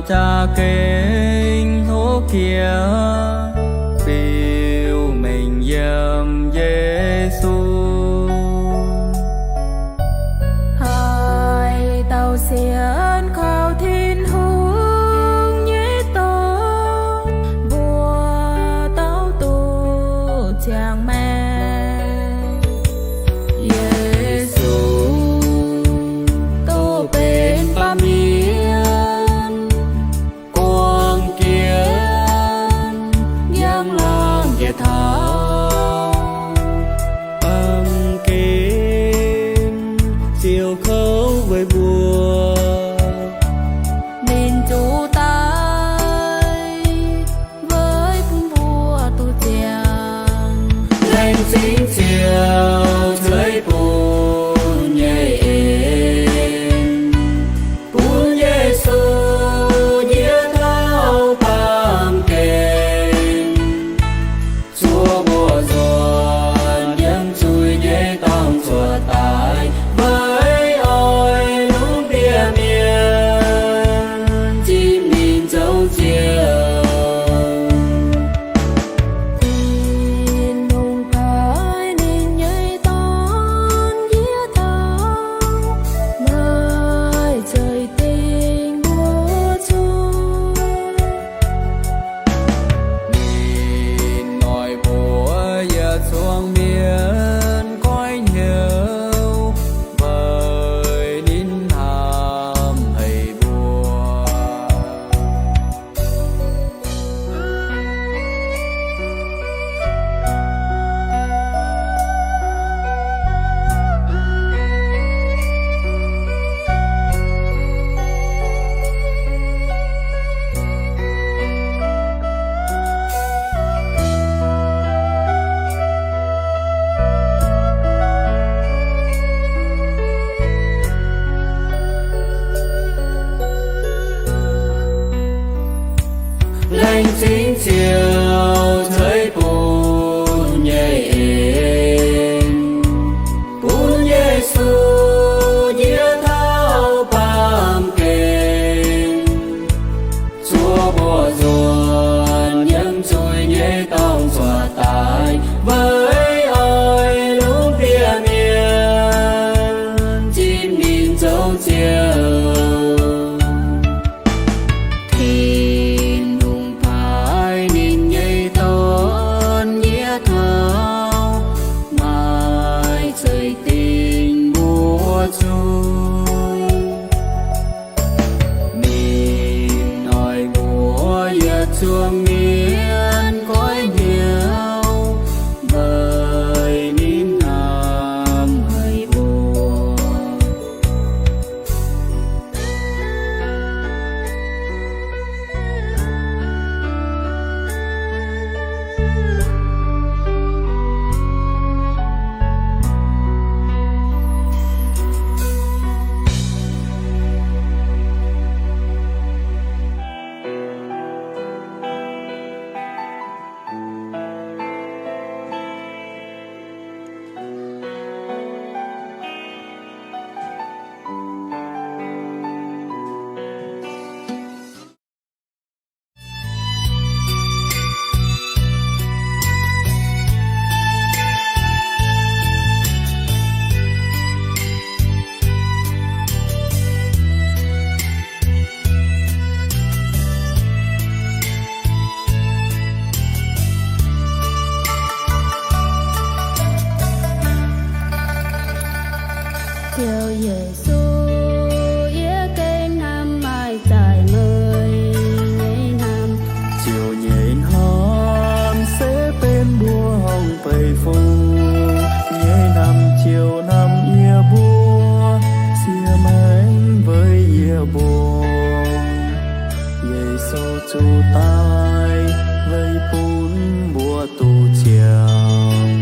jaa-gengh hlo jiex, biux mengh yiem Yesu. Haaix dauh sienx kaux Tin-Hungh nyei dorn, mbuo dauh duqv ziangh maengc. Yesu duqv benx baamh mienh, guangc jienv njang-laangc njiec taux, baamh gen Ziouv kouv weic mbuo. Ninh zuqc daic weic bun mbuo duqv ziangh. Laengz zingh Ziouv ceix bun nyei en, bun Yesu njiec taux baamh gen, zuov mbuo nzuonx yiem zuiz nyei dorngx cuotv daaih, weic oix lungh ndiev mienh zipv ninh zoux Ziouv. Tin-Hungh paaiv ninh nyei Dorn njiec taux, maaih ceix dingh mbuo zuqc. Ninh noic mbuox yietc zungv mienh goiv hnyouv, weic ninh hnamv haic mbuo. Laengz zingh Ziouv ceix bun nyei en, bun Yesu njiec taux baamh gen, zuov mbuo nzuonx yiem zuiz nyei dorngx cuotv daaih, weic oix lungh ndiev mienh zipv ninh zoux Ziouv. Tin-Hungh paaiv ninh nyei Dorn njiec taux, maaih ceix dingh mbuo zuqc. Ninh noic mbuox yietc zungv mienh goiv hnyouv, weic ninh hnamv haic mbuo. Ziouv Yesu, yie gengh hnamv maaih zaaix meih nyei hnamv. Ziouv nyei hnamv se benx mbuo horngh beiv fungx nyei hnamv. Ziouv hnamv yie mbuo, siev maengc weic yie mbuo. Yesu zuqc daic weic bun mbuo duqv ziangh.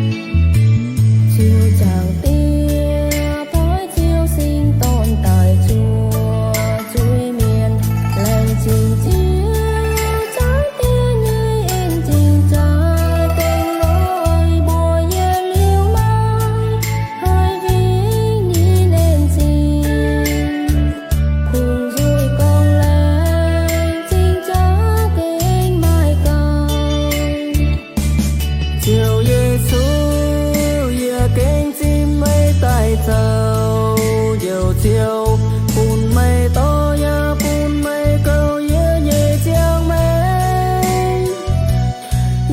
Ziouv Zaangc Diex paaiv Ziouv Singx Dorn daaih zuoqc zuiz-mienh. Laengz zingh Ziouv Zaangc Diex nyei en-zingh za'gengh lorz mbuo yietc liuz maiv haih fingx ninh en-zingh. Kungx nzuih gorngv laengz Ziouv, bun meih dorh yaac bun meih gouv yie nyei ziangh maengc.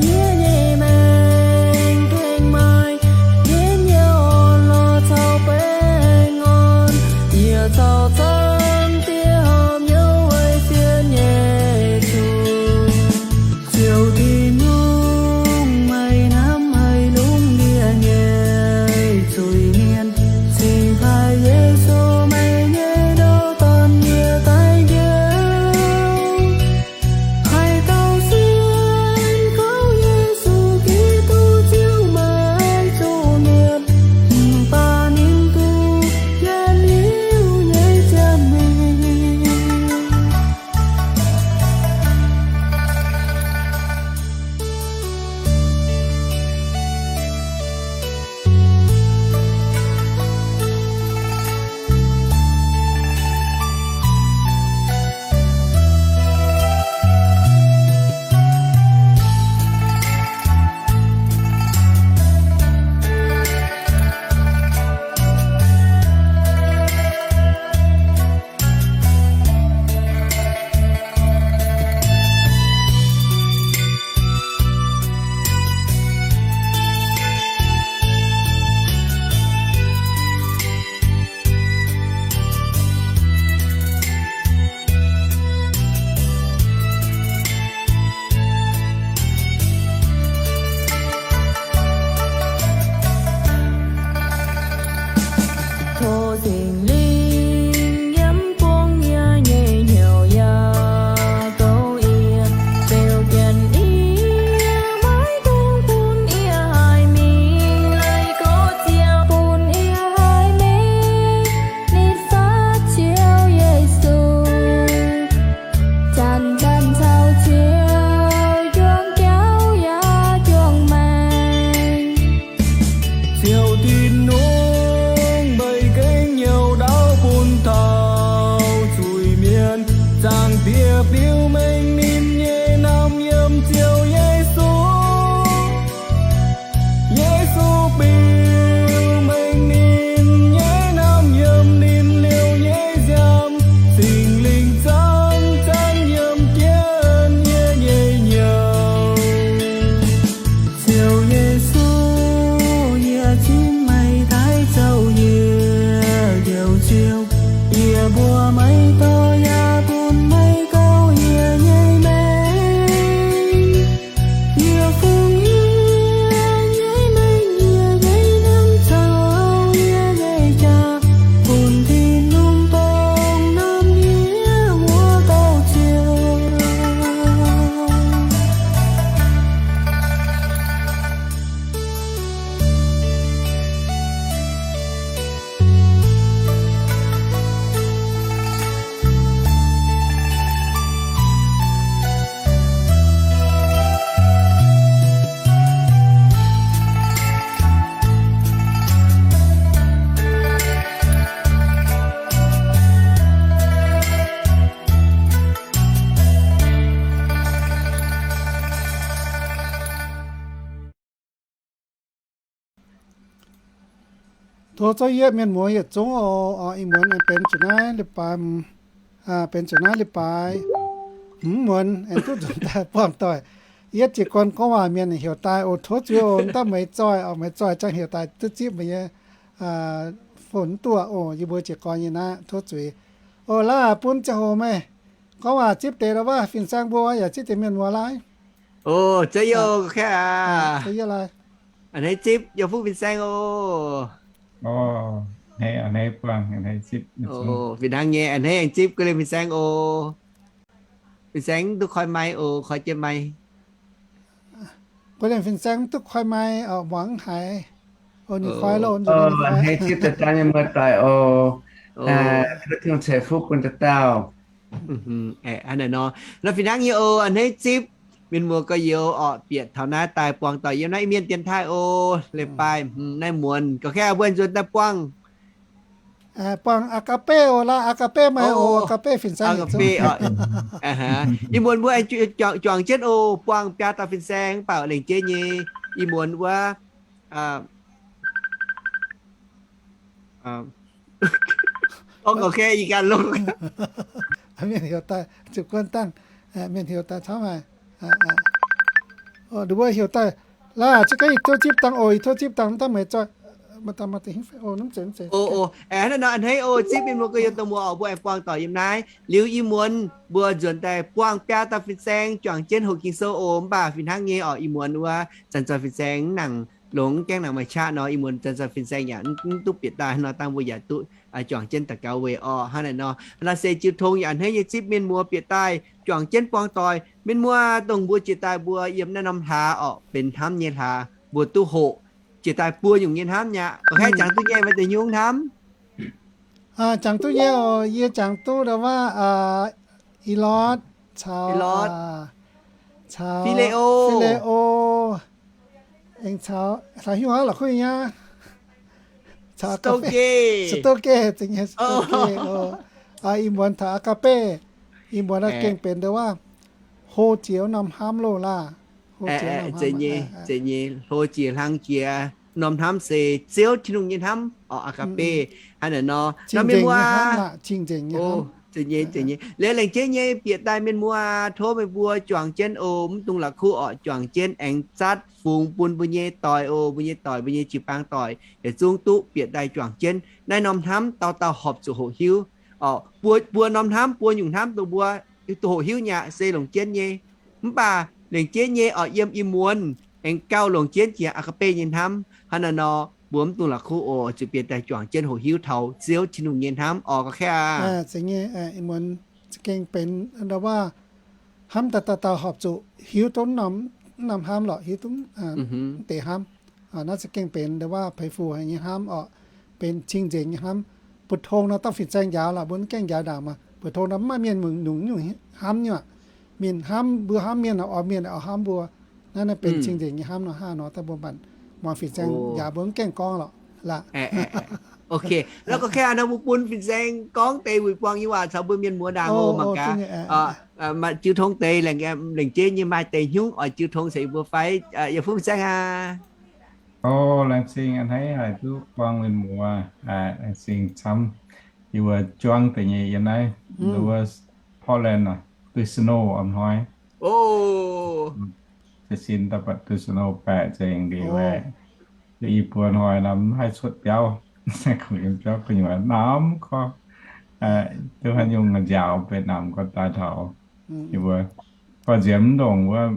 Yie nyei maengc tengx maaih njien-youh orn-lorqc caux baengh orn. Yie caux Zaangc Diex horpc hnyouv weic sienx nyei zuqc. Ziouv Tin-Hungh, meih hnamv haiz longx ndie nyei zuiz-mienh, cingx taaih Yesu, meih nyei ndouv, dorn-ndiev daaih njoux. Haaix dauh sienx kaux Yesu Giduc, ziouc maiv zuqc mietc, mv baac ninh duqv yietc liuz nyei ziangh maengc. Tov Singx Lingh yiem buangh yie nyei hnyouv yaac gouv yie, beu jienv yie, maiv dungx bun yie haih mingh, leiz gorx-ziouc bun yie haih mingh, nitv fatv Ziouv Yesu. Zanc-zanc caux Ziouv juangc jauv yaac juangc maengc. Ziouv Tin-Hungh, meih gengh hnyouv ndaauv bun taux zuiz-mienh. Zaangc Diex biux mengh ninh nyei naamh yiem Ziouv Yesu. Yesu biux mengh ninh nyei naamh yiem ninh liouh nyei nziaamv. Singx Lingh zanc-zanc yiem jienv yie nyei hnyouv. Ziouv Yesu, yie zipv meih daaih zouv yie Njoux Ziouv. Yie mbuox meih dorh yaac bun meih gouv yie nyei maengc. Yie fungx yie nyei maengc, yie nyei hnamv caux yie nyei jaax bun Tin-Hungh dongh norm yie wuov dauh Ziouv. Tov zouv yietv mienh muoz yietc zungv oc. Ih muonz aengx benx ziepc naaiv leiz-baaix, benx ziepc naaiv leiz-baaix hmz muonz aengx duqv nzunc daaih buangh doic. Yietv jiez gorn gorngv waac mienh heuc daaih oc. Tov zuiz oc. Daaih meih zoih oc, meih zoih ziangh heuc daaih duqv zipv meih nyei phone duqv oc. Yie mbuo jiez gorn nyei naaiv, tov zuiz oc. Laaix bun ziangh hoc meih gorngv waac zipv deix la'waav fin-saeng mbuo yaac zipv deix mienh muoz lai. Oc, za'yietv oc, a'hneiv zipv yie fuqv fin-saeng oc. Fih hnangv nyei, a'hneiv aengx zipv guei liemh fin-saeng oc. Fin-saeng duqv koi mai oc, koi jienv mai. Guei liemh fin-saeng duqv koi mai oc, muangx haiz. Ninh koi loh, a'hneiv zipv daaih dangh nyei muoz-doic oc. Tov Tin-Hungh ceix fuqv bun dauh dauh. Nor fih hnangv nyei oc, a'hneiv zipv mienh muoz gorx-youz orqc, bieqc taux naaiv daaih buangh doic yiem naaiv Iu-Mienh dienx taaih oc. Leiz-baaix hmz naaiv muonz gauh kaav mbuo nzuonx daaih buangh, buangh Agape oc. Laaix Agape maaih oc, Agape fin-saeng. Ih muonz mbuo aengx juangc jienv oc, buangh biaa dauh fin-saeng mv baac lengc jeiv nyei. Ih muonz wuov, aa, Gorngv ga'kei yie ganh longx. Mienh heuc daaih ziepc guon dangh, mienh heuc daaih camv haic. Nduov mbuo heuc daaih, laaix za'gengh tov zipv dangh oc, tov zipv dangh dangh meih zoih. Hnangv nor a'hneiv oc, zipv mienh muoz gorx-youz dongh muoz oc, mbuo aengx buangh doic yiem naaiv. Liuz ih muonz mbuo nzuonx daaih buangh biaa dauh fin-saeng juangc jienv hoqc Ging-Sou oc. Mv baac fih hnangv nyei oc, ih muonz wuov zanc zoih fin-saeng mv nangc longx, gaengh nangc maaih qaqv nor, ih muonz zanc zoih fin-saeng yaac mv duqv bieqc daaih. Hnangv nor dangh mbuo yaac duqv juangc jienv daux gaux weic orqc. Hnangv naaic nor, naaiv se jiu tong yaac a'hneiv nyei zipv mienh muoz bieqc daaih juangc jienv buangh doic. Mienh muoz dongh mbuo jiex daaih mbuo yiem naaiv norm hlaax orqc, benx hnamv nyei hlaax, mbuo duqv hoqc jiex daaih buo nyungc nyei hnamv mi'aqv. Oc, haih jangx duqv nyei maaih deix nyungc hnamv? Jangx duqv nyei oc. Yie jangx duqv ndau wuov Elot caux, caux Fileo, aengx caux, caux hiuv aqv la'kuqv nyei aqv. Caux Stoke, Stoke, Stoke oc. Ih muonz taux Agape, ih muonz gengh benx ndau wuov hlo jiex norm hnamv loh laah. Hlo jiex, hlo jiex hlang jiex norm hnamv se Ziouv Tin-Hungh nyei hnamv oc, Agape. Hnangv naaic nor, cing-nzengc nyei hnamv. Liuz laengz jeiv nyei bieqc daaih mienh muoz, tov meih mbuo juangc jienv oc, mv dungx la'kuqv orqc, juangc jienv aengx zatv fungx bun mbuo nyei doic oc, mbuo nyei doic, mbuo nyei jiu-baang doic yietc zungv duqv bieqc daaih juangc jienv naaiv norm hnamv, dauh dauh horpc zuqc hoqc hiuv. Buo, buo norm hnamv, buo nyungc hnamv dongh mbuo duqv hoqc hiuv nyei aqv se longc jienv nyei. Mv baac laengz jeiv nyei oc, yiem ih muonz aengx gauh longc jienv jiex Agape nyei hnamv. Hnangv naaiv nor, mbuo mv dungx la'kuqv oc, zuqc bieqc daaih juangc jienv hoqc hiuv taux Ziouv Tin-Hungh nyei hnamv oc, ga'kei aqv. Ih muonz za'gengh benx ndau wuov hnamv daaih dauh dauh horpc zuqc hiuv duqv norm, norm hnamv lorqc, hiuv duqv mv deix hnamv. Naaiv za'gengh benx ndau wuov peix fuc haic nyei hnamv orqc, benx cing-nzengc nyei hnamv. Mbu'tong nor dangh fin-saeng njaaux lorqc, mbuo mv gaengh njaaux ndaangc maah. Mbu'tong nor mv maaih mienh nyungc-nyungc hnamv nyei aqv. Mienh hnamv mbuo, hnamv mienh oix, mienh oix hnamv mbuo. Naaiv naaiv benx cing-nzengc nyei hnamv nor hnangv nor, dangh mbuo mangc muangx fin-saeng njaaux mbuo mv gaengh gorngv lorqc laah. Ok, nor gorngv kaav nor mbuo bun fin-saeng gorngv deix wuic buangh nyei waac caux mbuo mienh muoz ndaangc oc, mangc gaax. Maaih jiu tong deix laengz jeiv nyei maaih deix hnyouv oix jiu tong caux yie mbuo fai? Yietc fun fin-saeng aac. O, laengz zingh a'hneiv haih duqv buangh mienh muoz, laengz zingh camv. Yie mbuo juangv deix nyei yiem naaiv, wuov Portland aac, duqv snow a'hnoi. Jiez sin daaih buatc duqv snow baeqc nzengc liuz aeqv, i buo hnoi nor mv haih cuotv biauv, kungx yiem biauv gu'nyuoz namx gorx, duqv haaix nyungc njaaux benx namx gorx daaih taux. Yie mbuo buatc nziemx mv ndongc wuov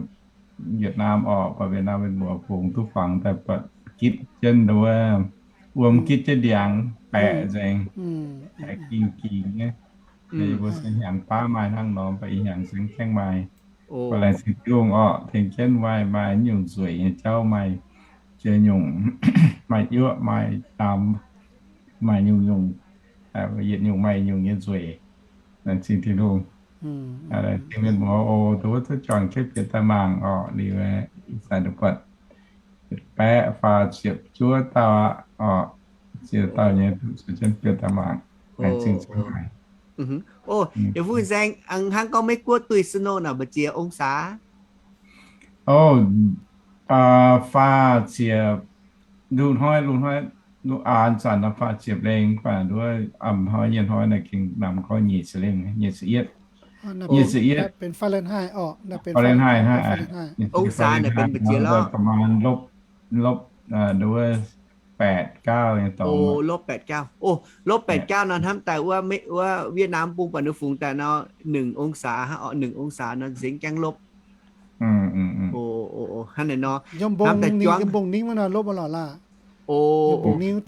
Yietc Naamh orqc, buatc Yietc Naamh mienh muoz fungx duqv fangx daaih buatc gitv jienv wuov, wuom gitv jienv ndiangx baeqc nzengc, baeqc gingh gingh nyei. Yie mbuo se hnyangx baav maaih hnangv nor, mv baac ih hnyangx se mv gaengh maaih. Mv baac laengz zingh Tin-Hungh orqc, tengx jienv maaih, maaih nyungc nzueic nyei jauv, maaih jiex nyungc, maaih yuoqv, maaih ndaamx, maaih nyungc-nyungc, yietc nyungc maaih nyungc nyei nzueic. Laengz zingh Tin-Hungh. Laengz zingh mienh muoz oc, duqv wuov duqv juangc jienv bieqc daaih mangc orqc. Liuz ih zanc buatc baeqv faah ziepc juov dauh aqv orqc, ziepc dauh nyei duqv zuqc jienv bieqc daaih mangc. Laengz zingh camv haic. O, yietc fun fin-saeng, hnangv gorngv Meiv Guoqv duih snow naaic mbu'ziex องศา? O, faah ziepc, lungh hnoi, lungh hnoi, lungh aanx zanc nor faah ziepc lengh, mv baac nduov a'hnoi nyei hnoi naaic gengh namx gorx nyic ziepc lengh, nyic ziepc yietv. Nyic ziepc yietv. Benx Fahrenheit orqc, Fahrenheit hnangv, องศา naaic benx mbu'ziex lorqc. ประมาณลบ ลบ nduov แปด เก้า nyei dorngx. O, ลบแปดเก้า. O, ลบแปดเก้า nor hnamv daaih wuov, wuov Vietnam bung buatc ninh fungx daaih nor หนึ่งองศา hnangv orqc, หนึ่งองศา nor nzengc gaengh ลบ. O, hnangv naaic nor. Yiem mbong ningv wuov nor ลบ wuov lorqc laah. O, yiem mbong ningv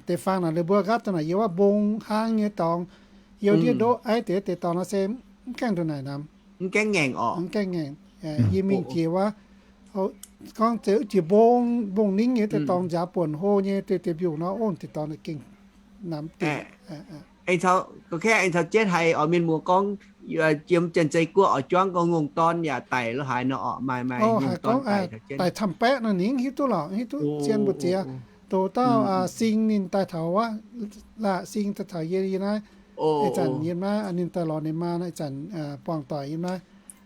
deix faang naaic, ninh mbuo nqaapv daaih naaic yiem wuov mbong hnangv nyei dorngx, yiem ndiev ndoqv aiv deix deix dorngx nor se mv gaengh ndongc naaic namx. Mv gaengh ngaengc orqc. Mv gaengh ngaengc. Yie mingh jiex wuov, gorngv zeiz jiex mbong, mbong ningv nyei deix dorngx nziaaux buonc hlo nyei deix deix mbiungc nor, ov, deix dorngx gengh namx deix. Aengx caux, gorngv aengx caux jienv haiz oix mienh muoz gorngv, jiem Janx-Zei Guoqv oix juangv gorngv ngongh dorn yaac daic lo haaix nor orqc, maaih, maaih ngongh dorn daic. Daic camv-baeqv nor, ninh hiuv duqv lorqc, hiuv duqv zien mbu'ziex. Doz dauh Sing ninh daaih taux wuov, laah, Sing daaih taux yie yie naaiv. Ih zanc yie naaiv ninh daaih lorz ninh maa naaiv, ih zanc buangh doic yie naaiv.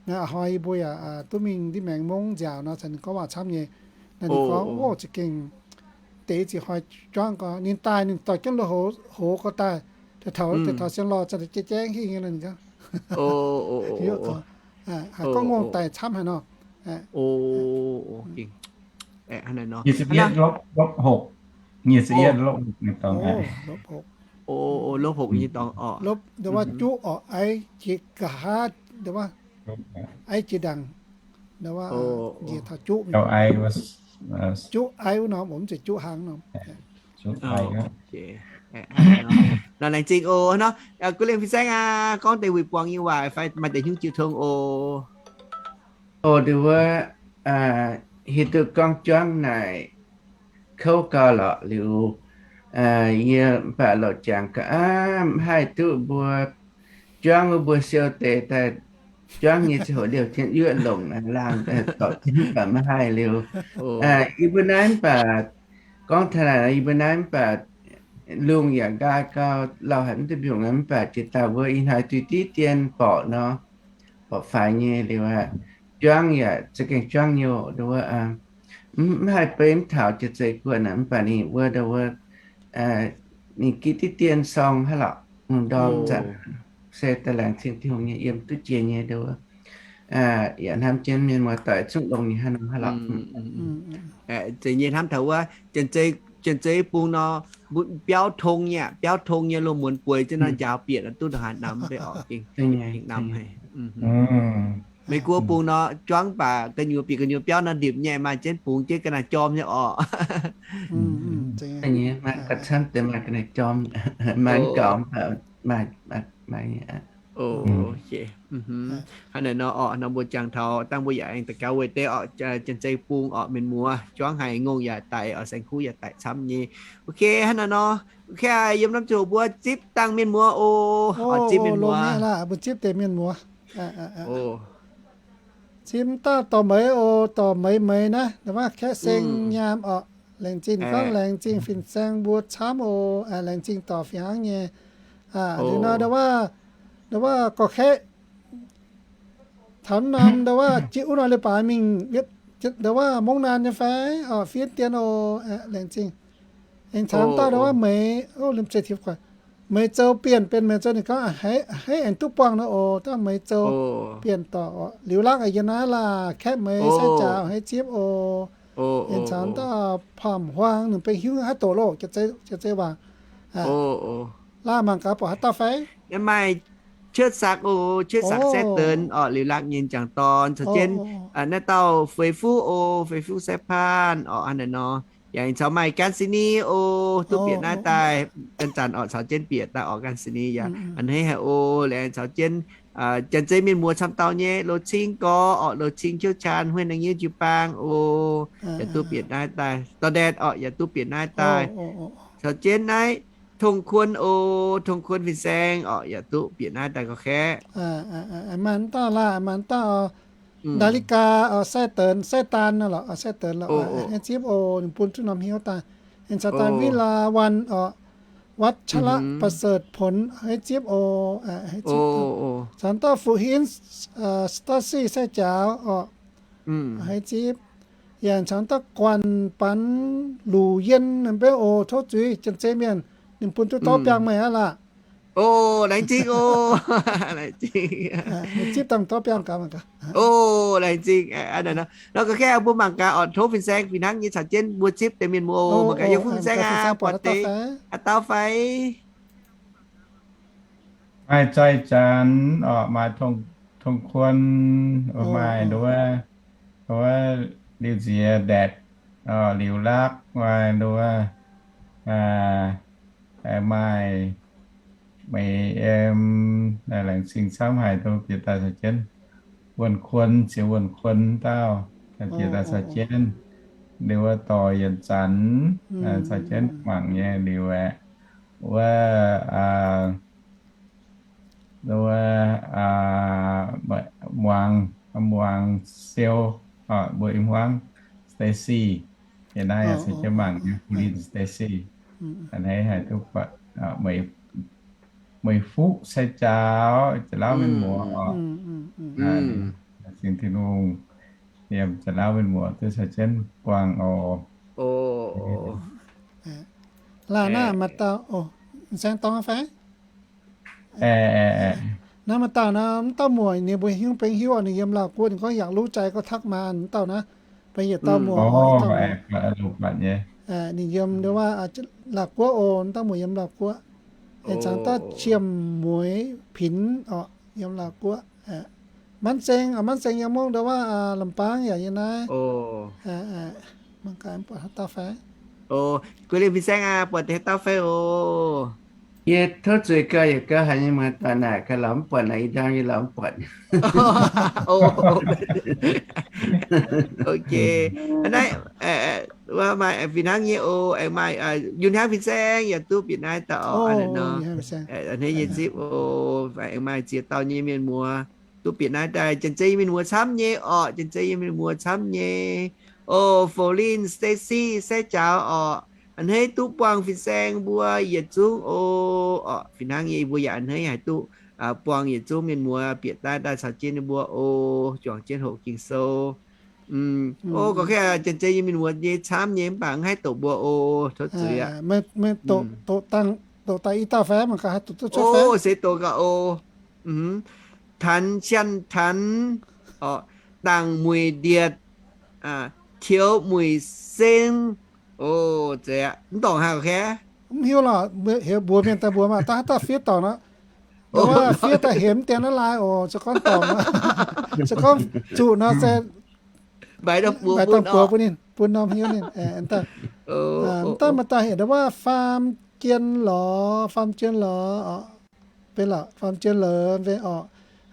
Naaiv a'hnoi yie mbuo yaac duqv mingh ndiev maengx mungv nziaauc nor, caux ninh gorngv waac camv nyei. Naaiv ninh gorngv, ov, za'gengh deix ziqc hnoi juangv gorx, ninh daaih ninh dorh jienv lui-houx, houx gorx daaih, Deix taux, deix taux siang lorh za'gengh jaeng hingh nyei ninh gorngv. Heuc gorngv, haiz gorngv ngongh daic camv haic nor. Nyic ziepc yietv lov hopc, nyic ziepc yietv lov hopc nyei dorngx. Lov, ndo wuov juqv orqc, aiv jiex nqa'haav, ndo wuov aiv jiex ndaangc, ndo wuov njiec taux juqv, juqv aiv wuov norm, mv zeiz juqv hlang norm. Nor laengz zingh oc. Nor, guv lengh fin-saeng aac, gorngv deix wuic buangh nyei waac fai maaih deix hnyouv jiu tong oc. Oc, ndo wuov, hiuv duqv gorngv juangv naaic kouv gau lorqc liuz, yie mv baac louc jangx ga'aah mv haih duqv mbuo juangv wuov mbuo siou deix daaih juangv nyei ziangh hoc liouh jienv yuoqv longc laangh dorc jienv mv baac maiv haih liuz. Yie mbuo naaiv mv baac gorngv taux naaic, yie mbuo naaiv mv baac lungh yaac nqaai gau, lauh haic mv duqv mbiungc, mv baac jiex dauh mbuo ih hnoi duqv diqv dien borqc nor, borqc faix nyei liuz aqv. Juangv yaac za'gengh juangv nyei oc, ndo wuov, mv haih beiv mv taux jiex zeiz guoqv naaic, mv baac ninh wuov, ndo wuov, ninh gitv diqv dien sorng haaix lorqc, ndorm zanc se daaih laengz zingh Tin-Hungh nyei yiem duqv jiex nyei, ndo wuov, yaac hnamv jienv mienh muoz-doic zungv longx nyei hnangv nor haaix lorqc. Zeiz nyei hnamv taux wuov, Janx-Zei bung nor, biauv tong nyei, biauv tong nyei loz-muonz bueix jienv nor njaaux bieqc duqv ndongc haaix namx beiv orqc, gengh namx haic. Meiv Guoqv bung nor, juangv baac gu'nyuoz bieqc gu'nyuoz biauv nor ndipc nyei, maaih jienv bungx jienv ga'naaiv jorm nyei orqc. Maaih ga'naaiv jorm, maaih gaux, maaih, maaih, maaih. Hnangv naaic nor orqc, nor mbuo jangx taux dangh mbuo yaac aengx daux gaux weic deix orqc, Janx-Zei bung orqc, mienh muoz juangv haic, ngongh yaac daic orqc, saeng-kuv yaac daic camv nyei. Ok, hnangv naaic nor, ok, yiem norm ziangh hoc mbuo zipv dangh mienh muoz oc. Orqc, zipv mienh muoz. Mbuo zipv deix mienh muoz. Zipv dauh dorh meix oc, dorh meix meix naaiv, ndo wuov Kaeqv Seng nyaam orqc. Laengz zingh gorngv laengz zingh fin-saeng mbuo camv oc. Laengz zingh dorh fih hnangv nyei. Liuz nor, ndo wuov, ndo wuov gorx-kaeqv taux norm ndo wuov jiex wuov nor leiz-baaix mingh, ndo wuov mongv naan nyei fai orqc, fiev dien oc. Laengz zingh. Aengx caux dauh ndo wuov meix, meix zoux bienh benx meix zoux, ninh gorngv haiz aengx duqv buangh nor oc, dauh meix zoux bienh dorh orqc. Liuz lakv yiem naaiv laah, Kaeqv Meix sai-jaax haiz zipv oc. Aengx caux dauh Pamh Huaang, ninh benx hiuv haaix doqc loh, Janx-Zei waac. Laah mangc gaax buatc haaix dauh fai? Maaih Cuotv Saqc oc, Cuotv Saqc Sai Deix orqc, liuz lakv nyei m'jangc dorn caux jienv naaiv dauh Feix Fuqv oc, Feix Fuqv Sai Paanh orqc, hnangv naaic nor. Yaac caux maaih Gan Sini oc, duqv bieqc naaiv daaih, gan zanc orqc caux jienv bieqc daaih orqc, Gan Sini yaac a'hneiv haic oc. Liuz caux jienv Janx-Zei mienh muoz camv dauh nyei, Loz Cing Gorx orqc, Loz Cing Qiuv Caan, Huin Naang Nyiuv Jiu Baang oc, yaac duqv bieqc naaiv daaih. Dorh Ndaetc orqc, yaac duqv bieqc naaiv daaih. Caux jienv naaiv Tong Kuon oc, Tong Kuon fin-saeng orqc, yaac duqv bieqc naaiv daaih gorx-kaeqv. Maaih dauh laah, maaih dauh Naa^li^gaa orqc, Sai Deix, Sai Daan nor lorqc, Sai Deix lorqc, haiz zipv oc, ninh bun duqv norm hnyouv daaih. Aengx caux daaih Vila Wan orqc, Vatc Chala'pa'seuc Ponx haiz zipv oc, haiz zipv. Caux dauh Fu Hinv, Stacy Sai Jaaux orqc, haiz zipv. Yaac caux dauh Guanh Banx Luc Yien, ninh mbenv oc, tov zuiz, Janx-Zei mienh, ninh bun duqv dorv biangh meih aqv laah. Oc, laengz zingh oc. Laengz zingh. Zipv dangh dorv biangh gaax mangc gaax. Oc, laengz zingh. Nor gorx-kaeqv mbuo mangc gaax orqc, tov fin-saeng fih hnangv nyei caux jienv mbuo zipv deix mienh muoz oc. Mangc gaax yiem fin-saeng aac, buatc deix haaix dauh fai? Maaih Zai Zanx orqc, maaih Tong Kuon, maaih nduov, nduov Liuz Nziex Ndaetc orqc, Liuz Lakv, maaih nduov, maaih Meix Em, laengz zingh camv haic, duqv bieqc daaih caux jienv. Wuonh Kuon, Ziex Wuonh Kuon dauh, bieqc daaih caux jienv. Liuz wuov Dorc Yienc Zanx caux jienv mangc nyei liuz aeqv, wuov Muangx, Muangx Siou, mbuo i hmuangv Stacy, yie naaiv caux jienv mangc nyei, Fu Lin Stacy, a'hneiv haic duqv buatc. Meih Fuqv Sai Jaaux, Janx-Lauv mienh muoz orqc. Laengz zingh Tin-Hungh, yiem Janx-Lauv mienh muoz duqv caux jienv buangh oc. Laanh naaiv maaih dauh, saeng-dorngx fai? Naaiv maaih dauh nor, mv dauh muoc ninh mbuo hiuv bengx hiuv oc, ninh yiem Laauv Guoqv, ninh gorngv อยากรู้ใจก็ทักมา mv dauh naaiv. Beiv yietc dauh muoc, ninh yiem ndo wuov Laauv Guoqv oc, mv dauh muoc yiem Laauv Guoqv. Aengx caux dauh Qiemx Mueiz Pinx oc, yiem Laauv Guoqv. Manv Seng, Manv Seng yiem mungv ndo wuov Lambaang yaac yiem naaiv. Mangc gaax buatc haaix dauh fai. Guei Lingh Fin-Saeng aac, buatc haaix dauh fai oc. Yie tov zuiz gau, yietc gau haiz nyei muoz-doic naaic gaax lorz mv buatc naaic, ih ndorm yie lorz mv buatc. Ok. Naaiv, maaih fih hnangv nyei oc, aengx maaih Yun Hnyangx Fin-Saeng yaac duqv bieqc naaiv daaih oc. A'hneiv nyei zipv oc, aengx maaih ziex dauh nyei mienh muoz duqv bieqc naaiv daaih. Janx-Zei nyei mienh muoz camv nyei oc, Janx-Zei nyei mienh muoz camv nyei. Oc, Fo Lin, Stacy, Saeqv Jaaux oc, a'hneiv duqv buangh fin-saeng mbuo yietc zungv oc. Oc, fih hnangv nyei mbuo yaac a'hneiv haiz duqv buangh yietc zungv mienh muoz bieqc daaih daaih caux jienv ninh mbuo oc, juangc jienv hoqc Ging-Sou. Oc, gorngv Janx-Zei nyei mienh muoz nyei camv nyei mv baac mv haih doqc mbuo oc, tov zuiz aqv. Doqc daaih i dauh fai mangc gaax haih doqc duqv cuotv fai. Oc, se doqc gaax oc. Tan Sian Tan, Dangc Muic Ndietc, Tiux Muic Seng. Oc, zeiz aqv. Mv dorngc haaix ga'naaiv? Mv hiuv lorqc, heuc mbuox mienh daaih mbuox maah, daaih haaix dauh fiev dorngc nor. Ndo wuov fiev daaih hemx dien naaiv lai oc, se gorngv dorngc nor, se gorngv zuqc nor se mbaix dangh buoz bun ninh, bun norm hiuv ninh. Mv daaih maaih dauh heuc ndo wuov Faam Jien Lorz, Faam Jien Lorz oc. Benx lorqc, Faam Jien Lorz benx oc.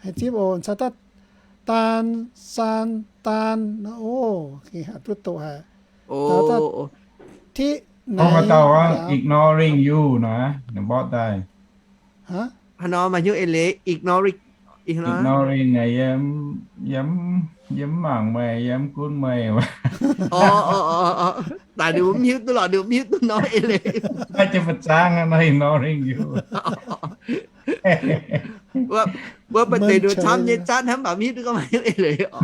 Haiz zipv oc, caux dauh Daan Saan Daan nor oc, duqv doqc haic. Tiqv naaiv dauh ignoring you nor, mborqv daaih. Haaix nor maaih hnyouv eix leiz ignoring, ignoring, yie mv mangc meih, yie mv gunv meih. Daaih ninh mbuo mv hiuv duqv lorqc, ninh mbuo mv hiuv duqv norm eix leiz. Naaiv jienv fa'zangv nor ignoring you. Wuov ba'deix nduov camv nyei zatv hnamv baac mv hiuv duqv gorngv maaih hnyouv eix leiz oc.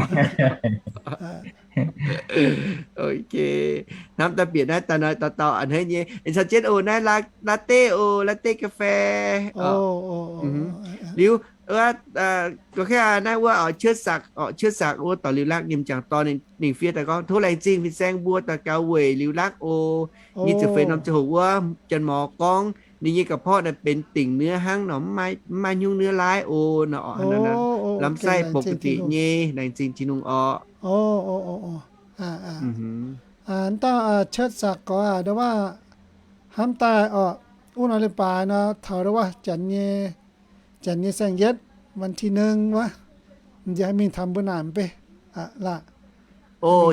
Ok. Hnamv daaih bieqc naaiv daaih nor dauh dauh a'hneiv nyei. Aengx caux jienv oc, naaiv latte oc, latte ga'fei. Liuz, gorngv naaiv wuov oc, Cuotv Sakc oc, Cuotv Sakc wuov dorh Liuz Lakv nyei m'jangc dorn, ninh fiev daaih gorngv, tov laengz zingh fin-saeng mbuo daux gaux weic Liuz Lakv oc. Nyei ziepc feix norm ziangh hoc wuov janx-mor gorngv ninh nyei ga'porqv naaiv benx dingc nduov hnangv nor, mv maaih hnyungv nduov laav oc nor. Lamh saih bokv ga'diqc nyei, laengz zingh Tin-Hungh oc. Dauh Cuotv Sakc gorx aac, ndo wuov hnamv daaih oc, wuov nor leiz-baaix nor taux ndo wuov janx nyei, janx nyei saeng-yietv, วันที่หนึ่ง wuov, m'nziex haih mingh taux mbuo naaic mv bei laah.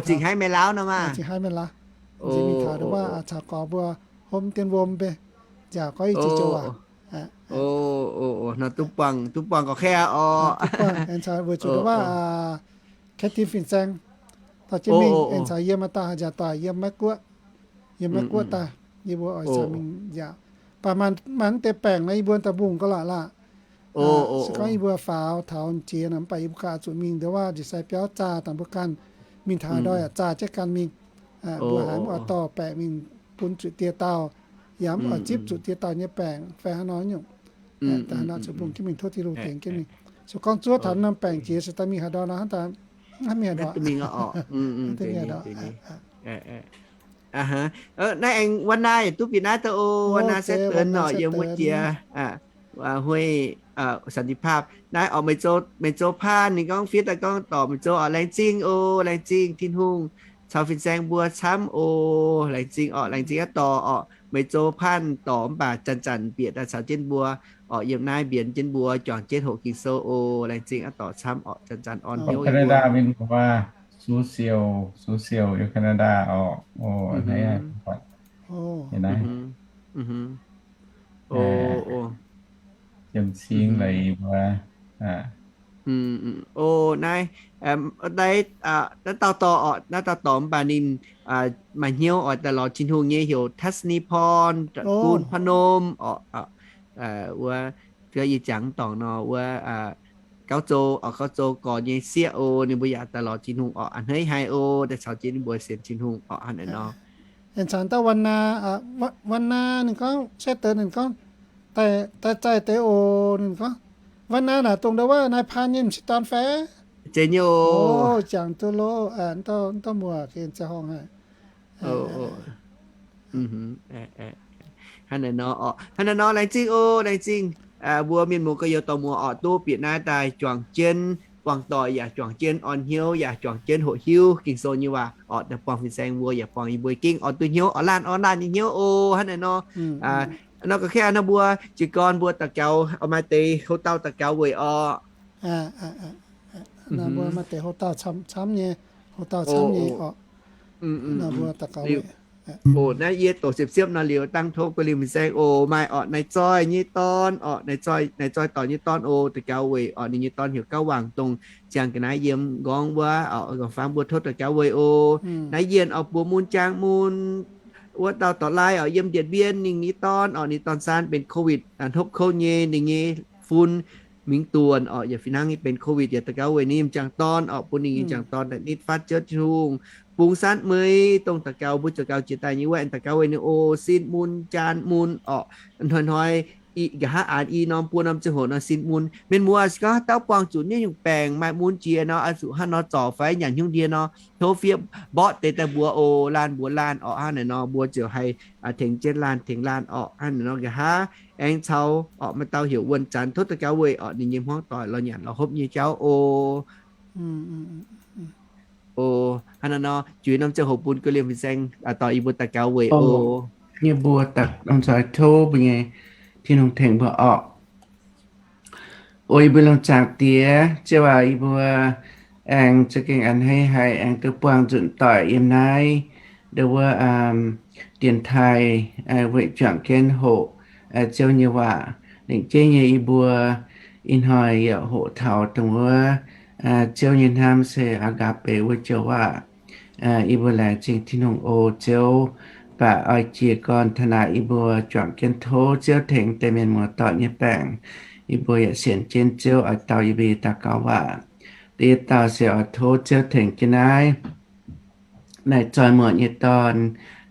Zingh haiv Meiv Lauv nor maah. Zingh haiv Meiv Lauv. M'nziex mingh taux ndo wuov caux gorx mbuo hopv dien wuom mv bei, nziaauc gorngv i ziex joux waac. Nor duqv buangh, duqv buangh gorx-kaeqv oc. Duqv buangh aengx caux weic zuqc ndo wuov Kathy fin-saeng dorh jienv mingh aengx caux yiem maaih dauh haaix nziaauc doic yiem Meiv Guoqv, yiem Meiv Guoqv daaih, yie mbuo oix caux mingh nziaauc. Baac maaih mv deix baengc nor yie mbuo daaih mbungh ga'laqc laah. Se gorngv yie mbuo faaux taux jiex nor mv baac yie mbuo ganh oix zuqc mingh ndo wuov njiec sai biauv zaah dangh mbuo ganh mingh taux ndoih yaac zaah jienv ganh mingh. Mbuo haiz mv oix dorh baengc mingh bun zuqc dieh dauh, yaac mv oix zipv zuqc dieh dauh nyei baengc fai hnangv nor nyungc. Daaih nor zuqc mbungh jienv mingh tov Tin-Hungh tengx jienv mingh. Se gorngv zuov taux norm baengc jiex se daaih mingh haaix ndau nor hnangv daaih, mv mingh haaix ndau. Naaiv aengx วันนา yaac duqv bieqc naaiv daaih oc. วันนา se deix nor yiem wuov jiex huei สันติภาพ naaiv oc. Meih zoux paan ninh gorngv fiev daaih gorngv dorh meih zoux oc, laengz zingh oc, laengz zingh Tin-Hungh caux fin-saeng mbuo camv oc. Laengz zingh oc, laengz zingh aqv dorh oc. Meih zoux paan dorh mv baac zanc-zanc bieqc daaih caux jienv mbuo oc, yiem naaiv mbienx jienv mbuo juangc jienv hoqc Ging-Sou oc. Laengz zingh aqv dorh camv oc, zanc-zanc orn hnyouv yie mbuo. แคนาดา mienh muoz, Sou Siou, Sou Siou yiem แคนาดา oc. Jiem cing leiz mbuo. Oc, naaiv, naaiv dauh dorh oc, naaiv dauh dorh mv baac ninh maaih hnyouv oix daaih lorz Tin-Hungh nyei, heuc ทัศนีพร ตระกูลพนม oc. Wuov, yie jangx dorngc nor wuov gauv zou, gauv zou gorx nyei sieqv oc, ninh mbuo yaac daaih lorz Tin-Hungh oc. A'hneiv haic oc, daaih caux jienv ninh mbuo sienx Tin-Hungh oc, hnangv naaiv nor. Aengx caux dauh วันนา, วันนา ninh gorngv, แซ่เติน ninh gorngv, daaih zaih deix oc. Ninh gorngv, Waiv naaiv naaic dongh ndau wuov naaiv paan nyei m'sieqv dorn fai? Zeiz nyei oc. Jangx duqv loh, dauh muoz gengh ziangh horngh haic. Hnangv naaiv nor, laengz zingh oc, laengz zingh. Mbuo mienh muoz gorx-youz dorh muoz orqc, duqv bieqc naaiv daaih juangc jienv buangh doic yaac juangc jienv orn hnyouv yaac juangc jienv hoqc hiuv Ging-Sou nyei waac orqc. Daaih buangh fin-saeng mbuo yaac buangh yie mbuo gengh oix duqv hnyouv, oix laanh orn laanh nyei hnyouv oc. Hnangv naaiv nor, nor ga'kengx nor mbuo jiez gorn mbuo daux gaux oix maaih deix houv dauh daux gaux weic orqc. Mbuo maaih deix houv dauh camv nyei, houv dauh camv nyei orqc. Mbuo daux gaux weic. Oc, naaiv yie doqc siepv-siepv nor liuz dangh tov guei liuz fin-saeng oc. Maaih orqc, naaiv zoih nyei dorn orqc, naaiv zoih doic nyei dorn oc, daux gaux weic orqc. Ninh nyei dorn heuc Gauv Wangc, dongh ziangh ga'naaiv yiem nqorngv wuov orqc. Nqorngv-famv mbuo tov daux gaux weic oc. Naaiv yienh orqc, buoz mun jaang mun, wuov dauh dorc lai orqc, yiem Điện Biên, ninh nyei dorn orqc, ninh dorn saan benx COVID, hnopv kouv nyei, ninh nyei fun mingh duonc orqc, yaac fih hnangv nyei benx COVID, yaac daux gaux weic ninh nyei m'jangc dorn orqc, bun ninh nyei m'jangc dorn daaih nitv fatv Ziouv Tin-Hungh. Bungx Saan Meix, dongh daux gaux mbuo zoux gaux jiex daaih nyei wuov, aengx daux gaux weic ninh oc. Sin mun jaan mun orqc, hnoi-hnoi nqa'haav aanx i norm buo norm ziangh hoc nor sin mun. Mienh muoz se gorngv dauh buangh zuqc nyei nyungc baengc maaih mun jiex nor, oix zuqc hnangv nor zorc fai nyanc hnyouv ndie nor, tov fiev mborqv deix daaih mbuox oc. Laanh mbuox laanh orqc. Hnangv naaic nor mbuo ziouc haih tengx jienv laanh tengx laanh orqc. Hnangv naaic nor nqa'haav aengx caux orqc, maaih dauh heuc Wuonh Zanx, tov daux gaux weic orqc, ninh nyei hmuangv doic lorz nyanc lorz hopv nyei jauv oc. Oc, hnangv naaiv nor juix norm ziangh hoc bun guei liuz fin-saeng dorh yie mbuo daux gaux weic oc. Yie mbuo daux gaux tov mbuo nyei Tin-Hungh tengx mbuo orqc. O yie mbuo longc zaangc Diex, Ziouv aac, yie mbuo aengx za'gengh a'hneiv haic aengx duqv buangh nzunc doic yiem naaiv ndau wuov dienx taaih weic juangc jienv hoqc Ziouv nyei waac. Lengc jeiv nyei yie mbuo ih hnoi yaac hoqc taux dongh wuov Ziouv nyei hnamv se agape wuov joux waac. Yie mbuo laengz zingh Tin-Hungh oc Ziouv, baac oix jiez gorn taux naaic yie mbuo juangc jienv tov Ziouv tengx deix mienh muoz-doic nyei baengc. Yie mbuo yaac sienx jienv Ziouv oix dau yie mbuo nyei daux gaux waac. Da'yietv dauh se oix tov Ziouv tengx jienv naaiv naaic zoih muoc nyei dorn,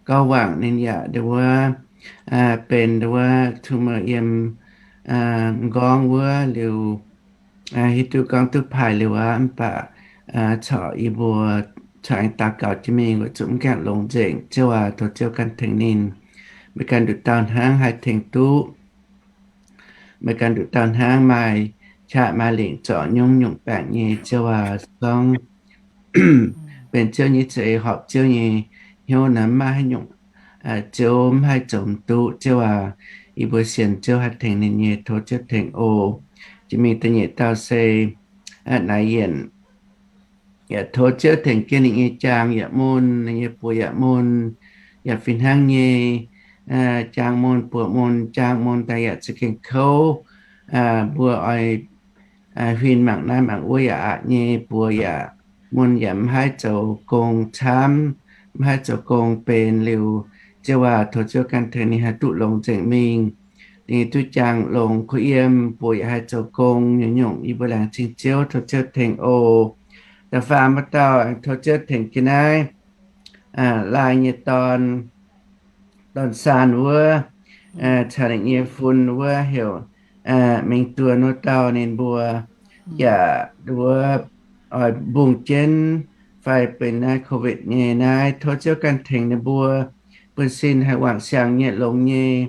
Gauv Wangc, ninh yaac ndau wuov benx ndau wuov tumor yiem m'nqorngv wuov liuz, hiuv duqv gorngv duqv paaix liuz aqv, mv baac corc yie mbuo corc aengx daux gaux jienv mingh weic zuqc mv gaengh longx nzengc. Ziouv aac, tov Ziouv ganh tengx ninh. Meih ganh nduqc dauh hnangv haih tengx duqv. Meih ganh nduqc dauh hnangv maaih qaqv maaih lingc zorc nyungc-nyungc baengc nyei. Ziouv aac, se gorngv benx Ziouv nyei za'eix horpc Ziouv nyei hnyouv naaic mv maaih haaix nyungc Ziouv mv haih zoux mv duqv. Ziouv aac, yie mbuo sienx Ziouv haih tengx ninh nyei, tov Ziouv tengx oc. Jiex mingh da'nyeic dauh se Naaiv Yienc. Yaac tov Ziouv tengx jienv ninh nyei jaang yaac mun, ninh nyei buoz yaac mun, yaac fih hnangv nyei jaang mun, buoz mun, jaang mun daaih yaac za'gengh kouv. Mbuo oix huin mangc naaiv mangc wuov yaac aqc nyei, buoz yaac mun yaac mv haih zoux gong camv, mv haih zoux gong benx liuz, Ziouv aac, tov Ziouv ganh tengx ninh haih duqv longx nzengc mingh. Ninh duqv jaang longx kuv yiem, buoz yaac haih zoux gong nyungc-nyungc. Yie mbuo laengz zingh Ziouv, tov Ziouv tengx oc. Da'faam wuov dauh aengx tov Ziouv tengx jienv naaiv Laai nyei dorn, dorn Saan wuov, caux ninh nyei fun wuov heuc Mingh Duon wuov dauh, ninh mbuo yaac wuov oix mbungh jienv fai benx naaiv COVID nyei naaiv. Tov Ziouv ganh tengx ninh mbuo bun sin haih wangc siangx nyei, longx nyei,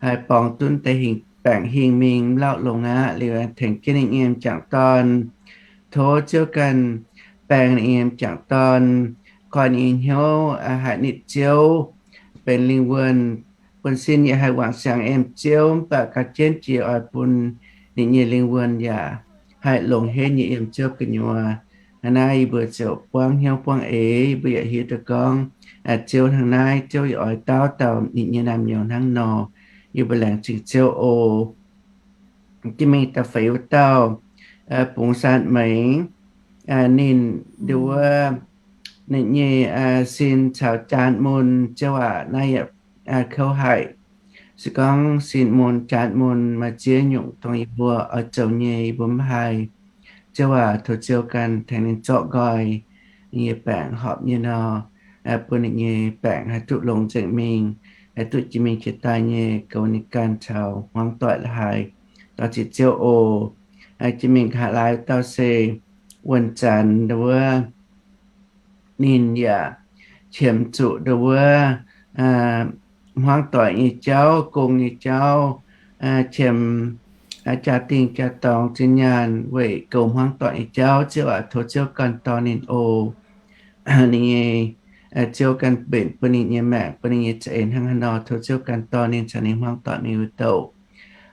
haih borngz duqv deix hingh, baengc hingh mingh mv lauh longx aqv. Liuz tengx jienv ninh nyei m'jangc dorn. Tov Ziouv ganh baeng ninh nyei m'jangc dorn, koi ninh nyei hnyouv haih nitv Ziouv, benx lingh wuonh, bun sin yaac haih wangc siangx yiem Ziouv, mv baac gauh jienv jiex oix bun ninh nyei lingh wuonh yaac haih longx henv nyei yiem Ziouv gu'nyuoz. Hnangv naaiv yie mbuo ziouc buangv hnyouv buangv eix, yie mbuo yaac hiuv duqv gorngv Ziouv hnangv naaiv, Ziouv yaac oix daauv dauh ninh nyei naamh nyouz hnangv nor. Yie mbuo laengz zingh Ziouv oc. Jiex mingh da'feix wuov dauh, Bungx Saan Meix, ninh nduov ninh nyei sin caux jaan mun, Ziouv aac, naaiv yaac kouv haic. Se gorngv sin mun jaan mun maaih ziex nyungc dongh yie mbuo oix zoux nyei, yie mbuo mv haih. Ziouv aac, tov Ziouv ganh tengx ninh zorqv nqoi ninh nyei baengc horpc nyei nor, bun ninh nyei baengc haih duqv longx nzengc mingh. haih duqv jiex mingh jiex daaih nyei goux ninh ganh caux hmuangv doic la'haaix. Dorh ziec Ziouv oc. Jiex mingh nqa'haav laaix dauh se wuonh zanc nduov ninh yaac qiemx zuqc nduov hmuangv doic nyei jauv, gong nyei jauv, qiemx jaa-dingh jaa-dorngx zinh nyaanh weic goux hmuangv doic nyei jauv. Ziouv aac, tov Ziouv ganh dorh ninh oc. Ninh nyei, Ziouv ganh mbenc bun ninh nyei maengc, bun ninh nyei za'eix hnangv haaix nor, tov Ziouv ganh dorh ninh caux ninh hmuangv doic mingh wuov douc.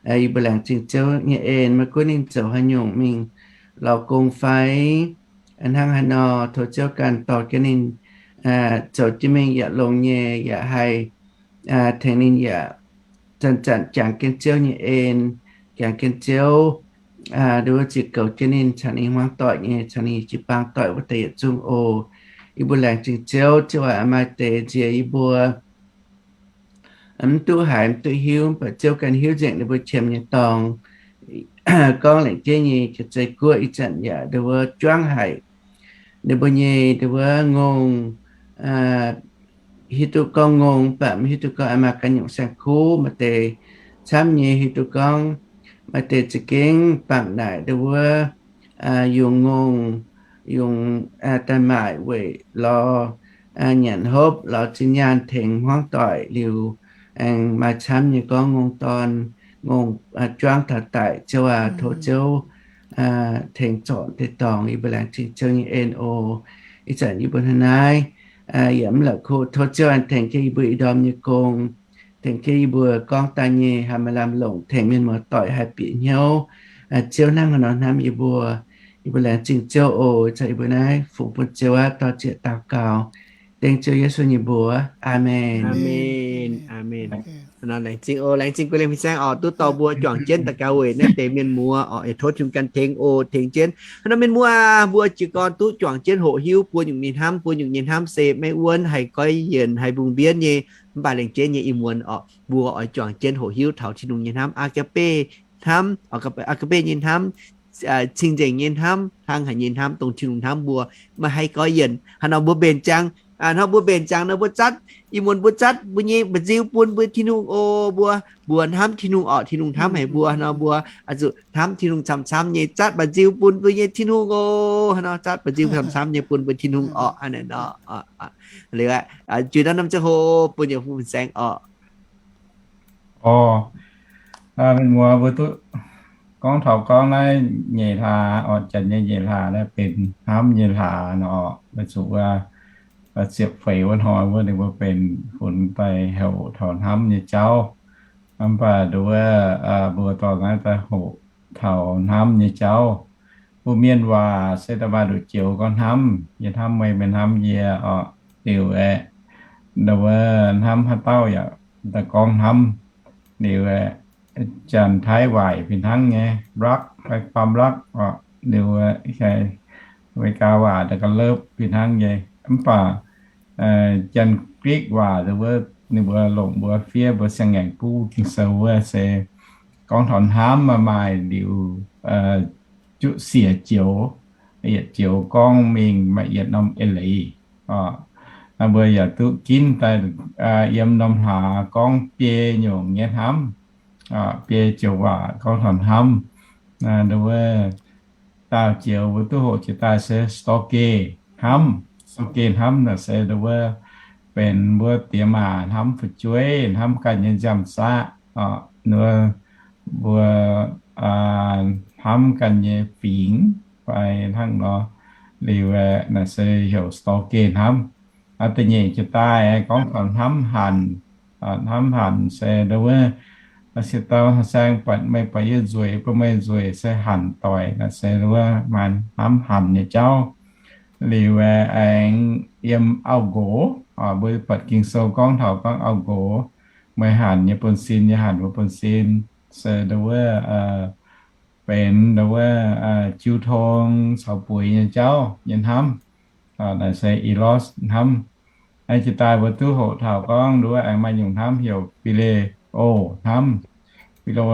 Yie mbuo laengz zingh Ziouv nyei en, maiv gunv ninh zoux haaix nyungc mingh lorz gong fai hnangv haaix nor, tov Ziouv ganh dorh jienv ninh zoux jienv mingh yaac longx nyei, yaac haih tengx ninh yaac zanc-zanc jangx jienv Ziouv nyei en, jangx jienv Ziouv, nduov ziec goux jienv ninh caux ninh hmuangv doic nyei, caux ninh jiu-baang doic wuov deix yietc zungv oc. Yie mbuo laengz zingh Ziouv, Ziouv aac, maaih deix nziex yie mbuo mv duqv haiz, mv duqv hiuv, mv baac Ziouv ganh hiuv nzengc ninh mbuo qiemx nyei dorngx. Gorngv lengc jeiv nyei jiex zei guoqv ih zanc yaac nduov juangv haic. Ninh mbuo nyei nduov ngongh, hiuv duqv gorngv ngongh, mv baac mv hiuv duqv gorngv maaih ganh nyungc saeng-kuv. Maaih deix camv nyei hiuv duqv gorngv, maaih deix za'gengh bangc naaic nduov yungz ngongh, yungz daaih maaic weic lorz nyanc hopv, lorz zinh nyaanh tengx hmuangv doic liuz, aengx maaih camv nyei gorngv ngongh dorn, ngongh juangv taux daic. Ziouv aac, tov Ziouv tengx zorc deix dorngx. Yie mbuo laengz zingh Ziouv nyei en oc. Ih zanc yie mbuo hnangv naaiv yaac mv la'kuqv, tov Ziouv aengx tengx jienv yie mbuo ih ndorm nyei gong, tengx jienv yie mbuo gorngv daaih nyei haih maaih lamh longc, tengx mienh muoz-doic haih bieqc hnyouv Ziouv hnangv haaix nor hnamv yie mbuo. Yie mbuo laengz zingh Ziouv oc. Ih zanc yie mbuo naaiv fungx bun Ziouv aqv, dor-ziec daux gaux dengv Ziouv Yesu nyei mbuox. Aamen. Aamen. Aamen. Laengz zingh oc, laengz zingh guei liemh fin-saeng oc, duqv dorh mbuo juangc jienv daux gaux weic naaiv deix mienh muoz oc. Tov Tin-Hungh ganh tengx oc, tengx jienv. Hnangv nor mienh muoz aah, mbuo jiez gorn duqv juangc jienv hoqc hiuv buo nyungc nyei hnamv. Buo nyungc nyei hnamv se maiv wuonv, haih goiv yienc, haih mbungh mbienv nyei, mv baac lengc jeiv nyei ih muonz oc, mbuo oix juangc jienv hoqc hiuv taux Tin-Hungh nyei hnamv. Aa^gaa^beh hnamv, aa^gaa^beh nyei hnamv, cing-nzengc nyei hnamv, hlang haic nyei hnamv, dongh Tin-Hungh hnamv mbuo, maiv haih goiv yienc. Hnangv nor mbuo mbenc ziangx, hnangv mbuo mbenc ziangx nor mbuo zatv, ih muonz mbuo zatv mbuo nyei mba'nziu bun mbuo Tin-Hungh oc. Mbuo, mbuo hnamv Tin-Hungh oc, Tin-Hungh hnamv haic mbuo. Hnangv nor mbuo oix zuqc hnamv Tin-Hungh camv-camv nyei, zatv mba'nziu bun mbuo nyei Tin-Hungh oc. Hnangv nor zatv mba'nziu camv-camv nyei bun mbuo Tin-Hungh oc. Hnangv naaiv nor, liuz aqv, juix norm ziangh hoc bun yietc fun fin-saeng oc. Orv, mienh muoz, mbuo duqv gorngv taux gorngv naaiv nyeic hlaax oc, janx nyei nyeic hlaax naaiv benx hnamv nyei hlaax nor, weic zuqc wuov ziepc feix wuov hnoi wuov ninh mbuo benx funx daaih hoqc taux hnamv nyei jauv. Mv baac nduov mbuo dorh naaiv daaih hoqc taux hnamv nyei jauv. Mbuo mienh waac se da'maaih nduqc joux gorngv hnamv, yie hnamv meih, meih hnamv yie oc. Liuz aeqv, nduov hnamv haaix dauh yaac daaih gorngv hnamv. Liuz aeqv, Janx-Taiv waac fih hnangv nyei,รัก fai ความรัก oc. Liuz aeqv, America waac daaih ga'lopv fih hnangv nyei. Mv baac Janx-Grik waac wuov ninh mbuo longc mbuo fiev mbuo siang-ngaengc buv Ging-Sou wuov se gorngv taux hnamv maaih, maaih liuz juqv siec joux, yietc joux gorngv mingh maaih yietc norm eix leiz. Mbuo yaac duqv ginv daaih yiem norm hlaax gorngv biei nyungc nyei hnamv, biei joux waac gorngv taux hnamv. Nduov wuov daauh joux mbuo duqv hoqc jiex daaih se ស្តកេ hnamv. ស្តកេ hnamv naaic se nduov wuov benx mbuo diex maac hnamv fu'jueiv, hnamv ganh nyei nziaamv-zaqv, nduov mbuo hnamv ganh nyei fingx fai hnangv nor. Liuz aeqv, naaiv se heuc ស្តកេ hnamv. Da'nyeic jiex daaih gorngv taux hnamv hanc. Hnamv hanc se nduov wuov, se dauh saeng buatc meih buatc yie nzueic, bun meih nzueic se hanc doic, naaiv se nduov wuov maaih hnamv hanc nyei jauv. Liuz aeqv, aengx yiem auv-nqox, mbuo buatc Ging-Sou gorngv taux gorngv auv-nqox, meih hanc nyei bun sin, yie hanc mbuo bun sin, se nduov wuov benx nduov wuov jiu tong caux bueix nyei jauv nyei hnamv. Naaiv se eros hnamv. Jiex daaih mbuo duqv hoqc taux gorngv nduov aengx maaih nyungc hnamv heuc phileo hnamv. Phileo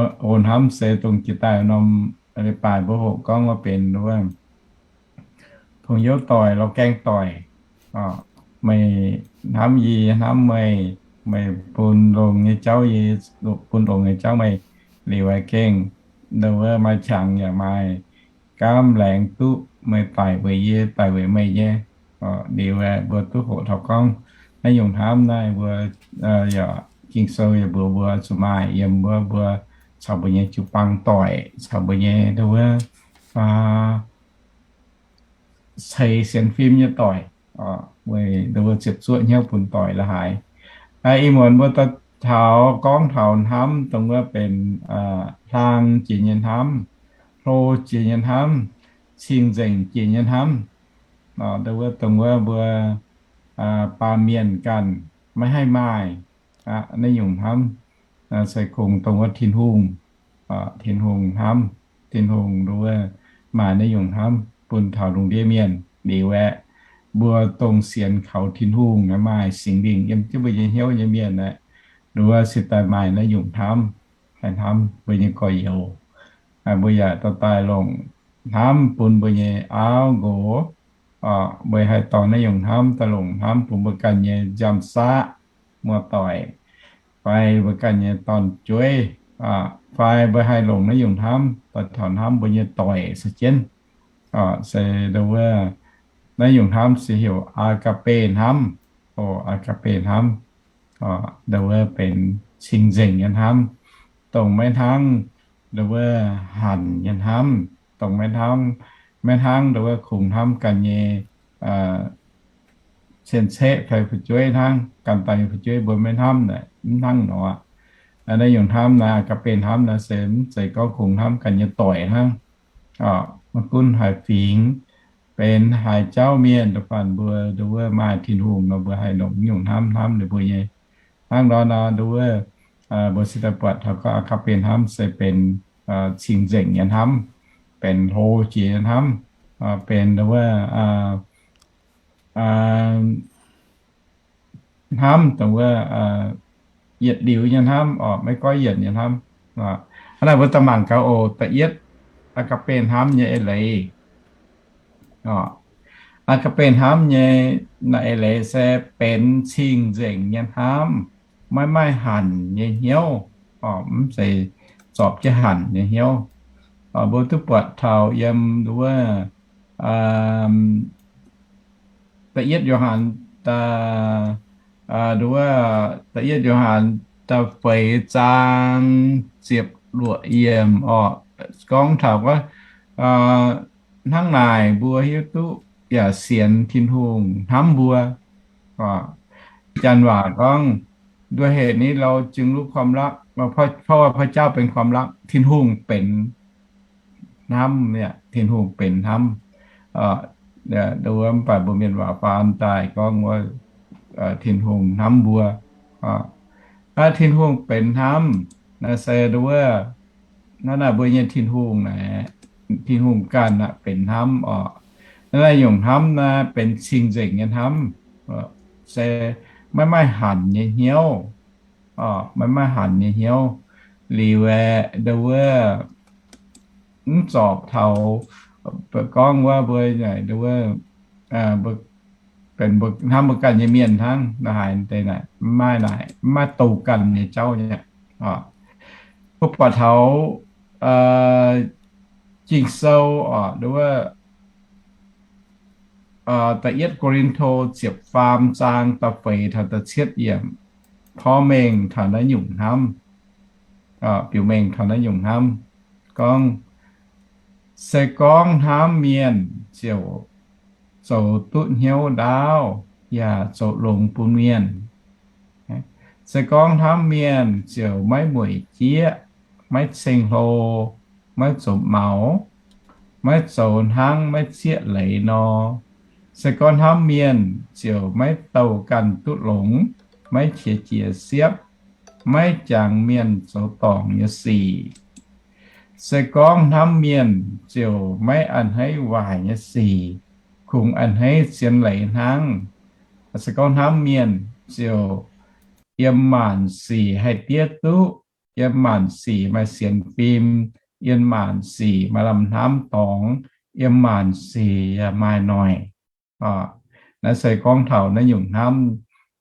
hnamv se dongh jiex daaih norm leiz-baaix mbuo hoqc gorngv wuov benx nduov 朋友 doic, lorz gaeng doic. Meih hnamv yie, yie hnamv meih. Meih bun longx nyei jauv yie, bun longx nyei jauv meih liuz aeqv, gengh nduov maaih qangx yaac maaih gaamv laengz duqv meih daic weic yie, daic weic meih nyei. Liuz aeqv, mbuo duqv hoqc taux gorngv naaiv nyungc hnamv naaiv mbuo yaac Ging-Sou yaac mbuox mbuo zuqc maaih yiem wuov mbuo caux mbuo nyei jiu-baang doic, caux mbuo nyei nduov ceix sienx fim nyei doic, weic nduov ziepc zuoqv hnyouv bun doic la'haaix. Ih muonz mbuo daaih taux gorngv taux hnamv dongh wuov benx hlang jiex nyei hnamv, hlo jiex nyei hnamv, cing-nzengc jiex nyei hnamv. Nduov wuov dongh wuov mbuo baamh mienh ganh maiv haih maaih naaiv nyungc hnamv. Se kungx dongh wuov Tin-Hungh, Tin-Hungh hnamv, Tin-Hungh nduov maaih naaiv nyungc hnamv bun taux lungh ndiev mienh. Liuz aeqv, mbuo dongh sienx kaux Tin-Hungh maaih Singx Lingh yiem jienv mbuo nyei hnyouv nyei mienh aeqv, nduov se daaih maaih naaiv nyungc hnamv, haih hnamv mbuo nyei gorx-youz. Mbuo yaac dorh daaih longc hnamv bun mbuo nyei auv nqox. Mbuo haih dorh naaiv nyungc hnamv daaih longc hnamv bun mbuo ganh nyei nziaamv-saqv, muoz-doic, fai mbuo ganh nyei dorn-jueiv, fai mbuo haih longc naaiv nyungc hnamv daaih taux hnamv mbuo nyei doic se jienv. Se nduov wuov, naaiv nyungc hnamv se heuc agape hnamv. O, agape hnamv, nduov wuov benx cing-nzengc nyei hnamv, dongh maiv hnangv nduov wuov hanc nyei hnamv, dongh maiv hnangv, maiv hnangv nduov wuov kungx hnamv ganh nyei cien-ceqv fai fu'jueiv hnangv. Ganh daaih nyei fu'jueiv mbuo maiv hnamv naaic, mv hnangv nor. Naaiv nyungc hnamv naaiv, agape hnamv naaiv se mv zeiz gorngv kungx hnamv ganh nyei doic hnangv. Maiv gunv haaix fingx, benx haaix jauv mienh, da'faanh mbuo nduov wuov maaih Tin-Hungh nor, mbuo haih longc nyungc hnamv hnamv ninh mbuo nyei. Hnangv nor nor nduov wuov, mbuo se daaih buatc taux gorngv agape hnamv se benx cing-nzengc nyei hnamv, benx hlo jiex nyei hnamv, benx nduov wuov hnamv dongh wuov yietc liuz nyei hnamv orqc, maiv goiv yienc nyei hnamv. Hnangv naaic mbuo daaih mangc gaax oc. Da'yietv, agape hnamv nyei eix leiz. Agape hnamv nyei naaiv eix leiz se benx cing-nzengc nyei hnamv, maiv maaih hanc nyei hnyouv, mv zeiz zorpc jienv hanc nyei hnyouv. Mbuo duqv buatc taux yiem nduov wuov da'yietv Yo^han, nduov wuov da'yietv Yo^han da'feix zaang ziepc luoqc yiemc orqc, gorngv taux wuov, hnangv naaic mbuo hiuv duqv yaac sienx Tin-Hungh hnamv mbuo. Janx waac gorngv, ด้วยเหตุนี้เราจึงรู้ความรัก เพราะว่าพระเจ้าเป็นความรัก Tin-Hungh benx hnamv, Tin-Hungh benx hnamv. Mv baac mbuo mienh waac faan daaih gorngv wuov, Tin-Hungh hnamv mbuo. Tin-Hungh benx hnamv naaiv se nduov wuov, naaiv naaic mbuo nyei Tin-Hungh naaic, Tin-Hungh ganh aeqv benx hnamv orqc. Naaiv naaic nyungc hnamv naaiv benx cing-nzengc nyei hnamv, se maiv maaih hanc nyei hnyouv, maiv maaih hanc nyei hnyouv. Liuz aeqv, nduov wuov mv zorpc taux gorngv wuov mbuo naaic nduov wuov benx mbuo hnamv mbuo ganh nyei mienh hnangv, naaiv haaix deix naaic maiv maaih naaic, maiv maaih douh ganh nyei jauv nyei. Mbuo buatc taux Ging-Sou orqc, nduov wuov da'yietv Ko^lin^to ziepc faam zaang da'feix taux da'cietv yiemc, porv mengh taux naaiv nyungc hnamv, biux mengh taux naaiv nyungc hnamv gorngv, se gorngv hnamv mienh ziouc zoux duqv hnyouv ndaauv yaac zoux longx bun mienh. Se gorngv hnamv mienh ziouc maiv mueic jieqv, maiv ceng-hlo, maiv zoux maux, maiv zoux hnangv maiv zieqv leiz nor. Se gorngv hnamv mienh ziouc maiv douh ganh duqv longx, maiv qiex jiez siepv, maiv jangx mienh zoux dorngc nyei sic. Se gorngv hnamv mienh ziouc maiv a'hneiv waaic nyei sic, kungx a'hneiv zien leiz hnangv. Se gorngv hnamv mienh ziouc yiem maanc sic haih diev duqv, yiem maanc sic maaih sienx fim, yiem maanc sic maaih lamh hnamv dorngx, yiem maanc sic yaac maaih noic. Naaiv se gorngv taux naaiv nyungc hnamv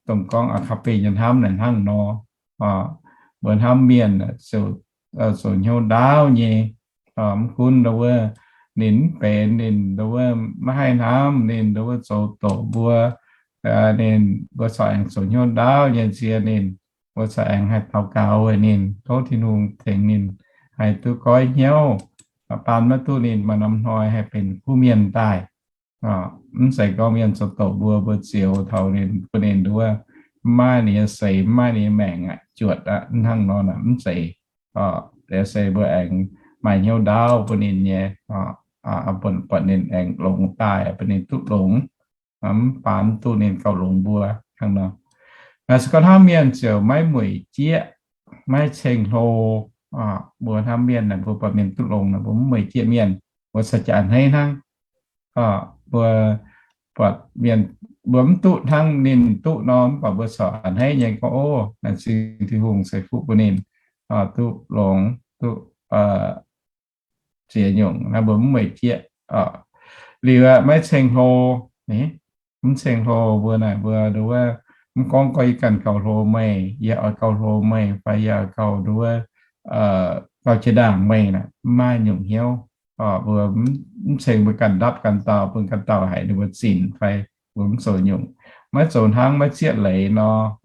dongh gorngv agape nyei hnamv naaic hnangv nor. Mbuo hnamv mienh ziouc hnyouv ndaauv nyei. Mv gunv ndau wuov ninh mv benx, ninh ndau wuov maiv haih hnamv, ninh ndau wuov zoux doqc mbuo, ninh, mbuo corc aengx zoux hnyouv ndaauv nyei nzie ninh. Mbuo corc aengx haih daux gaux weic ninh, tov Tin-Hungh tengx ninh haih duqv goiv hnyouv, baan maiv duqv ninh maaih norm hnoi haih benx kuv mienh daaih. Mv zeiz gorngv mienh zoux doqc mbuo, mbuo zioux taux ninh, bun ninh ndau wuov maiv maaih ninh nyei seix, maiv maaih ninh nyei maengc aqv, juotc aqv, hnangv nor aqv, mv zeiz. Se mbuo aengx maaih hnyouv ndaauv bun ninh nyei, buatc ninh aengx longx daaih, bun ninh duqv longx, mv baac mv duqv ninh gauh longx mbuo hnangv nor. Se gorngv hnamv mienh ziouc maiv mueic jieqv, maiv ceng-hlo. Mbuo hnamv mienh naaic, mbuo buatc mienh duqv longx naaic, mbuo mv mueic jieqv mienh, mbuo caux jaax a'hneiv hnangv. Mbuo buatc mienh, mbuo mv duqv hnangv ninh duqv nor, mv baac mbuo corc a'hneiv nyei gorngv, Ov, naaic zingh Tin-Hungh ceix fuqv bun ninh duqv longx, duqv ziex nyungc, naaiv mbuo mv mueic jieqv. Liuz aqv, maiv ceng-hlo. Mv ceng-hlo mbuo naaic, mbuo ndau wuov mv gorngv gorngv yie ganh gauh hlo meih, yie oix gauh hlo meih, fai yie oix gauh ndau wuov gauh jiex ndaangc meih naaic, mv maaih nyungc hnyouv. Mbuo mv ceng, mbuo ganh ndapv ganh dauh, bun ganh dauh haiz ninh mbuo zinc fai mbuo mv zoux nyungc, maiv zoux hnangv, maiv zieqv leiz nor.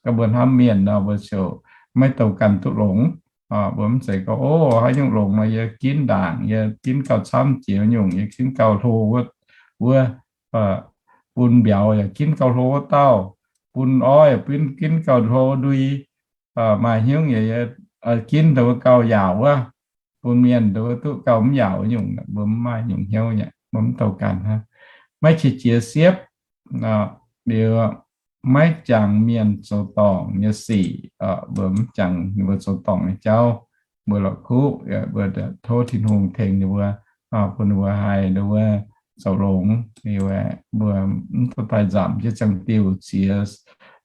Gorngv mbuo hnamv mienh nor, mbuo ziouc maiv douh ganh duqv longx. Mbuo mv zeiz gorngv, Ov, haaix nyungc longx nor yie ginv ndaangc, yie ginv gauh camv jiex nyungc, yie ginv gauh hlo wuov, wuov, bun mbiauz yaac ginv gauh hlo wuov dauh, bun orv yaac ginv gauh hlo ndui, maaih hnyouv yaac ginv ndau wuov gauh yaauc wuov, bun mienh ndau wuov duqv gauh mv yaauc nyungc. Mbuo mv maaih nyungc hnyouv nyei, mbuo mv douh ganh hnangv. Maiv qiex jiez siepv, liuz maiv jangx mienh zoux dorngc nyei sic. Mbuo mv jangx ninh mbuo zoux dorngc nyei jauv. Mbuo la'kuqv, mbuo tov Tin-Hungh tengx ninh mbuo, bun ninh mbuo haih ndau wuov zoux longx. Liuz mbuo mv daaih nzamc jienv ziangh diuh, ziex,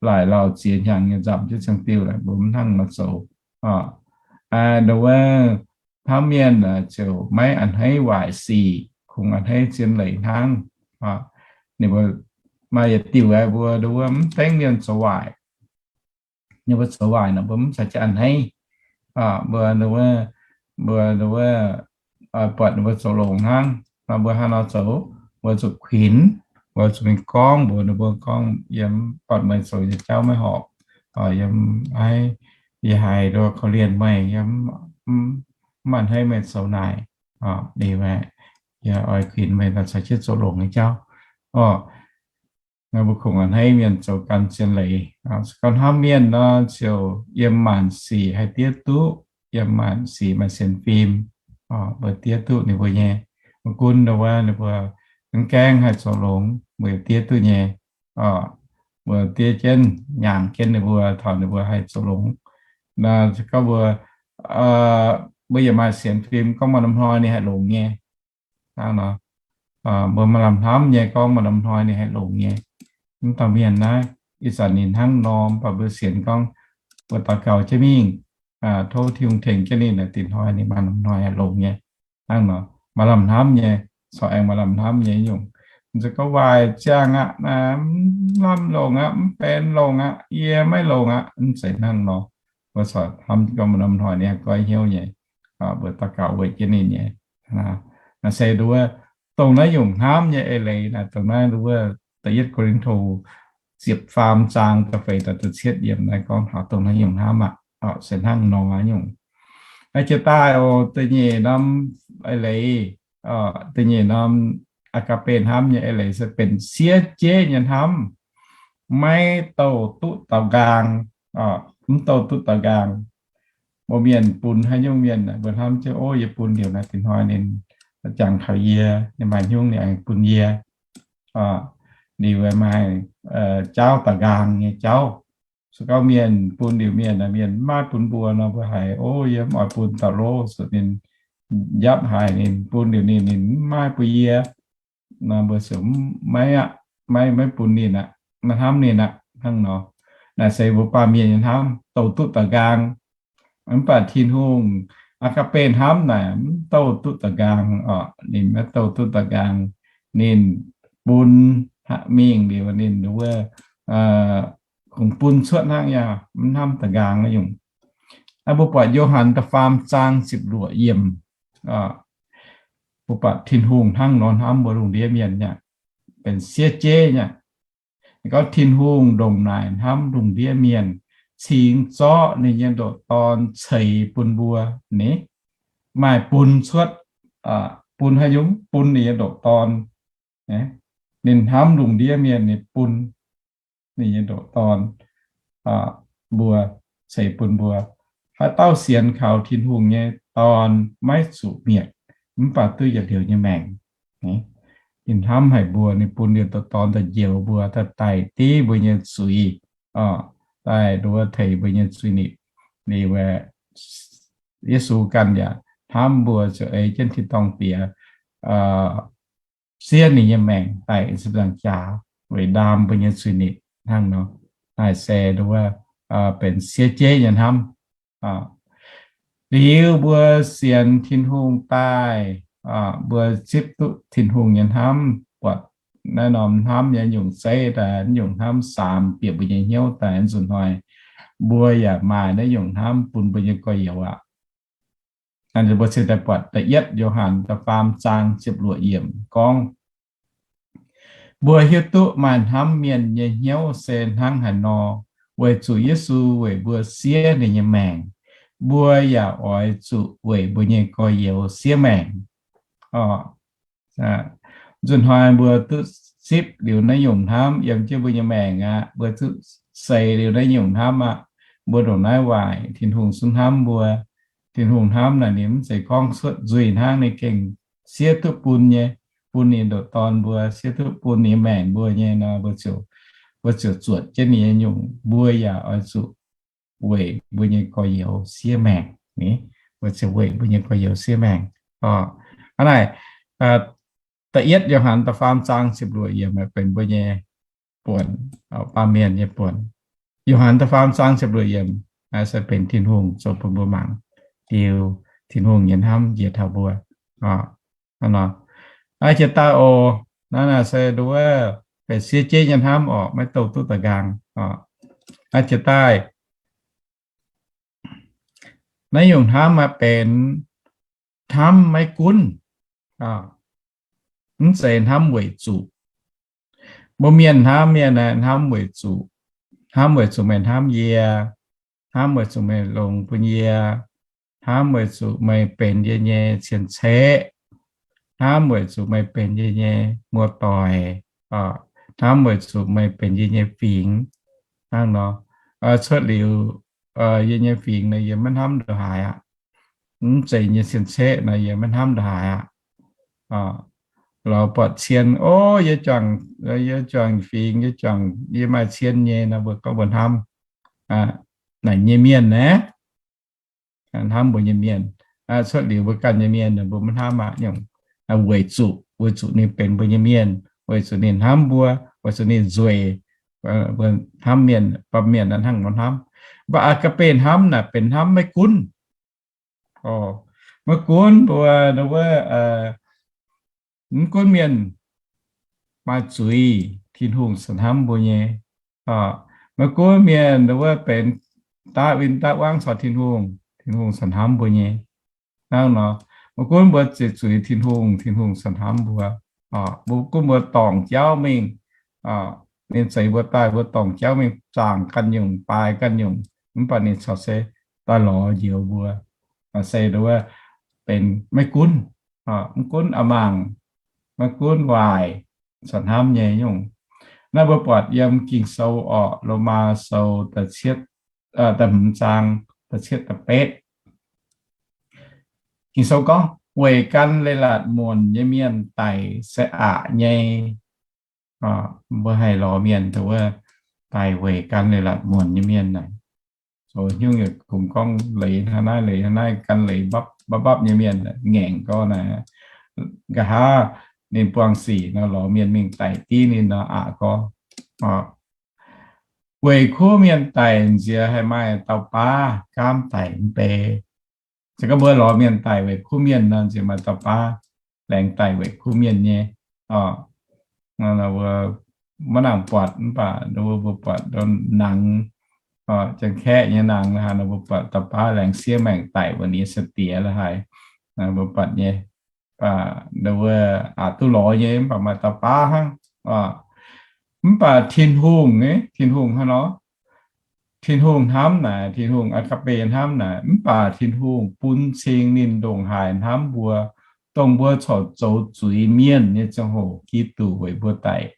laaic lauh ziex hnyangx nyei nzamc jienv ziangh diuh, mbuo mv hnangv nor zoux. Ndau wuov hnamv mienh ziouc maiv a'hneiv waaic sic, kungx a'hneiv zien leiz hnangv. Ninh mbuo maaih yietc diuh aeqv, mbuo ndau wuov mv dengv mienh zoux waaic. Ninh mbuo zoux waaic nor, mbuo mv caux jienv a'hneiv. Mbuo ndau wuov, mbuo ndau wuov buatc ninh mbuo zoux longx hnangv nor, mbuo hnangv nor zoux, mbuo zuqc kuinx, mbuo zuqc mingh gorngv mbuox ninh mbuo gorngv, Yie mv buatc meih zoux nyei jauv maiv horpc. Yie mv, yie haiz ndau wuov korv-lienh meih, yie mv a'hneiv meih zoux naaic. Liuz aeqv, yie oix kuinx meih caux jienv zoux longx nyei jauv. Mbuo kungx a'hneiv mienh zoux ganh zien leiz. Se gorngv hnamv mienh nor, ziouc yiem maanc sic haih diev duqv, yiem maanc sic maaih sienx fim, mbuo diev duqv ninh mbuo nyei. Mv gunv ndau wuov ninh mbuo mv gaengh haih zoux longx, mbuo yaac diev duqv nyei. Mbuo diev jienv, nyaangc jienv ninh mbuo taux ninh mbuo haih zoux longx. Naaiv gorngv mbuo, mbuo yaac maaih sienx fim gorngv maaih norm hnoi ninh haih longx nyei. Hnangv nor, mbuo maaih lamh hnamv nyei gorngv maaih norm hnoi ninh haih longx nyei. Mv dauh mienh naaiv, ih zanc ninh hnangv nor, mv baac mbuo sienx gorngv mbuo daux gaux jienv mingh, tov Tin-Hungh tengx jienv ninh, naaic dinh hnoi ninh maaih norm hnoi haih longx nyei. Hnangv nor, maaih lamh hnamv nyei, corc aengx maaih lamh hnamv nyei nyungc. Mv zeiz gorngv waaic ziangh aqv, mv lamh longx aqv, mv benx longx aqv, yie maiv longx aqv, mv zeiz hnangv nor. Mbuo corc hnamv gorngv maaih norm hnoi ninh haih goiv hnyouv nyei. Mbuo daux gaux weic jienv ninh nyei. Naaiv se nduov, dongh naaiv nyungc hnamv nyei eix leiz naaic, dongh naaiv nduov, da'yietv Ko^lin^to ziepc faam zaang da'feix da'cietv yiemc naaiv gorngv taux dongh naaiv nyungc hnamv aqv. Se hnangv nor nyungc. Naaiv jiex daaih oc, da'nyeic norm eix leiz, da'nyeic norm agape hnamv nyei eix leiz se benx siev jeiv nyei hnamv, maiv douh duqv daaux nqaang, mv douh duqv daaux nqaang. Mbuo mienh bun haaix nyungc mienh, mbuo hnamv jienv, Ov, yie bun liuz naaiv dinh hnoi ninh jangx taux yie, ninh maaih hnyungv ninh aengx bun yie. Liuz maaih jaauv daaux nqaang nyei jauv. Se gorngv mienh bun liuz mienh, mienh maiv bun mbuo nor, mbuo haiz, Ov, yie mv oix bun dauh lov, zuqc ninh njapv haic, ninh bun liuz ninh, ninh maiv bun yie. Nor mbuo ziouc maiv, maiv, maiv bun ninh aqv, maiv hnamv ninh aqv, hnangv nor. Naaiv se mbuo baamh mienh nyei hnamv, douh duqv daaux nqaang. Mv baac Tin-Hungh agape hnamv naaic mv douh duqv daaux nqaang oc. Ninh maiv douh duqv daaux nqaang. Ninh bun mingh liuz ninh wuov, kungx bun cuotv hnangv, yaac mv hnamv da'nqaang nyungc. Mbuo buatc Yo^han da'faam zaang ziepc luoqc yiemc, mbuo buatc Tin-Hungh hnangv nor hnamv mbuo lungh ndiev mienh nyei, benx siev jeiv nyei. Gorngv Tin-Hungh ndongc naaic hnamv lungh ndiev mienh, cingx zorqv ninh nyei ndoqc Dorn ceix bun mbuo. Ni, maaih bun cuotv, bun haaix nyungc? Bun ninh nyei ndoqc Dorn. Ninh hnamv lungh ndiev mienh, ninh bun ninh nyei ndoqc Dorn mbuo, ceix bun mbuo. Haaix dauh sienx kaux Tin-Hungh nyei Dorn maiv zuqc mietc, mv baac duqv yietc liuz nyei maengc. Ninh hnamv haic mbuo, ninh bun ninh ndoqc Dorn daaih njoux mbuo, daaih daic div mbuo nyei zuiz, daaih nduov teix mbuo nyei zuiz-nipc. Liuz Yesu ganh yaac hnamv mbuo ziouc ei jienv tin-dorngh Diex siev ninh nyei maengc daic ziepc nzaangc jaax weic ndaam mbuo nyei zuiz-nipc hnangv nor. Naaiv se nduov benx siev jeiv nyei hnamv. Liuz mbuo sienx Tin-Hungh daaih, mbuo zipv duqv Tin-Hungh nyei hnamv, buatc naaiv norm hnamv nyei nyungc zeiv daaih, nyungc hnamv saamx bieqc mbuo nyei hnyouv daaih, nzunc hnoi mbuo yaac maaih naaiv nyungc hnamv bun mbuo nyei gorx-youz aqv. Mbuo cingx daaih buatc da'yietv Yo^han da'faam zaang ziepc luoqc yiemc gorngv, mbuo hiuv duqv maaih hnamv mienh nyei hnyouv se hnangv haaix nor, weic zuqc Yesu weic mbuo siev ninh nyei maengc, mbuo yaac oix zuqc weic mbuo nyei gorx-youz siev maengc. Nzunc hnoi mbuo duqv zipv liuz naaiv nyungc hnamv yiem jienv mbuo nyei maengc aqv. Mbuo duqv seix liuz naaiv nyungc hnamv aqv. Mbuo ndongc naaiv waaic Tin-Hungh zungv hnamv mbuo. Tin-Hungh hnamv naaic ninh mv zeiz gorngv cuotv nzuih hnangv, ninh gengh siev duqv bun nyei, bun ninh ndoqc Dorn mbuo, siev duqv bun ninh maengc mbuo nyei nor, mbuo ziouc zuotc jienv ninh nyei nyungc. Mbuo yaac oix zuqc weic mbuo nyei gorx-youz siev maengc. Mbuo ziouc weic mbuo nyei gorx-youz siev maengc. Hnangv naaic, da'yietv Yo^han da'faam zaang ziepc luoqc yiemc benx mbuo nyei buonc, baamh mienh nyei buonc. Yo^han da'faam zaang ziepc luoqc yiemc se benx Tin-Hungh zoux bun mbuo mangc, diuh Tin-Hungh nyei hnamv njiec taux mbuo. Aa, jiex daaih oc. Naaiv naaic se nduov benx siev jeiv nyei hnamv orqc, maiv douh duqv da'nqaang. Aa, jiex daaih, naaiv nyungc hnamv aeqv, benx hnamv maiv gunv, mv zeiz hnamv weic zuqc. Mbuo mienh hnamv, mienh hnamv weic zuqc, hnamv weic zuqc meih hnamv yie, hnamv weic zuqc meih longx bun yie, hnamv weic zuqc meih benx yie nyei cien-ceqv, hnamv weic zuqc meih benx yie nyei muoz-doic, hnamv weic zuqc meih benx yie nyei fingx. Hnangv nor, cuotv liuz yie nyei fingx nor, yie maiv hnamv ndongc haaix aqv. Mv zeiz nyei cien-ceqv nor, yie maiv hnamv ndongc haaix aqv. Lorz buatc cien, o, yie juangc, yie juangc fingx, yie juangc, yie maaih cien nyei nor, mbuo gorngv mbuo hnamv. Naaic nyei mienh naaic, hnamv mbuo nyei mienh. Cuotv liuz mbuo ganh nyei mienh, mbuo maiv hnamv aqv. Nyungc weic zuqc, weic zuqc ninh benx mbuo nyei mienh, weic zuqc ninh hnamv mbuo, weic zuqc ninh nzueic, mbuo hnamv mienh, baamh mienh hnangv nor hnamv. Mv baac agape hnamv naaic benx hnamv maiv gunv. Maiv gunv mbuo, wuov, mv gunv mienh maaih zuiz, Tin-Hungh caux hnamv mbuo nyei. Maiv gunv mienh wuov benx daav win daav wangv caux Tin-Hungh, Tin-Hungh caux hnamv mbuo nyei. Hnangv nor, maiv gunv mbuo ziqc zuiz Tin-Hungh, Tin-Hungh caux hnamv mbuo. Maiv gunv mbuo dorngc jauv mingh, ninh zeix mbuo daaih, mbuo dorngc jauv mingh zaangc ganh nyungc, baaix ganh nyungc, mv baac ninh corc se daaih lorz njoux mbuo. Se nduov benx maiv gunv, mv gunv a'maah, maiv gunv waaic, caux hnamv nyei nyungc. Naaiv mbuo buatc yiem Ging-Sou orqc, Lomaa Sou da'cietv, da'hmz zaang, da'cietv da'betv. Ging-Sou gorngv, weic gan leiz-latc muonc nyei mienh daic se aqc nyei. Mbuo haih lorz mienh wuov daic weic gan leiz-latc muonc nyei mienh naaic. Zoux hnyouv yietc kungx gorngv leiz hnangv naaiv, leiz hnangv naaiv, gan leiz mbapv mbapv nyei mienh ngaengc gorngv naaic, nqa'haav ninh buangh sic nor, lorz mienh mingh daic div ninh nor, aqc gorngv. Weic kuv mienh daic nziex haih maaih dauh baav gaamv daic mv bei. Se gorngv mbuo lorz mienh daic weic kuv mienh nor, nziex maaih dauh baav laengz daic weic kuv mienh nyei. Mbuo maiv nangc buatc mv baac mbuo buatc nangx, Janx-Kaeqv nyei nangx la'haaix nor mbuo buatc dauh baav laengz sieqv maengc daic wuov nyei sai-diex la'haaix, mbuo buatc nyei. Mv baac wuov aqc duqv lorz nyei mv baac maaih dauh baav hnangv. Mv baac Tin-Hungh, Tin-Hungh hnangv nor, Tin-Hungh hnamv naaic, Tin-Hungh aa^gapv^be hnamv naaic, mv baac Tin-Hungh bun cing ninh ndongc haaix hnamv mbuo, dongh mbuo corc zoux zuiz-mienh nyei ziangh hoc Giduc weic mbuo daic.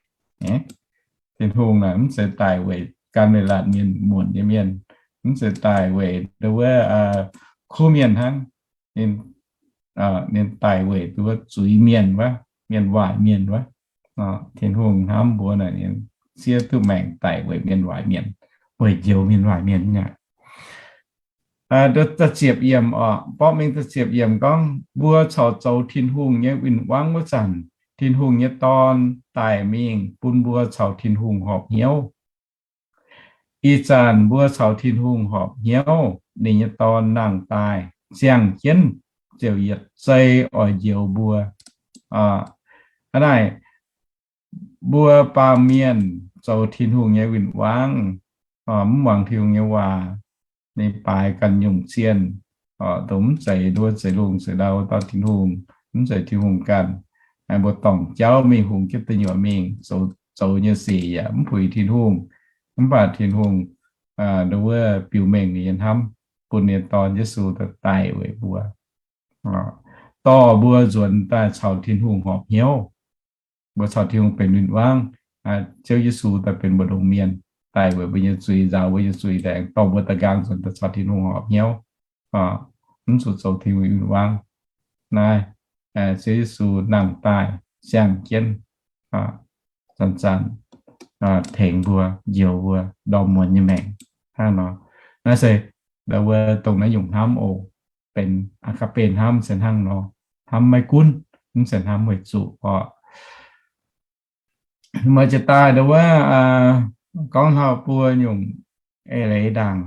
Tin-Hungh naaic mv zeiz daic weic gan leiz-latc mienh, muonc nyei mienh, mv zeiz daic weic wuov kuv mienh hnangv. Ninh daic weic wuov zuiz-mienh wuov, mienh waaic mienh wuov. Tin-Hungh hnamv mbuo naaic ninh siev duqv maengc daic weic mienh waaic mienh, weic njoux mienh waaic mienh aqv. Da'ziepc yiemc oc, mborqv mingh da'ziepc yiemc gorngv, mbuo corc zoux Tin-Hungh nyei win-wangv wuov zanc, Tin-Hungh nyei Dorn daic mingh bun mbuo caux Tin-Hungh horpc hnyouv. Ih zanc mbuo caux Tin-Hungh horpc hnyouv, ninh nyei Dorn nangh daaih ziangh jienv ziouc yietc zei oix njoux mbuo. Hnangv naaic, mbuo baamh mienh zoux Tin-Hungh nyei win-wangv, mv muangx Tin-Hungh nyei waac, ninh baaix ganh nyungc zienh, dongh mv zeiz nduov, zeiz lungh zeiz ndau dauh Tin-Hungh, mv zeiz Tin-Hungh ganh. Mbuo dorngc jauv mingh hungx jienv deic nyuoqc mingh, zoux nyei sic yaac mv puix Tin-Hungh. Mv baac Tin-Hungh nduov biux mengh ninh nyei hnamv, bun ninh nyei Dorn Yesu daaih daic weic mbuo, dorh mbuo nzuonx daaih caux Tin-Hungh horpc hnyouv. Mbuo caux Tin-Hungh benx win-wangv. Ziouv Yesu daaih benx mbu'ndongx mienh, daic weic mbuo nyei zuiz, nzaaux mbuo nyei zuiz, aengx dorh mbuo daaih nqaang nzuonx daaih caux Tin-Hungh horpc hnyouv, mv zuqc zoux Tin-Hungh win-wangv. Naaiv, Ziouv Yesu nangh daaih ziangh jienv, zanc-zanc tengx mbuo, njoux mbuo ndorm muonz nyei maengc hnangv nor. Naaiv se wuov dongh naaiv nyungc hnamv oc. Benx aa^gapv^be hnamv se hnangv nor, hnamv maiv gunv, mv zeiz hnamv weic zuqc orqc. Meih jiex daaih nduov wuov, gorngv hlauv buo nyungc eix leiz ndaangc,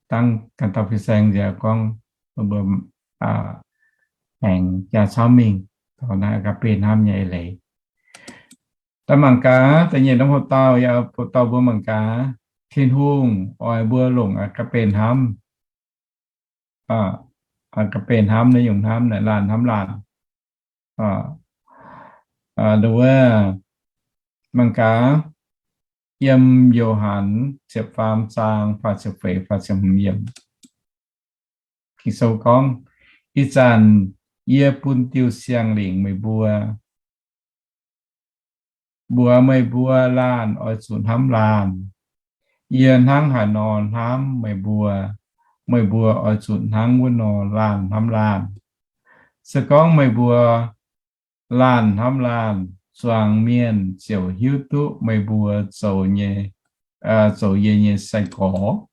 dangh ganh dauh fin-saeng nziex gorngv mbuo aengx jaa cauv mingh taux naaiv aa^gapv^be hnamv nyei eix leiz. Daaih mangc gaax, da'nyeic norm hoc-dauh yaac dorh mbuo mangc gaax, Tin-Hungh oix mbuo longc aa^gapv^be hnamv. Aa^gapv^be hnamv naaiv nyungc hnamv naaic laanh hnamv laanh. Nduov wuov, mangc gaax, yiem Yo^han ziepc faam zaang faah ziepc feix, faah ziepc hmz yiemc. Ging-Sou gorngv, ih zanc yie bun diuh siang-lingc meih mbuo, mbuox meih mbuo laanh oix zuqc hnamv laanh. Yie hnangv haaix nor hnamv meih mbuo, meih mbuo oix zuqc hnangv wuov nor laanh hnamv laanh. Se gorngv meih mbuo laanh hnamv laanh, zuangx mienh ziouc hiuv duqv meih mbuo zoux nyei, zoux yie nyei sai-gorx.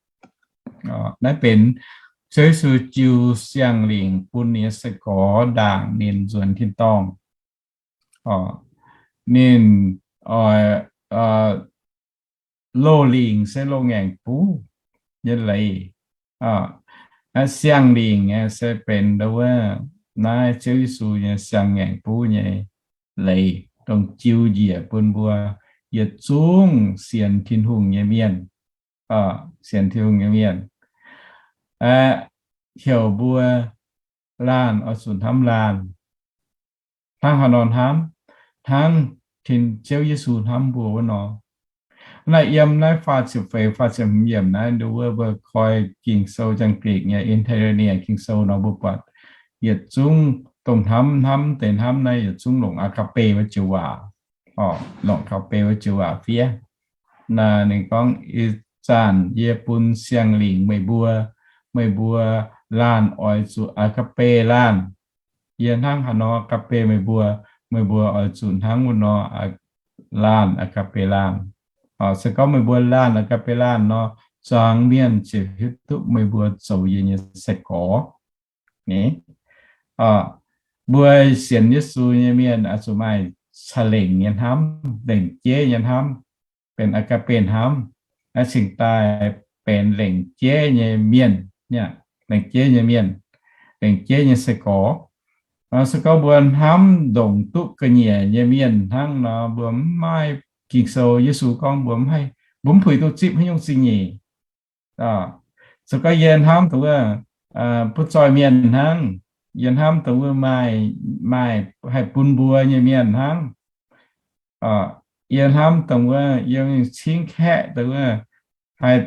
Naaiv benx Ziouv Yesu jiu siang-lingc bun ninh nyei sai-gorx ndaangc ninh nzuonx tin-dorngh. Ninh oix loz-lingc se loz-ngaengc buv nyei leiz. Naaiv siang-lingc se benx nduov wuov, naaiv Ziouv Yesu nyei siang-ngaengc buv nyei leiz, dongh jiu njiec bun mbuo yietc zungv sienx Tin-Hungh nyei mienh, sienx Tin-Hungh nyei mienh, heuc mbuo laanh oix zuqc hnamv laanh, hnangv haaix nor hnamv, hnangv Tin, Ziouv Yesu hnamv mbuo wuov nor. Naaiv yiem naaiv faah ziepc feix, faah ziepc hmz yiemc naaiv, nduov wuov mbuo koi Ging-Sou Janx-Gikc nyei Interlinear Ging-Sou nor mbuo buatc yietc zungv dongh hnamv, hnamv deix hnamv naaiv yietc zungv longc aa^gapv^be wuov joux waac, longc aa^gapv^be wuov joux waac fiev. Naaiv ninh gorngv, ih zanc yie bun siang-lingc meih mbuo, meih mbuo laanh oix zuqc aa^gapv^be laanh. Yie hnangv haaix nor aa^gapv^be meih mbuo, meih mbuo oix zuqc hnangv wuov nor laanh aa^gapv^be laanh. Se gorngv meih mbuo laanh aa^gapv^be laanh nor, zuangx mienh ziouc hiuv duqv meih mbuo zoux yie nyei sai-gorx. Mbuo sienx Yesu nyei mienh oix zuqc maaih ca'lengc nyei hnamv, lengc jeiv nyei hnamv, benx aa^gapv^be hnamv, cingx daaih benx lengc jeiv nyei mienh, lengc jeiv nyei mienh, lengc jeiv nyei sai-gorx. Se gorngv mbuo hnamv ndongc duqv ga'nyiec nyei mienh hnangv nor, mbuo mv maaih Ging-Sou Yesu gorngv mbuo mv haih, mbuo mv puix duqv zipv haaix nyungc zingh nyeic. Zoux gau yie hnamv dongh wuov butv zoih mienh hnangv. Yie hnamv dongh wuov maaih, maaih haih bun mbuo nyei mienh hnangv. Yie hnamv dongh wuov yie cingv kaeqv dongh wuov haih,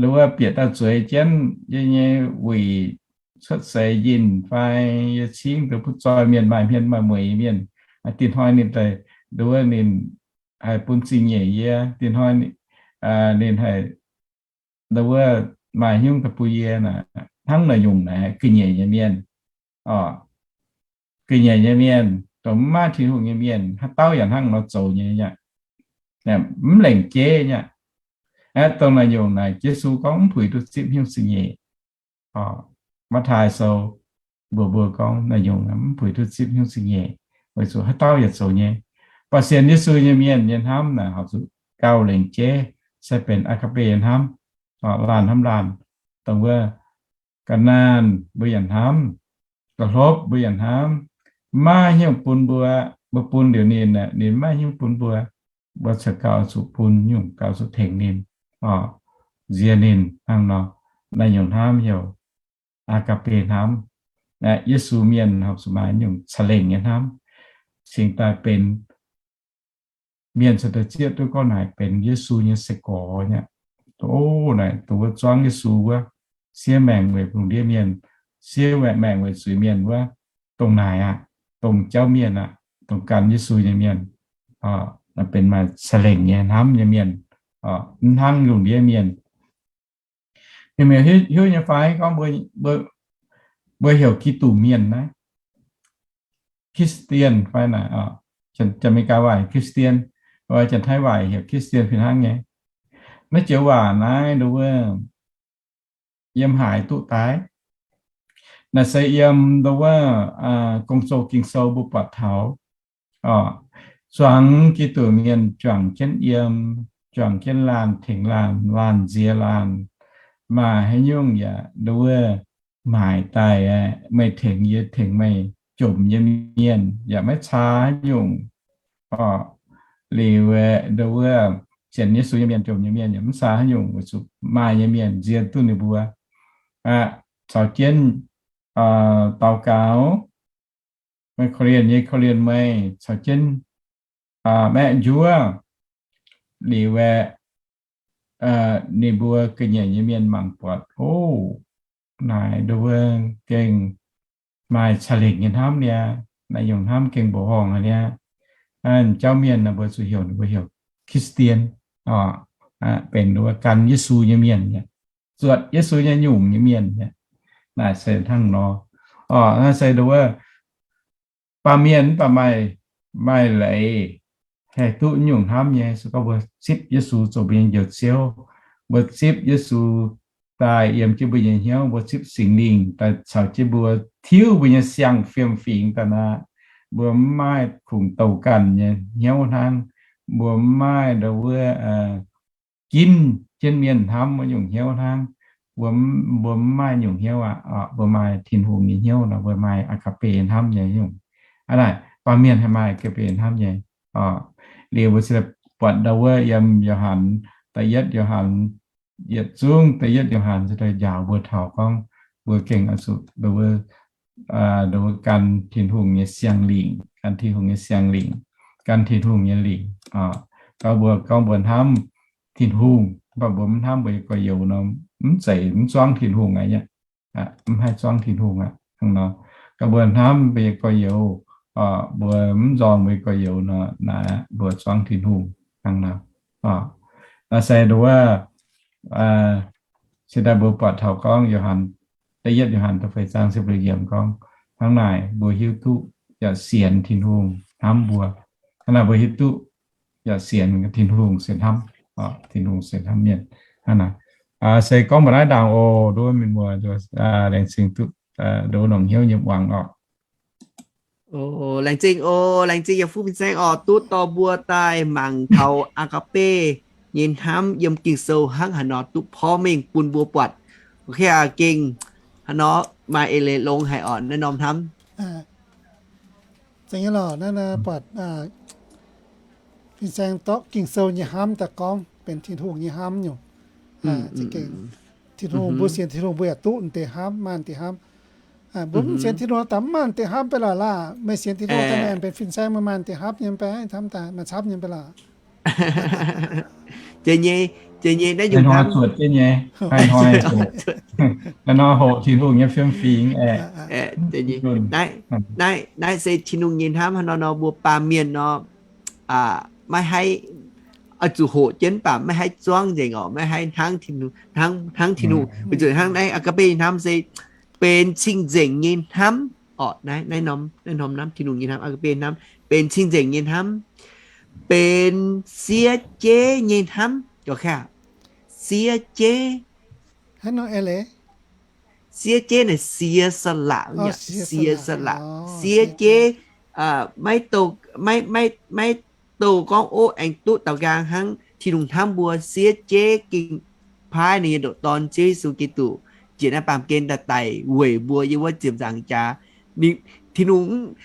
wuov bieqc daaih zueiz jienv yie nyei wuic cuotv seix njinh fai yie cingv dongh butv zoih mienh, maaih hmien maaih mueic mienh, dinh hnoi ninh daaih, wuov ninh haih bun zingh nyeic yie, dinh hnoi ninh haih, wuov maaih haaix nyungc daaih bun yie naaic, hnangv naaiv nyungc naaic ga'nyiec nyei mienh, ga'nyiec nyei mienh, dongh mv maaih Tin-Hungh nyei mienh, haaix dauh yaac hnangv nor zoux nyei aqv. Mv lengc jeiv aqv. Aeqv, dongh naaiv nyungc naaic Yesu gorngv mv puix duqv zipv haaix nyungc zingh nyeic. Matv^taai Sou mbuox mbuo gorngv naaiv nyungc mv puix duqv zipv haaix nyungc zingh nyeic, weic zuqc haaix dauh yaac zoux nyei. Baac sienx Yesu nyei mienh nyei hnamv naaic horpc zuqc gauh lengc jeiv, se benx agape nyei hnamv, laanh hnamv laanh. Dongh wuov ga'naanh mbuo yaac hnamv, ga'hlopv mbuo yaac hnamv. Maiv maaih haaix nyungc bun mbuo, mbuo bun liuz ninh, ninh maiv maaih haaix nyungc bun mbuo, mbuo corc gauh zuqc bun nyungc, gauh zuqc tengx ninh, nziex ninh hnangv nor. Naaiv nyungc hnamv heuc agape hnamv. Yesu mienh horpc zuqc maaih nyungc ca'lengc nyei hnamv, cingx daaih benx mienh cingx daaih zieqv duqv gorngv naaic benx Yesu nyei sai-gorx aqv. O, naaic dongh wuov zuangv Yesu wuov, siev maengc weic lungh ndiev mienh, siev maengc weic zuiz-mienh wuov, dongh naaic aqv, dongh jauv mienh aqv, dongh gan Yesu nyei mienh, benx maaih ca'lengc nyei hnamv nyei mienh, mv hnangv lungh ndiev mienh. Mienh hiuv nyei fai gorngv mbuo heuc Giduc mienh naaiv, Christian fai naaic, Janx-Meigaa waac Christian, Janx-Taiv waac heuc Christian fih hnangv nyei. Naaiv joux waac naaiv nduov wuov yiem haaix duqv daaih? Naaiv se yiem nduov wuov Gong-Zoh Ging-Sou mbuo buatc taux, zuangx Giduc mienh juangc jienv yiem, juangc jienv laanh tengx laanh, laanh nziex laanh, maaih haaix nyungc yaac nduov wuov maaic daaih, meih tengx yie, tengx meih jomc nyei mienh yaac maiv caa haaix nyungc. Liuz nduov wuov sienx Yesu nyei mienh, jomc nyei mienh yaac mv caa haaix nyungc, weic zuqc maaih nyei mienh nziex duqv ninh mbuo, caux jienv daux gaux, meih korv-lienh yie, korv-lienh meih, caux jienv maeqv njuov. Liuz aeqv, ninh mbuo ga'nyiec nyei mienh mangc buatc, o, naaic nduov wuov gengh maaih ca'lengc nyei hnamv niaa. Naaiv nyungc hnamv gengh mbuoqc horngh haic niaa. Jauv mienh naaic mbuo zuqc heuc ninh mbuo heuc Christian, benx nduov gan Yesu nyei mienh, zuotc Yesu nyei nyungc nyei mienh. Naaic se hnangv nor. Naaiv se nduov wuov baamh mienh mv baac maaih, maaih leiz haih duqv nyungc hnamv nyei. Se gorngv mbuo zipv Yesu zoux mbuo nyei Njoux Ziouv, mbuo zipv Yesu daaih yiem jienv mbuo nyei hnyouv, mbuo zipv Singx Lingh daaih caux jienv mbuo tiuv mbuo nyei siang-fiem fingx daaih nor, mbuo mv maaih kungx douc ganh nyei hnyouv hnangv. Mbuo mv maaih nduov wuov ginv jienv mienh hnamv wuov nyungc hnyouv hnangv. Mbuo, mbuo mv maaih nyungc hnyouv aqv. Mbuo maaih Tin-Hungh nyei hnyouv nor, mbuo maaih agape hnamv nyei nyungc. Aa naaic, baamh mienh haih maaih agape hnamv nyei. Liuz mbuo se buatc nduov wuov yiem Yo^han, da'yietv Yo^han, yietc zungv da'yietv Yo^han se daaih njaaux mbuo taux gorngv mbuo gengh oix zuqc nduov wuov, nduov wuov gan Tin-Hungh nyei siang-lingc, gan Tin-Hungh nyei siang-lingc, gan Tin-Hungh nyei lingc. Gorngv mbuo, gorngv mbuo hnamv Tin-Hungh mv baac mbuo mv hnamv mbuo nyei gorx-youz nor, mv zeiz mv zuangv Tin-Hungh aqv. Mv haih zuangv Tin-Hungh aqv. Hnangv nor, gorngv mbuo hnamv mbuo nyei gorx-youz, mbuo mv nzorng mbuo nyei gorx-youz nor, naaic mbuo zuangv Tin-Hungh. Hnangv nor, naaiv se nduov wuov, se daaih mbuo buatc taux gorngv Yo^han, da'yietv Yo^han da'feix zaang ziepc luoqc yiemc gorngv, hnangv naaic mbuo hiuv duqv yaac sienx Tin-Hungh hnamv mbuo. Hnangv naaic mbuo hiuv duqv yaac sienx Tin-Hungh se hnamv, Tin-Hungh se hnamv mienh. Hnangv naaic, se gorngv mbuo naaiv ndaangc oc, nduov mienh muoz, laengz zingh duqv nduov nongc hnyouv nyei muangx oc. Laengz zingh oc, laengz zingh yietc fuqv fin-saeng oc, duqv dorh mbuo daaih mangc taux agape nyei hnamv yiem Ging-Sou hnangv haaix nor duqv porv mengh bun mbuo buatc. Gengh haaix nor maaih eix leiz longx haic oc naaiv norm hnamv. Zengc nyei lorqc, naaiv buatc Fin-saeng dorh Ging-Sou nyei hnamv daaih gorngv benx Tin-Hungh nyei hnamv nyungc. Za'gengh Tin-Hungh, mbuo sienx Tin-Hungh mbuo yaac duqv deix hnamv, maaih deix hnamv. Mbuo mv sienx Tin-Hungh daaih mv maaih deix hnamv beiv laac laah. Meih sienx Tin-Hungh daaih meih aengx benx fin-saeng, meih maaih deix hnamv nyei beiv, hnamv daaih maaih camv nyei beiv laac. Jiex nyei, jiex nyei naaiv nyungc hnamv. Zuotc jienv nyei, hnoi-hnoi hoqc Tin-Hungh nyei fiem-fingx. Naaiv, naaiv se Tin-Hungh nyei hnamv. Hnangv nor nor mbuo baamh mienh nor, maiv haih, oix zuqc hoqc jienv mv baac maiv haih zuangv nzengc orqc, maiv haih hnangv Tin-Hungh, hnangv, hnangv Tin-Hungh. Weic zuqc hnangv naaiv agape hnamv se benx cing-nzengc nyei hnamv orqc. Naaiv, naaiv norm, naaiv norm hnamv, Tin-Hungh nyei hnamv, agape hnamv, benx cing-nzengc nyei hnamv, benx siev jeiv nyei hnamv. Gauh kaav, siev jeiv, siev jeiv naaic เสียสละ, เสียสละ, เสียสละ, siev jeiv. Maiv, maiv, maiv dongh gorngv, ov, aengx duqv daaux nqaang hnangv. Tin-Hungh hnamv mbuo siev jeiv, ging paaiv ninh nyei ndoqc Dorn, Ziouv Yesu Giduc, njiec naaiv baamh gen daaih daic weic mbuo yiem wuov ziepc nzaangc jaax. Ninh, Tin-Hungh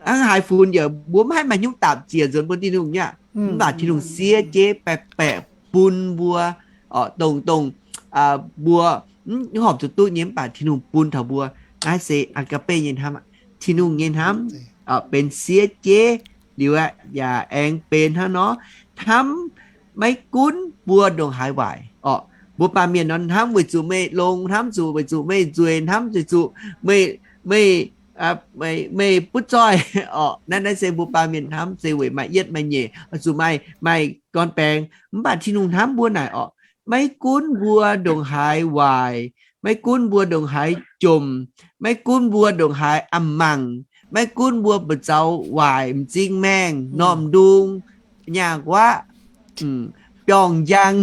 hnangv haaix funx yaac mbuo maiv haih maaih hnyouv daapc ziec nzuonx bun Tin-Hungh nyei aqv. Mv baac Tin-Hungh siev jeiv baeqc baeqc bun mbuo, dongh, dongh mbuo mv horpc zuqc duqv nyei, mv baac Tin-Hungh bun taux mbuo. Naaiv se agape nyei hnamv, Tin-Hungh nyei hnamv, benx siev jeiv liuz aqv, yaac aengx benx hnangv nor hnamv maiv gunv mbuo ndongc haaix waaic orqc. Mbuo baamh mienh nor hnamv weic zuqc meih longx, hnamv zuqc weic zuqc meih nzueic, hnamv weic zuqc meih, meih, meih butv zoih orqc. Naaiv, naaiv se mbuo baamh mienh hnamv se weic maaih yietv maaih nyeic, oix zuqc maaih, maaih gorn baengx. Mv baac Tin-Hungh hnamv mbuo naaic orqc, maiv gunv mbuo ndongc haaix waaic, maiv gunv mbuo ndongc haaix jomc, maiv gunv mbuo ndongc haaix a'mangc, maiv gunv mbuo mbu'zaux waaic, m'zing maengh, normh-ndung, nyaah nquaqv, biorngh njang,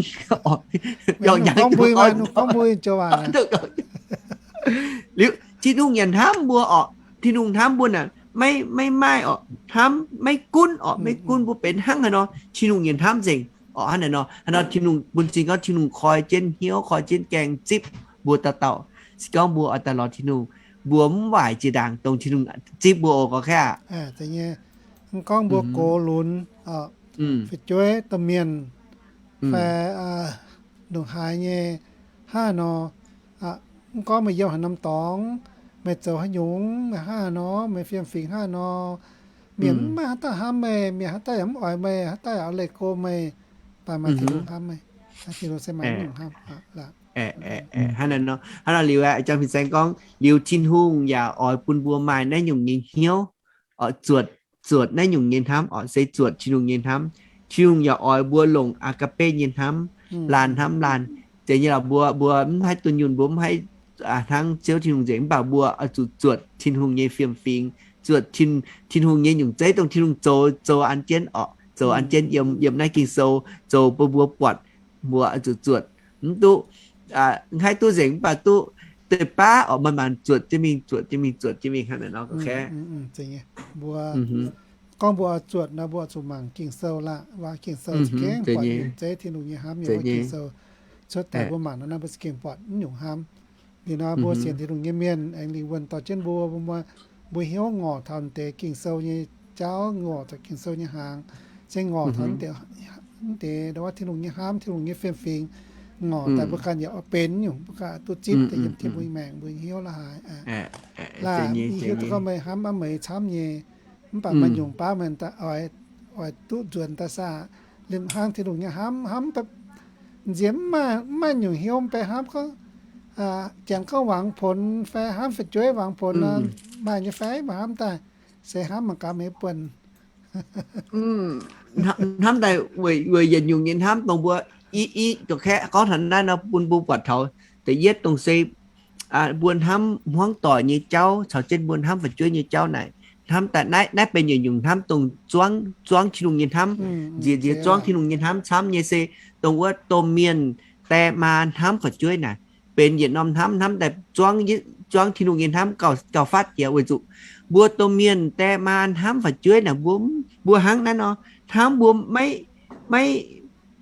biorngh njang, Liuz Tin-Hungh yaac hnamv mbuo orqc. Tin-Hungh hnamv mbuo naaic maiv, maiv maaih orqc, hnamv maiv gunv orqc, maiv gunv mbuo benx hnangv haaix nor, Tin-Hungh yaac hnamv nzengc orqc. Hnangv naaic nor, hnangv nor Tin-Hungh bun cing gorngv Tin-Hungh koi jienv hnyouv, koi jienv gaeng zipv mbuo dauh dauh. Se gorngv mbuo oix daaih lorz Tin-Hungh, mbuo mv waaic jiex ndaangc dongh Tin-Hungh zipv mbuo oc, gauh kaav. Gorngv mbuo gox lunx, fu'jueiv, domh mienh, fai ndongc haaix nyei, hnangv haaix nor, mv gorngv meih yiem haaix norm dorngx, meih zoux haaix nyungc, meih hnangv haaix nor, meih fiem-fingx hnangv haaix nor, mienh mv maaih haaix dauh hnamv meih, mienh haaix dauh yaac mv oix meih, haaix dauh yaac oix leih go meih, daaih maaih Tin-Hungh hnamv meih. Tin-Hungh se maaih nyungc hnamv laac. Hnangv naaic nor, hnangv naaic liuz, a'jang fin-saeng gorngv liuz Tin-Hungh yaac oix bun mbuo maaih naaiv nyungc nyei hnyouv, zuotc, zuotc naaiv nyungc nyei hnamv orqc, se zuotc Tin-Hungh nyei hnamv. Tin-Hungh yaac oix mbuo longc agape nyei hnamv, laanh hnamv laanh. Zeiz nyei lorqc, mbuo, mbuo mv haih dunh yunh, mbuo mv haih hnangv Ziouv Tin-Hungh nzengc, mv baac mbuo oix zuqc zuotc Tin-Hungh nyei fiem-fingx, zuotc Tin, Tin-Hungh nyei nyungc zeiv dongh Tin-Hungh zoux, zoux an jienv orqc, zoux an jienv yiem, yiem naaiv Ging-Sou zoux bun mbuo buatc, mbuo oix zuqc zuotc. Mv duqv, mv haih duqv nzengc, mv baac duqv deix baav orqc, manc-manc zuotc jienv mingh, zuotc jienv mingh, zuotc jienv mingh hnangv naaic nor. Mbuo gorngv mbuo oix zuotc nor, mbuo oix zuqc mangc Ging-Sou laac, waac Ging-Sou za'gengh buatc nyungc zeiv Tin-Hungh nyei hnamv yiem wuov Ging-Sou cuotv daaih, mbuo mangc nor naaiv mbuo za'gengh buatc naaiv nyungc hnamv. Liuz nor mbuo sienx Tin-Hungh nyei mienh aengx lingh wuonh dorh jienv mbuo, mbuo, mbuo hnyouv ngorc taux deix Ging-Sou nyei jauv, ngorc taux Ging-Sou nyei hnaangx, se ngorc taux deix, deix wuov Tin-Hungh nyei hnamv, Tin-Hungh nyei fiem-fingx, ngorc daaih mbuo ganh yaac oix benx nyungc, mbuo ganh duqv zipv deix yiem Tin-Hungh maengc mbuo hnyouv la'haaix. Laac hiuv duqv gorngv meih hnamv aqv meih camv nyei, mv baac maaih nyungc baav meih oix, oix duqv nzuonx daaih saah, liemh hnangv Tin-Hungh nyei hnamv, hnamv nziex mv maaih, mv maaih nyungc hnyouv mv bei hnamv gorngv, janx gorngv wangx ponx fai hnamv fu'jueiv wangx ponx nor, maaih nyei fai? Maaih hnamv daaih se hnamv mangc gaax meih buonc. Hnamv daaih weic, weic yietc nyungc nyei hnamv dongh mbuo i, i, gorngv taux naaiv nor bun mbuo buatc taux da'yietv dongh se mbuo hnamv hmuangv doic nyei jauv caux jienv mbuo hnamv fu'jueiv nyei jauv naaic, hnamv daaih naaiv, naaiv benx yietc nyungc hnamv dongh zuangv, zuangv Tin-Hungh nyei hnamv. Nziex, nziex zuangv Tin-Hungh nyei hnamv camv nyei se dongh wuov domh mienh die maa hnamv fu'jueiv naaic, benx yietc norm hnamv, hnamv daaih zuangv, zuangv Tin-Hungh nyei hnamv gauh, gauh fatv jiex weic zuqc mbuo domh mienh die maa hnamv fu'jueiv naaic, mbuo, mbuo hnangv naaiv nor, hnamv mbuo maiv, maiv,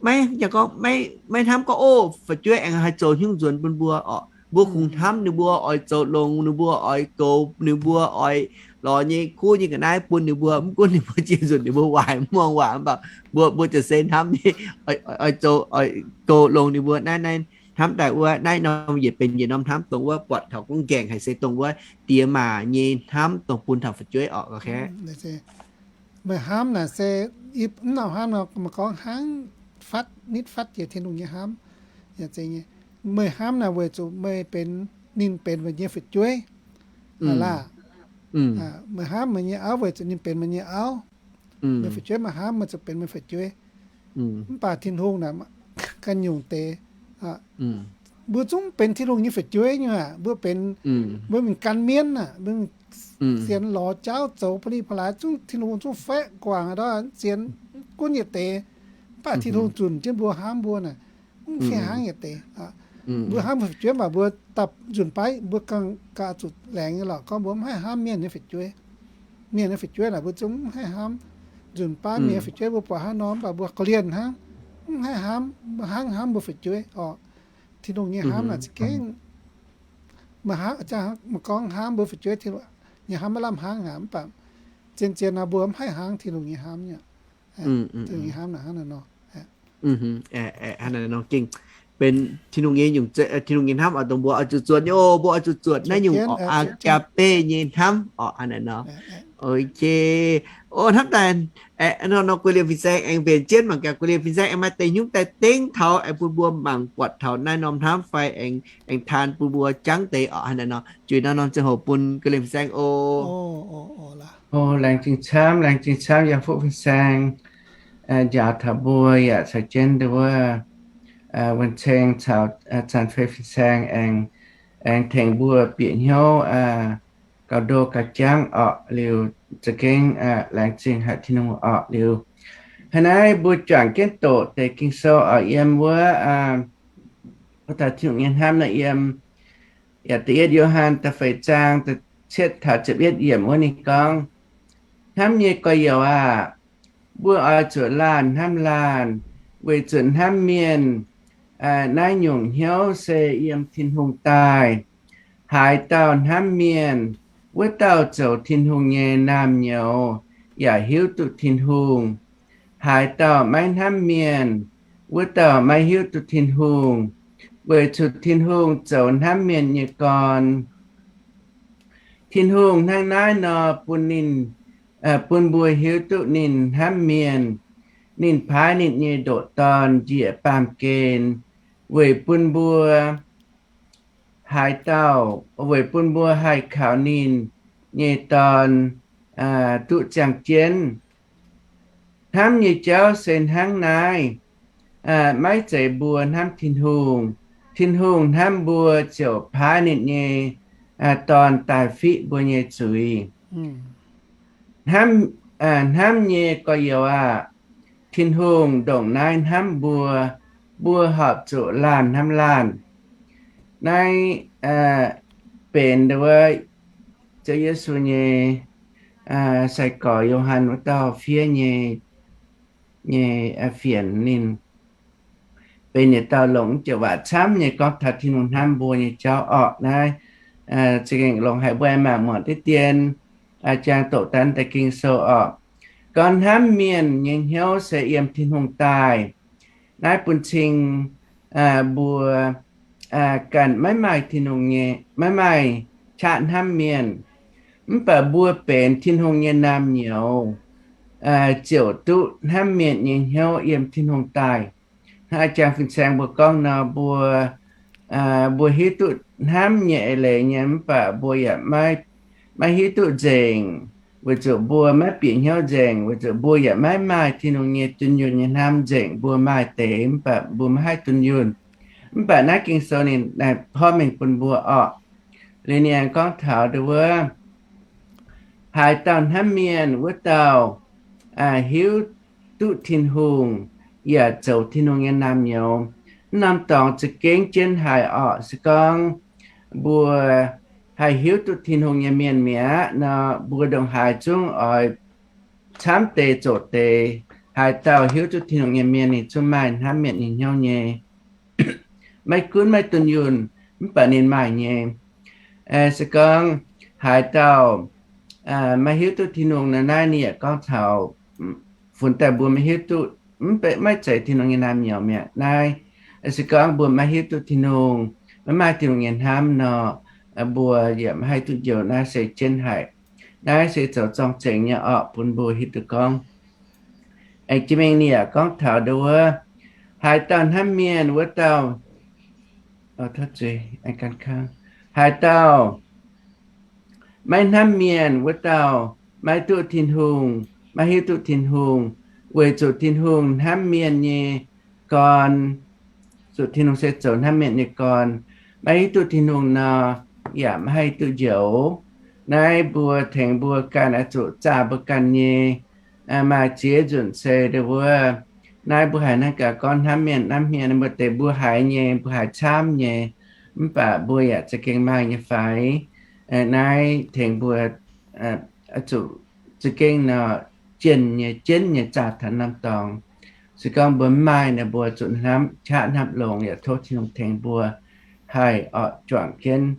maiv, gorngv maiv, maiv hnamv gorngv, ov, fu'jueiv aengx haih zoux hnyouv nzuonx bun mbuo orqc. Mbuo kungx hnamv ninh mbuo oix zoux longx, ninh mbuo oix goux, ninh mbuo oix lorz nyei kuv nyei ga'naaiv bun ninh mbuo, mv gunv ninh mbuo jiex nzunc ninh mbuo waaic mv muangx waac mv baac mbuo, mbuo ziouc se hnamv nyei, oix, oix zoux, oix goux longx ninh mbuo. Naaiv, naaiv hnamv daaih wuov, naaiv norm yietc benx yietc norm hnamv dongh wuov buatc taux gorngv nqaengc haic se dongh wuov diex maac nyei hnamv dongh bun taux fu'jueiv orqc. Meih hnamv naaic se, mv nor hnamv nor, meih gorngv hnangv fatv, nitv fatv jiex Tin-Hungh nyei hnamv. Meih hnamv naaic weic zuqc meih benx, ninh benx meih nyei fu'jueiv. Aa laah, meih hnamv meih nyei auv weic zuqc ninh benx meih nyei auv. Meih fu'jueiv meih hnamv, meih zuqc benx meih fu'jueiv. Mv baac Tin-Hungh naaic ganh nyungc deix, mbuo zungv benx Tin-Hungh nyei fu'jueiv nyei aqv. Mbuo benx, mbuo mingh gan mienv aqv, mbuo sienx lorz jauv zoux pa'li pa'laaix zungv Tin-Hungh zungv faeqv guangc aqv, sienx gunv yietc deix. Mv baac Tin-Hungh zunc jienv mbuo hnamv mbuo naaic, mv fih hnangv yietc deix. Mbuo hnamv mbuo fu'jueiv mv baac mbuo dapv nzunc baav mbuo ganh gauh zuqc laengz nyei lorqc. Gorngv mbuo mv haih hnamv mienh nyei fu'jueiv, mienh nyei fu'jueiv naaic mbuo zungv mv haih hnamv. Nzunc baav mienh nyei fu'jueiv mbuo buatc hnangv nor mv baac mbuo korv-lienh hnangv, mv haih hnamv, mv hnangv hnamv mbuo fu'jueiv orqc. Tin-Hungh nyei hnamv naaic za'gengh, meih gorngv hnamv mbuo fu'jueiv, Tin-Hungh nyei hnamv maiv lamh hnangv aqv. Mv baac zien-zien nor mbuo mv haih hnangv Tin-Hungh nyei hnamv nyei. Tin-Hungh nyei hnamv naaic hnangv naaiv nor. Hnangv naaiv nor gengh benx Tin-Hungh nyei nyungc, Tin-Hungh nyei hnamv oix dongh mbuo oix zuqc zuotc nyei oc. Mbuo oix zuqc zuotc naaiv nyungc agape nyei hnamv orqc. Hnangv naaiv nor. Ok. O, hnamv daaih nor, nor guei liemh fin-saeng aengx mbenc jienv mangc gaax. Guei liemh fin-saeng aengx maaih deix nyungc daaih dengv taux aengx bun mbuo mangc buatc taux naaiv norm hnamv fai aengx, aengx taan bun mbuo jangv deix orqc. Hnangv naaiv nor, juix naaiv norm ziangh hoc bun guei liemh fin-saeng oc. O, laengz zingh camv, laengz zingh camv, yiem fuqv fin-saeng njaaux taux mbuo yaac caux jienv nduov wuov wuon ceng caux zanc fei fin-saeng aengx, aengx tengx mbuo bieqc hnyouv gauh ndo gauh jangv orqc. Liuz za'gengh laengz zingh haic Tin-Hungh orqc. Liuz hnangv naaiv mbuo juangc jienv doqc deix Ging-Sou orqc, yiem wuov, wuov dauh Tin-Hungh nyei hnamv naaiv yiem yaac da'yietv Yo^han da'feix zaang da'cietv taux ziepc yietv yiemc wuov ninh gorngv, hnamv nyei gorx-youz aah! Mbuo oix zuqc laanh hnamv laanh, weic zuqc hnamv mienh naaiv nyungc hnyouv se yiem Tin-Hungh daaih. Haaix dauh hnamv mienh, wuov dauh zoux Tin-Hungh nyei naamh nyouz yaac hiuv duqv Tin-Hungh. Haaix dauh maiv hnamv mienh, wuov dauh maiv hiuv duqv Tin-Hungh, weic zuqc Tin-Hungh zoux hnamv mienh nyei gorn. Tin-Hungh hnangv naaiv nor bun ninh, bun mbuo hiuv duqv ninh hnamv mienh. Ninh paaiv ninh nyei ndoqc Dorn njiec baamh gen weic bun mbuo haaix dauh, weic bun mbuo haih kaux ninh nyei Dorn duqv ziangh jienv. Hnamv nyei jauv se hnangv naaiv, maiv zeiz mbuo hnamv Tin-Hungh. Tin-Hungh hnamv mbuo ziouc paaiv ninh nyei Dorn daaih fiqv mbuo nyei zuiz. Hnamv, hnamv nyei gorx-youz aah! Tin-Hungh ndongc naaiv hnamv mbuo, mbuo horpc zuqc laanh hnamv laanh. Naaiv benx wuov Ziouv Yesu nyei sai-gorx Yo^han wuov dauh fiev nyei, nyei fienx ninh benx yietc dauh longc mv jiex waac camv nyei gorngv taux Tin-Hungh hnamv mbuo nyei jauv orqc. Naaiv za'gengh longc haic mbuo aengx mangc muonc diqv dien, jangx doqc daaih Ging-Sou orqc. Gorngv hnamv mienh nyei hnyouv se yiem Tin-Hungh daaih. Naaiv bun cing mbuo ganh maiv maaih Tin-Hungh nyei, maiv maaih qaqv hnamv mienh. Mv baac mbuo benx Tin-Hungh nyei naamh nyouz ziouc duqv hnamv mienh nyei hnyouv yiem Tin-Hungh daaih. Hnangv jangx fin-saeng mbuo gorngv nor, mbuo, mbuo hiuv duqv hnamv nyei eix leiz nyei, mv baac mbuo yaac maiv hiuv duqv nzengc, weic zuqc mbuo maiv bieqc hnyouv nzengc, weic zuqc mbuo yaac maiv maaih Tin-Hungh nyei dunh yunh nyei hnamv nzengc. Mbuo maaih deix mv baac mbuo maiv haih dunh yunh. Mv baac naaiv Ging-Sou ninh porv mengh bun mbuo orqc. Liuz ninh aengx gorngv taux nduov wuov, haaix dauh hnamv mienh, wuov dauh hiuv duqv Tin-Hungh yaac zoux Tin-Hungh nyei naamh nyouz. Mv norm dorngx za'gengh jienv haic orqc. Se gorngv mbuo haih hiuv duqv Tin-Hungh nyei mienh mi'aqv nor, mbuo ndongc haaix zungv oix camv deix zoqc deix. Haaix dauh hiuv duqv Tin-Hungh nyei mienh, ninh zungv maaih hnamv mienh nyei hnyouv nyei. Maiv gunv maiv dunh yunh, mv baac ninh maaih nyei. Se gorngv haaix dauh maiv hiuv duqv Tin-Hungh nor, naaiv ninh yaac gorngv taux funx daaih mbuo maiv hiuv duqv, maiv zeiz Tin-Hungh nyei naamh nyouz mi'aqv. Naaiv se gorngv mbuo maiv hiuv duqv Tin-Hungh, maiv maaih Tin-Hungh nyei hnamv nor, mbuo yaac maiv haih duqv njoux. Naaiv se jienv haic. Naaiv se zoux zorng-zengx nyei orqc bun mbuo hiuv duqv gorngv. Aengx jiex mingh ninh yaac gorngv taux nduov wuov, haaix dauh hnamv mienh wuov dauh, haaix dauh maiv hnamv mienh wuov dauh maiv duqv Tin-Hungh, maiv hiuv duqv Tin-Hungh, weic zuqc Tin-Hungh hnamv mienh nyei gorn, zuqc Tin-Hungh se zoux hnamv mienh nyei gorn, maiv hiuv duqv Tin-Hungh nor, yaac maiv haih duqv njoux. Naaiv mbuo tengx mbuo ganh oix zuqc zaah mbuo ganh nyei maaih ziex nzunc se nduov wuov, naaiv mbuo haiz naaiv gaax gorngv hnamv mienh, hnamv mienh, mbuo deix mbuo haiz nyei, mbuo haiz camv nyei, mv baac mbuo yaac za'gengh maaih nyei fai? Naaiv tengx mbuo zuqc za'gengh nor, jienh nyei, jienv nyei zaah taux norm dorngx. Se gorngv mbuo mv maaih nor, mbuo zuqc hnamv qaqv hnamv longx, yaac tov Tin-Hungh tengx mbuo haih orqc juangc jienv,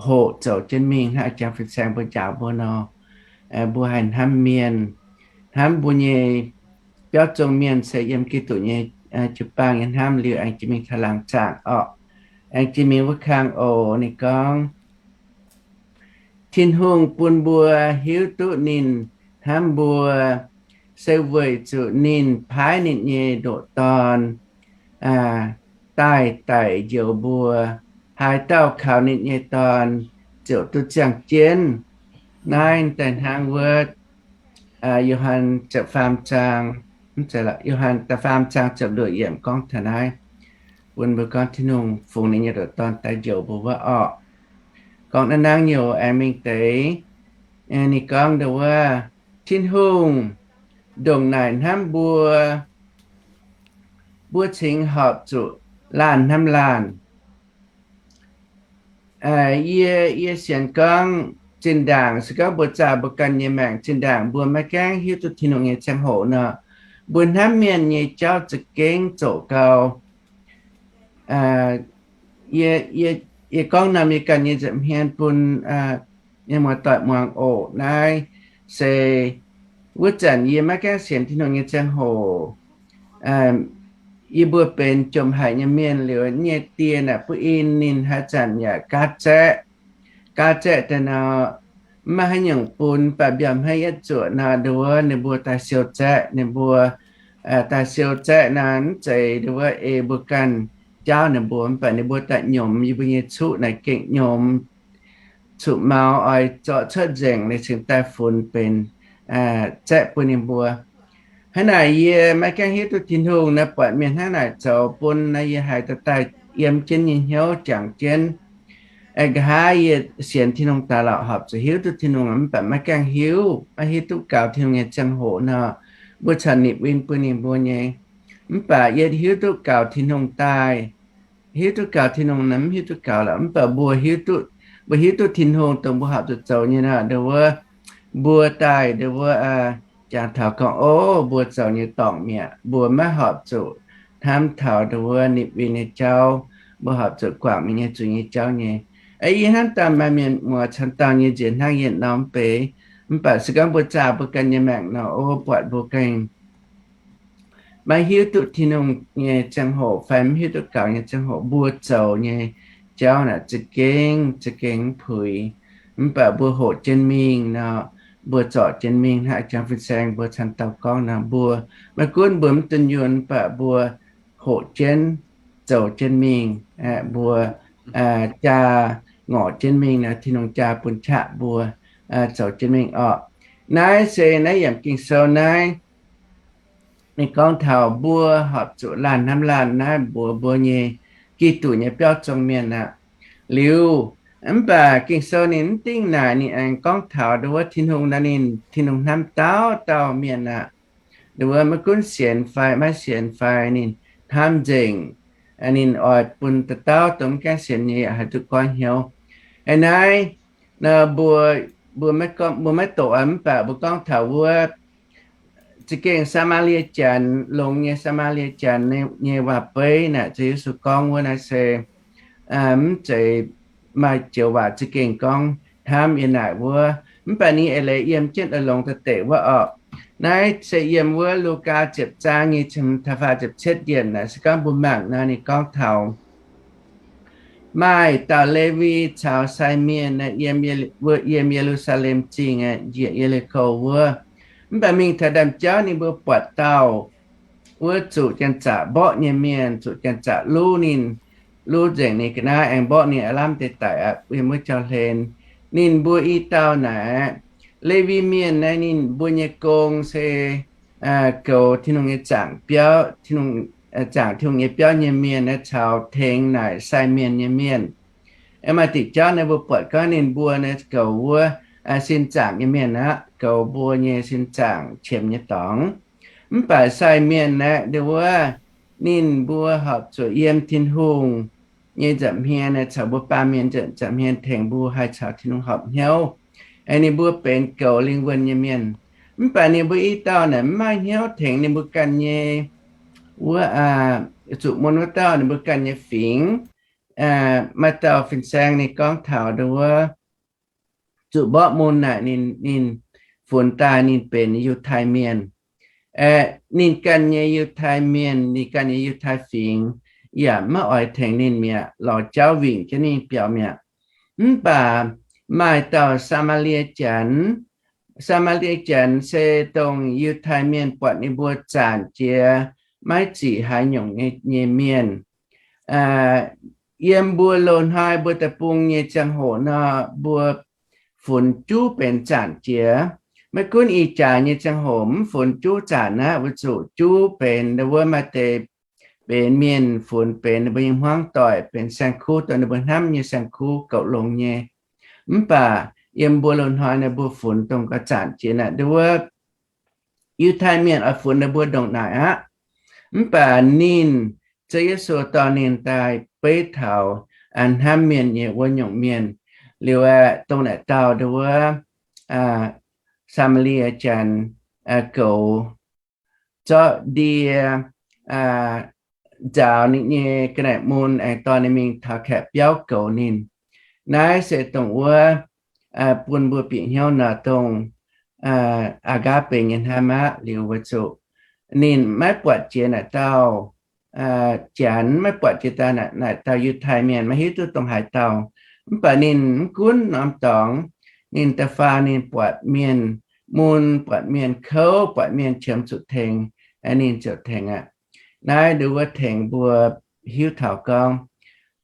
hoqc zoux jienv mingh hnangv jangx fin-saeng mbuo njaaux mbuo nor. Mbuo haih hnamv mienh, hnamv mbuo nyei biauv zong mienh se yiem Giduc nyei jiu-baang nyei hnamv liuz aengx jiex mingh taux laangz zaangc orqc. Aengx jiex mingh wuov kang oc, ninh gorngv, Tin-Hungh bun mbuo hiuv duqv ninh hnamv mbuo, se weic zuqc ninh paaiv ninh nyei ndoqc Dorn daaih daic njoux mbuo. Haaix dauh kaux ninh nyei Dorn ziouc duqv ziangh jienv. Naaiv daaih hnangv wuov Yo^han ziepc faam zaang, Yo^han da'faam zaang ziepc luoqc yiemc gorngv taux naaiv, bun mbuo gorngv Tin-Hungh fungx ninh nyei ndoqc Dorn daaih njoux mbuo wuov orqc. Gorngv naaiv hnangv nyungc aengx mingh deix, ninh gorngv nduov wuov, Tin-Hungh ndongc naaic hnamv mbuo, mbuo cingx horpc zuqc laanh hnamv laanh. Yie, yie sienx gorngv zinh ndaangc se gorngv mbuo zaah mbuo ganh nyei maengc, zinh ndaangc mbuo maiv gaengh hiuv duqv Tin-Hungh nyei ziangh hoc nor, mbuo hnamv mienh nyei jauv za'gengh zoqc gau. Yie, yie gorngv norm yie ganh nyei nza'hmien bun mienh muoz-doic muangx oc. Naaiv se wuov zanc yie maiv gaengh sienx Tin-Hungh nyei ziangh hoc, yie mbuo benx jomc haic nyei mienh liuz, nyei die naaic buov in, ninh haaix zanc yaac gaatv zaeqv. Gaatv zaeqv daaih nor, mv maaih haaix nyungc bun, mv baac mbiauz hmeiv yietv zuoqc nor, nduov wuov ninh mbuo daaih siou zaeqv, ninh mbuo daaih siou zaeqv nor, mv zeiz nduov wuov ei mbuo ganh jaauv ninh mbuo, mv baac ninh mbuo daaih nyomx yie mbuo nyei cuqv naaic gengh nyomx, cuqv-maux oix zorqv cuotv nzengc, ninh cingx daaih funx benx zaeqv bun ninh mbuo. Hnangv naaic yie maiv gaengh hiuv duqv Tin-Hungh naaiv, buatc mienh hnangv naaic zoux bun naaiv, yie haiz daaih daaih yiem jienv nyei hnyouv jangx jienv. Nqa'haav yie sienx Tin-Hungh daaih lorqc, horpc zuqc hiuv duqv Tin-Hungh, mv baac maiv gaengh hiuv, maiv hiuv duqv gaux Tin-Hungh nyei ziangh hoc nor, mbuo caux nipc win bun ninh mbuo nyei. Mv baac yie hiuv duqv gaux Tin-Hungh daaih, hiuv duqv gaux Tin-Hungh nor, mv hiuv duqv gaux lorqc. Mv baac mbuo hiuv duqv, mbuo hiuv duqv Tin-Hungh dongh mbuo horpc zuqc zoux nyei nor, nduov wuov, mbuo daaih nduov wuov, jangx taux gorngv, o, mbuo zoux nyei dorngc mi'aqv. Mbuo maiv horpc zuqc hnamv taux nduov wuov nipc win nyei jauv. Mbuo horpc zuqc guangc mienh nyei zuiz nyei jauv nyei. Yie hnamv daaih maaih mienh muoz caux dauh nyei nziex hnangv yie norm beix. Mv baac se gorngv mbuo zaah mbuo ganh nyei maengc nor, o, buatc mbuo ganh maiv hiuv duqv Tin-Hungh nyei ziangh hoc fai mv hiuv duqv gaux nyei ziangh hoc, mbuo zoux nyei jauv naaic za'gengh, za'gengh mv puix. Mv baac mbuo hoqc jienv mingh nor, mbuo zorc jienv mingh hnangv jangx fin-saeng mbuo caux dauh gorngv nor, mbuo maiv gunv mbuo mv dunh yunh, mv baac mbuo hoqc jienv, zoux jienv mingh, mbuo jaa ngorc jienv mingh nor, Tin-Hungh jaa bun qaqv mbuo zoux jienv mingh orqc. Naaiv se naaiv yiemc Ging-Sou naaiv, ninh gorngv taux mbuo horpc zuqc laanh hnamv laanh naaiv mbuox mbuo nyei Giduc nyei biauv zong mienh aqv. Liuz, mv baac Ging-Sou ninh mv dingh naaic, ninh aengx gorngv taux nduov wuov Tin-Hungh nor, ninh Tin-Hungh hnamv dauh dauh mienh aqv. Nduov wuov maiv gunv sienx fai maiv sienx fai, ninh hnamv nzengc. Ninh oix bun dauh dauh dongh mv gaengh sienx nyei haih duqv goiv hnyouv. Aa, naaiv nor mbuo, mbuo maiv doqc mv baac mbuo gorngv taux wuov za'gengh Saa^maa^lie Janx, longx nyei Saa^maa^lie Janx nyei waac-beiv naaic, Ziouv Yesu gorngv wuov naaiv se mv zeiz maaih joux waac za'gengh gorngv hnamv yiem naaic wuov. Mv baac ninh eix leiz yiem jienv longx deix wuov orqc. Naaiv se yiem wuov Lugaa ziepc zaang nyei taux faah ziepc cietv yiemc naaic se gorngv mbuo mangc nor ninh gorngv taux maaih dauh Lewi caux sai mienh naaiv yiem Ye^lu^saa^lem Zingh njiec Ye^li^ko wuov. Mv baac mingh taux ndaamv-jauv ninh mbuo buatc dauh wuov zuqc janx-zaqc mborqv nyei mienh, zuqc janx-zaqc luv ninh, luv nzengc ninh ga'naaiv aengx mborqv ninh aav lamh deix daic aqv, yiem wuov jauv-hlen. Ninh mbuo i dauh naaic, Lewi Mienh naaiv ninh mbuo nyei gong se goux Tin-Hungh nyei zaangc biauv, zaangc Tin-Hungh nyei biauv nyei mienh naaiv caux tengx naaic sai mienh nyei mienh. Aengx maaih diuc jauv naaiv mbuo buatc gorngv ninh mbuo naaiv goux wuov sin zaangc nyei mienh aqv, goux mbuo nyei sin zaangc qiemx nyei dorngx. Mv baac sai mienh naaiv ndau wuov ninh mbuo horpc zuqc yiem Tin-Hungh nyei nza'hmien naaiv caux mbuo baamh mienh nza'hmien tengx mbuo haih caux Tin-Hungh horpc hnyouv. Aengx ninh mbuo benx goux lingh wuonh nyei mienh. Mv baac ninh mbuo i dauh naaic mv maaih hnyouv tengx ninh mbuo ganh nyei wuov, zuqc mun wuov dauh ninh mbuo ganh nyei fingx. Maaih dauh fin-saeng ninh gorngv taux ndau wuov zuqc mborqv mun naaic ninh, ninh funx daaih ninh benx Yiutai Mienh. Ninh ganh nyei Yiutai Mienh, ninh ganh nyei Yiutai fingx yaac maiv oix tengx ninh mi'aqv, lorz jauv wingc jienv ninh biaux mi'aqv. Mv baac maaih dauh Saa^maa^lie Janx, Saa^maa^lie Janx se dongh Yiutai Mienh buatc ninh mbuo zanc jiex maiv zic haaix nyungc nyei mienh. Yiem mbuo loz-hnoi mbuo deic-bung nyei ziangh hoc nor, mbuo funx juv benx zanc jiex. Maiv gunv ih jaax nyei ziangh hoc mv funx juv zanc aqv, weic zuqc juv benx ndau wuov maaih deix benx mienh funx benx ninh mbuo nyei hmuangv doic, benx saeng-kuv, dongh ninh mbuo hnamv nyei saeng-kuv goux longx nyei. Mv baac yiem mbuo loz-hnoi naaiv mbuo funx dongh gauh zanc jiex naaic ndau wuov Yiutai Mienh oix funx ninh mbuo ndongc naaic aqv. Mv baac ninh, Ziouv Yesu dorh ninh daaih beiv taux hnamv mienh nyei wuov nyungc mienh. Liuz aeqv, dongh naaic dauh ndau wuov Saa^maa^lie Janx goux zorqv ndie nzaaux ninh nyei ga'naaiv mun aengx dorh ninh mingh taux kaeqv biauv goux ninh. Naaiv se dongh wuov bun mbuo bieqc hnyouv nor dongh aa^gaa^be nyei hnamv aqv. Liuz weic zuqc ninh maiv buatc jiex naaic dauh Janx, maiv buatc jiex daaih naaic dauh Yiutai Mienh, maiv hiuv duqv dongh haaix dauh. Mv baac ninh mv gunv norm dorngx, ninh da'faanh ninh buatc mienh mun, buatc mienh kouv, buatc mienh qiemx zuqc tengx, ninh ziouc tengx aqv. Naaiv ndau wuov tengx mbuo hiuv taux gorngv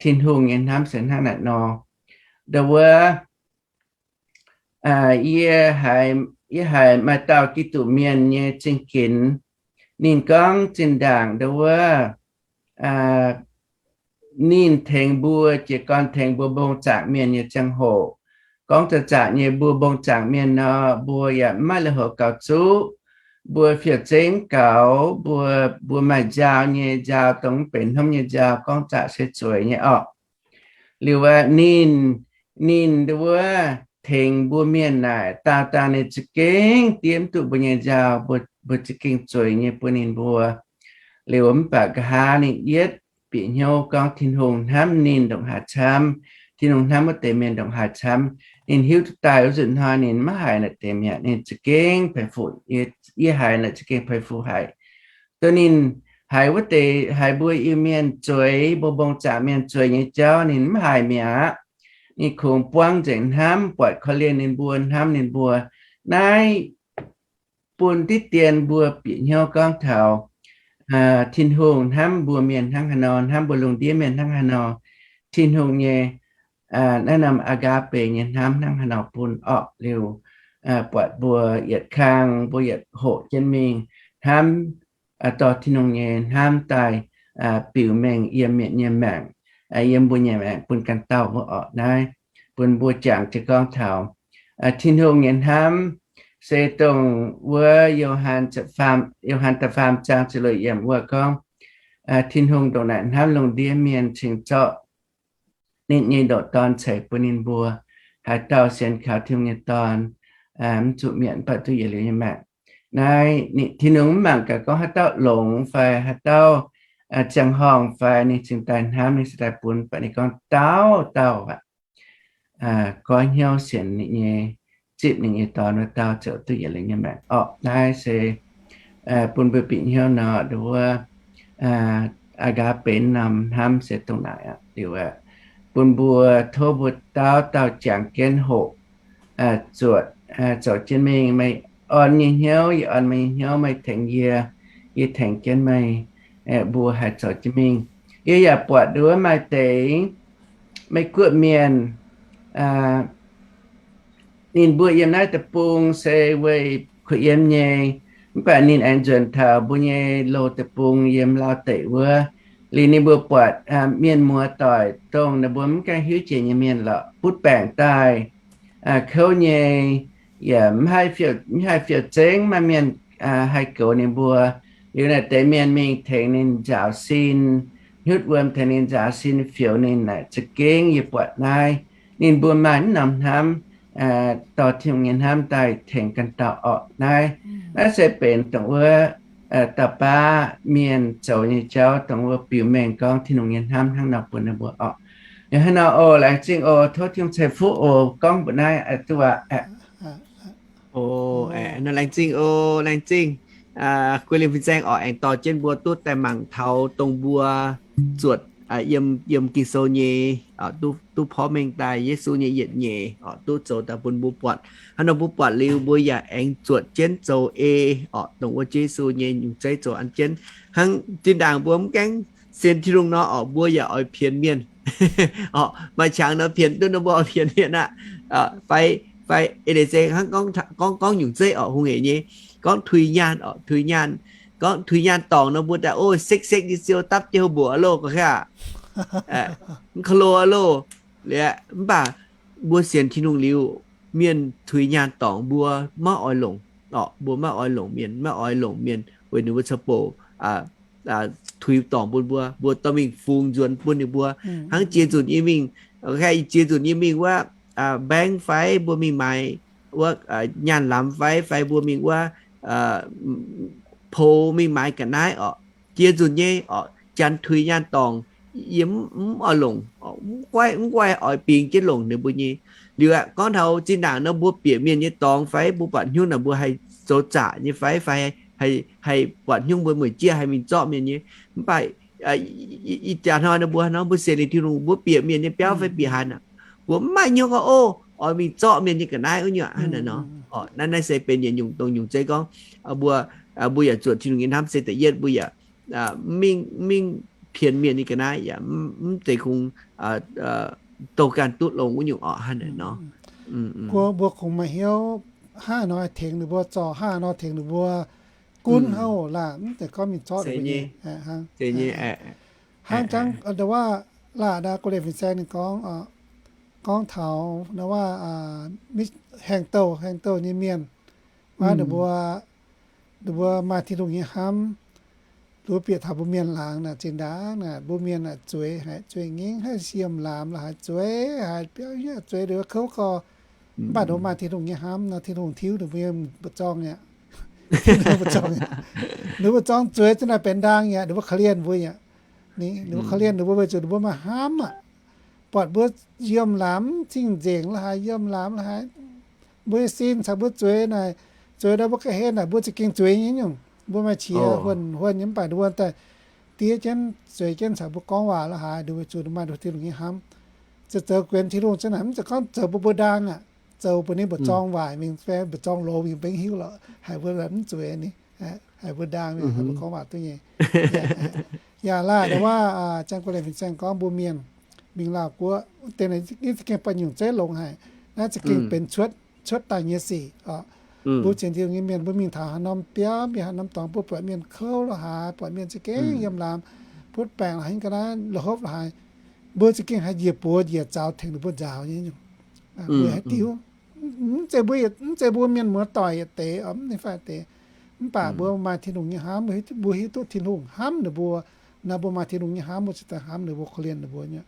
Tin-Hungh nyei hnamv se hnangv naaic nor. Ndau wuov yie haiz maaih dauh Giduc Mienh nyei zingh ginx, ninh gorngv zinh ndaangc ndau wuov ninh tengx mbuo, jiez gorn tengx mbuo mbong zaangc mienh nyei ziangh hoc, gorngv zaqc zaqc nyei mbuo mbong zaangc mienh nor, mbuo yaac mv maaih lui-houx gaux zuqv. Mbuo fiev zeiv gaux, mbuo, mbuo maaih njaaux nyei njaaux, dongh mv benx hnomv nyei njaaux, gorngv zaqc se zueiz nyei orqc. Liuz aeqv, ninh, ninh ndau wuov tengx mbuo mienh naaic daauh dangh ninh za'gengh diev mv duqv mbuo nyei njaaux, mbuo za'gengh zueiz nyei bun ninh mbuo. Liuz mv baac nqa'haav ninh yietv bieqc hnyouv gorngv Tin-Hungh hnamv ninh ndongc haaix camv, Tin-Hungh hnamv wuov deix mienh ndongc haaix camv. Ninh hiuv duqv daaih wuov nzunc hnoi ninh maiv haiz naaic deix mi'aqv, ninh za'gengh peix fuqv, yie haiz naaic za'gengh peix fuqv haic. Dongh ninh haiz wuov deix, haiz mbuo Iu-Mienh zueiz, mbuo mbong zaangc mienh zueiz nyei jauv ninh mv haiz mi'aqv. Ninh kungx buangv nzengc hnamv, buatc korv-lienh ninh mbuo, hnamv ninh mbuo. Naaiv bun diqv dien mbuo bieqc hnyouv gorngv taux Tin-Hungh hnamv mbuo mienh hnangv haaix nor, hnamv mbuo lungh ndiev mienh hnangv haaix nor. Tin-Hungh nyei naaiv norm agape nyei hnamv hnangv haaix nor bun orqc. Liuz buatc mbuo yietc kang, mbuo yietc hoqc jienv mingh hnamv, dorh Tin-Hungh nyei hnamv daaih biux mengh yiem mienh nyei maengc, yiem mbuo nyei maengc bun ganh dauh wuov orqc. Naaiv bun mbuo jangx jienv gorngv taux Tin-Hungh nyei hnamv se dongh wuov Yo^han, Yo^han da'faam zaang ziepc luoqc yiemc wuov gorngv, Tin-Hungh ndongc naaic hnamv lungh ndiev mienh cingx zorqv ninh nyei ndoqc Dorn ceix bun ninh mbuo. Haaix dauh sienx kaux Tin-Hungh nyei Dorn, mv zuqc mietc, mv baac duqv yietc liuz nyei maengc. Naaiv Tin-Hungh mv mangc gaax gorngv haaix dauh longx fai haaix dauh ziangh horngh fai ninh cingx daaih hnamv, ninh cingx daaih bun, baac ninh gorngv dauh dauh aqv, goiv hnyouv sienx ninh nyei, zipv ninh nyei Dorn wuov dauh ziouc duqv yietc liuz nyei maengc orqc. Naaiv se bun mbuo bieqc hnyouv nor, nduov wuov aa gaav benx norm hnamv se dongh naaic aqv. Liuz aeqv, bun mbuo tov mbuo dauh dauh jangx jienv hoqc zuotc, zoux jienv mingh. Meih orn nyei hnyouv, yie orn meih nyei hnyouv, meih tengx yie, yie tengx jienv meih, mbuo haih zoux jienv mingh. Yie yaac buatc nduov maaih deix Meiv Guoqv mienh, ninh mbuo yiem naaiv deic-bung se weih kuh yiem nyei, mv baac ninh aengx nzuonx taux mbuo nyei loz deic-bung yiem Laauv deic wuov. Liuz ninh mbuo buatc mienh muoz doic dongh ninh mbuo mv gaengh hiuv jiex nyei mienh lorqc, butv baengc daaih kouv nyei, yaac mv haih fiou-zengv, maaih mienh haih goux ninh mbuo. Liuz naaic deix mienh mingh tengx ninh nzaaux sin, hnyutv wuom tengx ninh nzaaux sin fioux ninh naaic za'gengh yie buatc naaiv ninh mbuo maaih mv norm hnamv, dorh Tin-Hungh nyei hnamv daaih tengx ganh dauh orqc. Naaiv, naaiv se benx dongh wuov dauh baav mienh zoux nyei jauv, dongh wuov biux mengh gorngv Tin-Hungh nyei hnamv hnangv nor bun ninh mbuo orqc. Hnangv nor oc, laengz zingh oc, tov Tin-Hungh ceix fuqv oc, gorngv mbuoqc naaiv duqv aqv. Oc, laengz zingh oc, laengz zingh. Guei Lingh Fin-Saeng orqc, aengx dorh jienv mbuo duqv daaih mangc taux dongh mbuo zuotc yiem, yiem Ging-Sou nyei, duqv porv mengh daaih Yesu nyei yietc nyeic orqc, duqv zoux daaih bun mbuo buatc. Hnangv nor mbuo buatc liuz mbuo yaac aengx zuotc jienv zoux ei orqc, dongh wuov Yesu nyei nyungc zeiv zoux an jienv. Hnangv zinh ndaangc mbuo mv gaengh sienx Tin-Hungh nor orqc, mbuo yaac oix pienx mienh orqc, maaih qangx nor pienx duqv nor mbuo oix pienx mienh aqv. Fai, fai eix leiz se hnangv gorngv, gorngv nyungc zeiv orqc, hungh eix nyei, gorngv tuix nyaanh orqc, tuix nyaanh, gorngv tuix nyaanh dorngc nor mbuo daaih, o, sekv-sekv nyei siou dapv jienv houv mbuoqc aqv loh, gorngv aqv, mv ko lo aqv loh. Liuz, mv baac mbuo sienx Tin-Hungh liuz, mienh tuix nyaanh dorngc mbuo maiv oix longc orqc, mbuo maiv oix longc mienh, maiv oix longc mienh weic ninh mbuo caux bouc tuix dorngc bun mbuo, mbuo dorh mingh fungx nzuonx bun ninh mbuo. Hnangv jiex nzunc yie mingh, jiex nzunc yie mingh wuov bank fai mbuo mingh maaiz wuov nyaanh lamz fai, fai mbuo mingh wuov pou mingh maaiz ga'naaiv orqc, jiex nzunc nyei orqc, janx tuix nyaanh dorngc, yie mv oix longc, mv guaix oix bingx jienv longc ninh mbuo nyei. Liuz aeqv, gorngv taux zinh ndaangc nor mbuo bieqc mienh nyei dorngx fai mbuo buatc hnyouv naaic mbuo haih zoux zaqc nyei fai, fai haih buatc hnyouv mbuo mueic jieqv haih mingh zorqv mienh nyei. Mv baac ih jaax hnoi nor mbuo, hnoi mbuo sienx liuz Tin-Hungh, mbuo bieqc mienh nyei biauv fai bieqc haaix aqv, mbuo mv maaih hnyouv gorngv, o, oix mingh zorqv mienh nyei ga'naaiv wuov nyuoqc hnangv naaic nor. Naaiv, naaiv se benx yietc nyungc dongh nyungc zeiv gorngv mbuo, mbuo yaac zuotc Tin-Hungh nyei hnamv se da'yietv, mbuo yaac mingh, mingh pienx mienh nyei ga'naaiv yaac mv zeiz kungx douh ganh duqv longx wuov nyungc orqc hnangv naaic nor. Mbuo, mbuo kungx maaih hnyouv hnangv haaix nor tengx ninh mbuo, zorc hnangv haaix nor tengx ninh mbuo gunv hnangv oc laah, mv zeiz gorngv mingh zorqv ninh mbuo nyei hnangv. Hnangv jangv ndau wuov laah, ndau Guei Lingh Fin-Saeng ninh gorngv, gorngv taux ndau wuov haengh douh, haengh douh nyei mienh, wuov ninh mbuo, ninh mbuo maaih Tin-Hungh nyei hnamv, nduov bieqc taux mbuo mienh laangz naaic, zinh ndaangc naaic mbuo mienh naaic zueiz haic, zueiz ngengh haic, yiem laamz la'haaix zueiz haic, biauv hnyouv zueiz, nduov kouv gorx. Mv baac nduov maaih Tin-Hungh nyei hnamv nor, Tin-Hungh tiuv ninh mbuo nyei mbu'zorng aqv. Ninh mbu'zorng zueiz za'naaic benx ndaang aqv, ninh mbuo korv-lienh mbuo aqv. Ninh mbuo korv-lienh ninh mbuo weic zuqc ninh mbuo maaih hnamv aqv. Buatc mbuo yiem laamz zingh nzengc la'haaix, yiem laamz la'haaix, mbuo nyei sin caux mbuo zueiz naaic, zueiz ndau mbuo ga'hlen naaic, mbuo za'gengh zueiz nyei nyungc. Mbuo maaih qiex huonh, huonh nyei, mv baac nduov daaih diev jienv, zueiz jienv caux mbuo gorngv waac la'haaix, nduov weic zuqc maaih nduov Tin-Hungh nyei hnamv. Zoux, zoux guenx Tin-Hungh za'naaic mv zeiz gorngv zoux mbuo mbuo ndaang aqv. Zoux mbuo ninh mbu'zorng waaic mingh fai mbu'zorng loz mingh, mbenc hiuv lorqc haic mbuo mv zueiz ninh, haic mbuo ndaang mingh, haic mbuo gorngv waac duqv nyei. Yaac laah ndau wuov Janx-Guoqv Lingh Fin-Saeng gorngv mbuo mienh mingh Laauh Guoqv deix naaic, ninh za'gengh buatc nyungc zeiv longx haic. Naaiv za'gengh benx cuotv, cuotv daaih nyei sic oc. Mbuo sienx Tin-Hungh nyei mienh, mbuo mingh taux haaix norm biauv, mingh haaix norm dorngx, mbuo buatc mienh kouv la'haaix, buatc mienh za'gengh yiem laamz, butv baengc la'haaix, ga'naaiv la'hopv la'haaix, mbuo za'gengh haih njiec buoz njiec zaux tengx ninh mbuo nzaaux nyei nyungc. Mbuo haih diuv. Mv zeiz mbuo, mv zeiz mbuo mienh muoz-doic yietc deix, mv ninh faah deix. Mv baac mbuo maaih Tin-Hungh nyei hnamv, mbuo hiuv duqv Tin-Hungh hnamv ninh mbuo. Nor mbuo maaih Tin-Hungh nyei hnamv, mbuo ziouc daaih hnamv ninh mbuo, korv-lienh ninh mbuo nyei.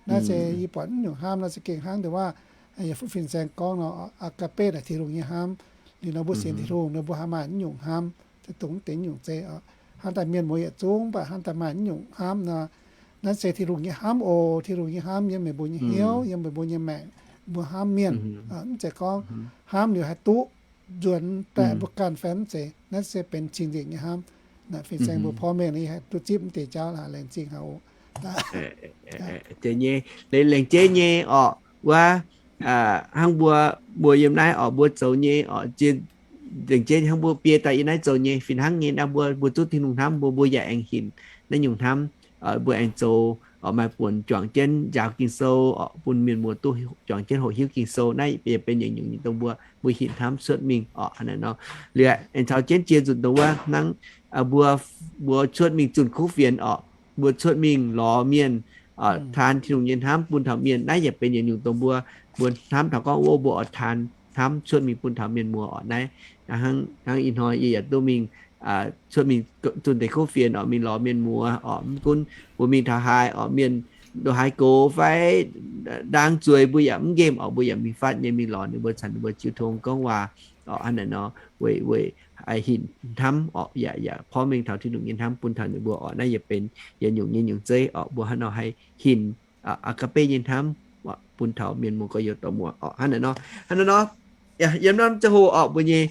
Naaiv se yie buatc naaiv nyungc hnamv naaiv za'gengh hnangv deix waac, yaac Fu Fin Saeng gorngv nor, agape naaic Tin-Hungh nyei hnamv. Liuz nor mbuo sienx Tin-Hungh nor mbuo haih maaih naaiv nyungc hnamv, za'gengh dongh naaiv nyungc zeiv oc. hnangv daaih mienh muoz yietc zungv, mv baac hnangv daaih maaih naaiv nyungc hnamv nor, naaiv se Tin-Hungh nyei hnamv oc. Tin-Hungh nyei hnamv yiem meih mbuo nyei hnyouv, yiem meih mbuo nyei maengc, mbuo hnamv mienh. Mv zeiz gorngv hnamv liuz haih duqv nzuonx daaih mbuo ganh fai mv zeiz. Naaiv se benx cing-nzengc nyei hnamv. Naaiv fin-saeng mbuo porv mengh haih duqv zipv mv deix jauv, laengz zingh haic oc. Zeiz nyei, laengz jeiv nyei orqc, wuov, hnangv mbuo, mbuo yiem naaiv orqc, mbuo zoux nyei orqc, laengz jeiv hnangv mbuo biei daaih yiem naaiv zoux nyei fih hnangv nyei naaiv, mbuo, mbuo zuqc Tin-Hungh hnamv mbuo, mbuo yaac aengx hinc naaiv nyungc hnamv. Mbuo aengx zoux orqc, maaih buonc juangc jienv njaaux Ging-Sou orqc, bun mienh muoz duqv juangc jienv hoqc hiuv Ging-Sou. Naaiv yaac benx yietc nyungc nyei dongh mbuo, mbuo hinc hnamv cuotv mingh orqc. Hnangv naaiv nor, liuz aengx caux jienv jiex nzunc dongh wuov hnangv, mbuo, mbuo cuotv mingh zunh kuv fienx orqc, mbuo cuotv mingh lorz mienh taan Tin-Hungh nyei hnamv bun taux mienh. Naaiv yaac benx yietc nyungc dongh mbuo, mbuo hnamv taux gorngv wuov mbuo oix taan hnamv cuotv mingh bun taux mienh muoz orqc. Naaiv hnangv ih hnoi yie yaac duqv mingh cuotv mingh zunh deix kuv fienx orqc, mingh lorz mienh muoz orqc. Mv gunv mbuo mingh taux haaix orqc, mienh ndongc haaix gox fai ndaang zueiz, mbuo yaac mv nqemh orqc, mbuo yaac mingh fatv nyei, mingh lorz ninh mbuo, caux ninh mbuo jiu tong gorngv waac orqc. Hnangv naaiv nor, weic, weic hinc hnamv orqc, yaac, yaac porv mengh taux Tin-Hungh nyei hnamv bun taux ninh mbuo orqc. Naaiv yaac benx yietc nyungc nyei nyungc zeiv orqc, mbuo hnangv nor haih hinc agape nyei hnamv bun taux mienh muoz gorx-youz dorh muoz orqc. Hnangv naaiv nor, hnangv naaiv nor, yiem naaiv ziangh hoc orqc, mbuo nyei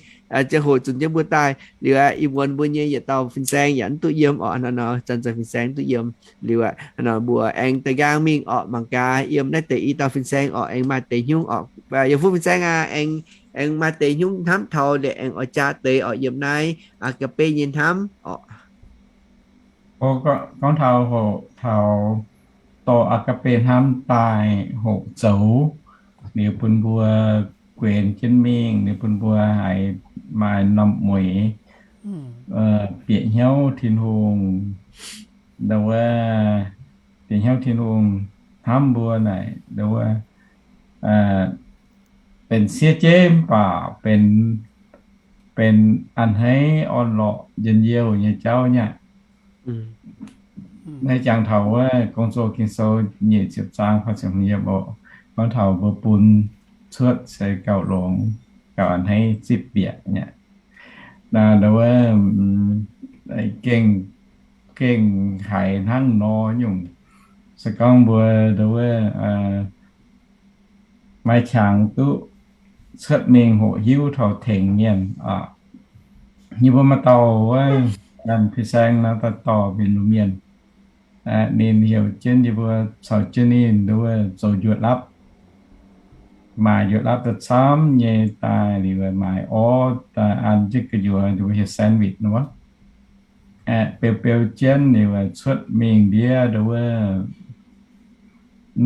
ziangh hoc zunc jienv mbuo daaih liuz, ih muonz mbuo nyei yietc dauh fin-saeng yaac mv duqv yiem orqc. Hnangv naaiv nor, zanc-zanc fin-saeng mv duqv yiem liuz, hnangv nor mbuo aengx da'nqaang mingh orqc, mangc gaax yiem naaiv deix i dauh fin-saeng orqc, aengx maaih deix hnyouv orqc. Yiem fuqv fin-saeng aac, aengx, aengx maaih deix hnyouv hnamv taux liuz aengx oix jaa deix orqc, yiem naaiv agape nyei hnamv orqc. Gorngv taux hoc taux dorh agape hnamv daaih hoqc zoux, liuz bun mbuo guenx jienv mingh, liuz bun mbuo haiz maaih norm mueiz bieqc hnyouv Tin-Hungh, ndau wuov, bieqc hnyouv Tin-Hungh hnamv mbuo naaic, ndau wuov, benx siev jeiv mv baac benx, benx a'hneiv orn-lorqc njien-youh nyei jauv nyei aqv. Naaiv jangx taux wuov Gong-Zoh Ging-Sou nyic ziepc zaang faah ziepc hmz yiem oc, gorngv taux mbuo bun cuotv se gauh longx, gauh a'hneiv zipv bieqc nyei aqv. Ndau wuov, gengh, gengh haiz hnangv nor nyungc. Se gorngv mbuo ndau wuov maaih qangx duqv cuotv mingh hoqc hiuv taux tengx mienh. Yie mbuo maaih dauh wuov, ganh fin-saeng nor, dauh dorh mienh, mienh, ninh heuc jienv yie mbuo caux jienv ninh ndau wuov zoux njuov lapv. Maaic njuov lapv daaih camv nyei daaih liuz, maaic orv daaih an jienv gu'nyuoz, ninh mbuo heuc sandwich nor. Beu beu jienv liuz cuotv mingh ndiev ndau wuov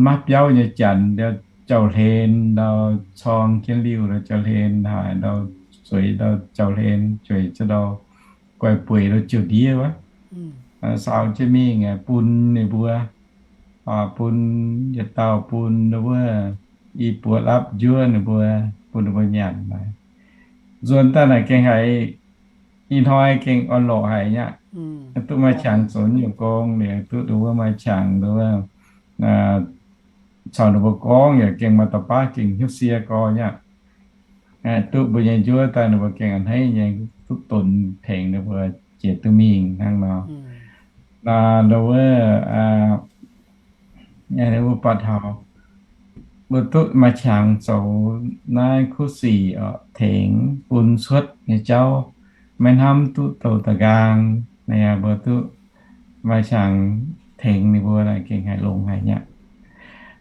maiv biauv nyei janx, jauv-hlen ndau, corng jienv liuh ndau, jauv-hlen haaix ndau, zueiz ndau, jauv-hlen zueiz jienv ndau, guai-bueic ndau ziouc ndiev wuov, saau jienv mingh bun ninh mbuo, bun yietc dauh bun ndau wuov i buoz lapv njuov ninh mbuo, bun ninh mbuo nyanc. Nzuonx daaih naaic gengh haiz ih hnoi gengh orn-lorqc haic nyei aqv. Duqv maaih qangx zoux nyungc gong, liuz duqv ndau wuov maaih qangx ndau wuov caux ninh mbuo gorngv yaac gengh maaih dauh baav gengh hnyouv sie gorx nyei aqv. Duqv mbuo nyei njuov daaih ninh mbuo gengh a'hneiv nyei, duqv donx tengx ninh mbuo jiex duqv mingh hnangv nor. Ndau wuov, mbuo baac taux mbuo duqv maaih qangx zoux naaiv kuv sic orqc, tengx bun cuotv nyei jauv, maiv hnamv duqv douh da'nqaang. Naaiv mbuo duqv maaih qangx tengx ninh mbuo naaic gengh haiz longx haic nyei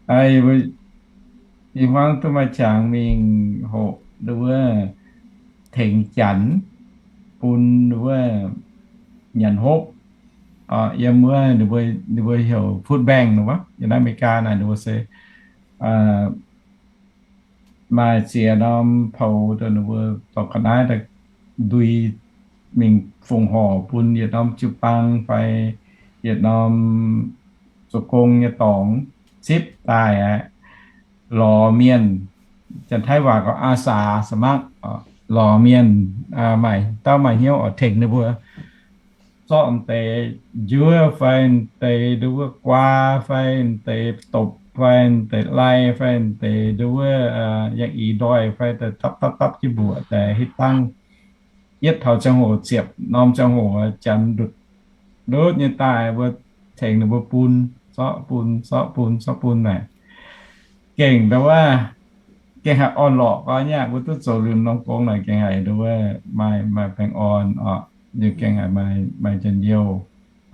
aqv. Ih hmuangx duqv maaih qangx mingh hoqc ndau wuov tengx janx bun ndau wuov nyanc hopv. Yiem wuov ninh mbuo heuc food bank nor wuov, yiem naaiv America naaic ninh mbuo se maaih ziex norm poux dongh ninh mbuo dorh ga'naaiv daaih ndui mingh fongc horc bun yietc norm jiu-baang fai yietc norm zoux gong nyei dorngx zipv daaih aqv. Lorz mienh, Janx-Taiv waac gorngv อาสาสมัคร, lorz mienh maaih dauh maaih hnyouv oix tengx ninh mbuo zorqv deix njuov fai deix nduov guaa fai deix dopc fai deix lai fai deix nduov yangh ix ndoih fai deix dapv dapv dapv jienv mbuoqc daaih hitv dangh. Yietv taux ziangh hoc ziepc norm ziangh hoc janx ndutc ndutv nyei daaih mbuo tengx ninh mbuo bun, zorqv bun, zorqv bun, zorqv bun naaic. Gengh ndau wuov, gengh haih orn-lorqc gorx nyei aqv. Mbuo duqv zoux liuz norm gong naaic gengh haiz ndau wuov maaih, maaih baengh orn oc, liuz gengh haiz maaih, maaih njien-youh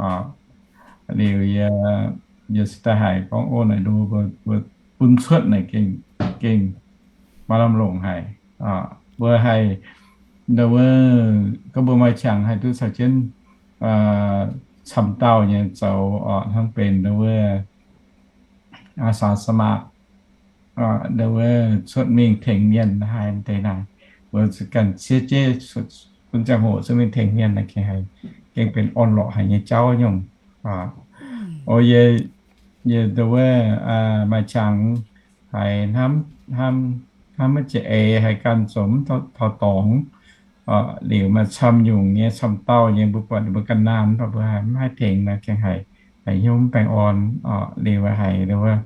oc. Liuz yie, yie se daaih haiz gorngv, o, naaic ndau mbuo, mbuo bun cuotv naaic gengh, gengh maaih lamh longc haic. Mbuo haih ndau wuov, gorngv mbuo maaih qangx haih duqv caux jienv camv dauh nyei zoux oc, hnangv benx ndau wuov อาสาสมัคร ndau wuov cuotv mingh tengx mienh haic deix naaic. Mbuo ganh ciev jeiv bun ziangh hoc cuotv mingh tengx mienh naaic gengh haiz, gengh benx orn-lorqc haic nyei jauv nyungc. O, yie, yie ndau wuov maaih qangx haiz hnamv, hnamv, hnamv maiv jiex eix, haiz ganh zoux mv taux dorngx. Liuz maaih camv nyungc nyei, camv dauh nyei, mbuo buatc ninh mbuo ganh naanh, mv baac mbuo haiz mv haih tengx naaic gengh haiz, haiz hnyouv mv baengh orn. Liuz haiz ndau wuov,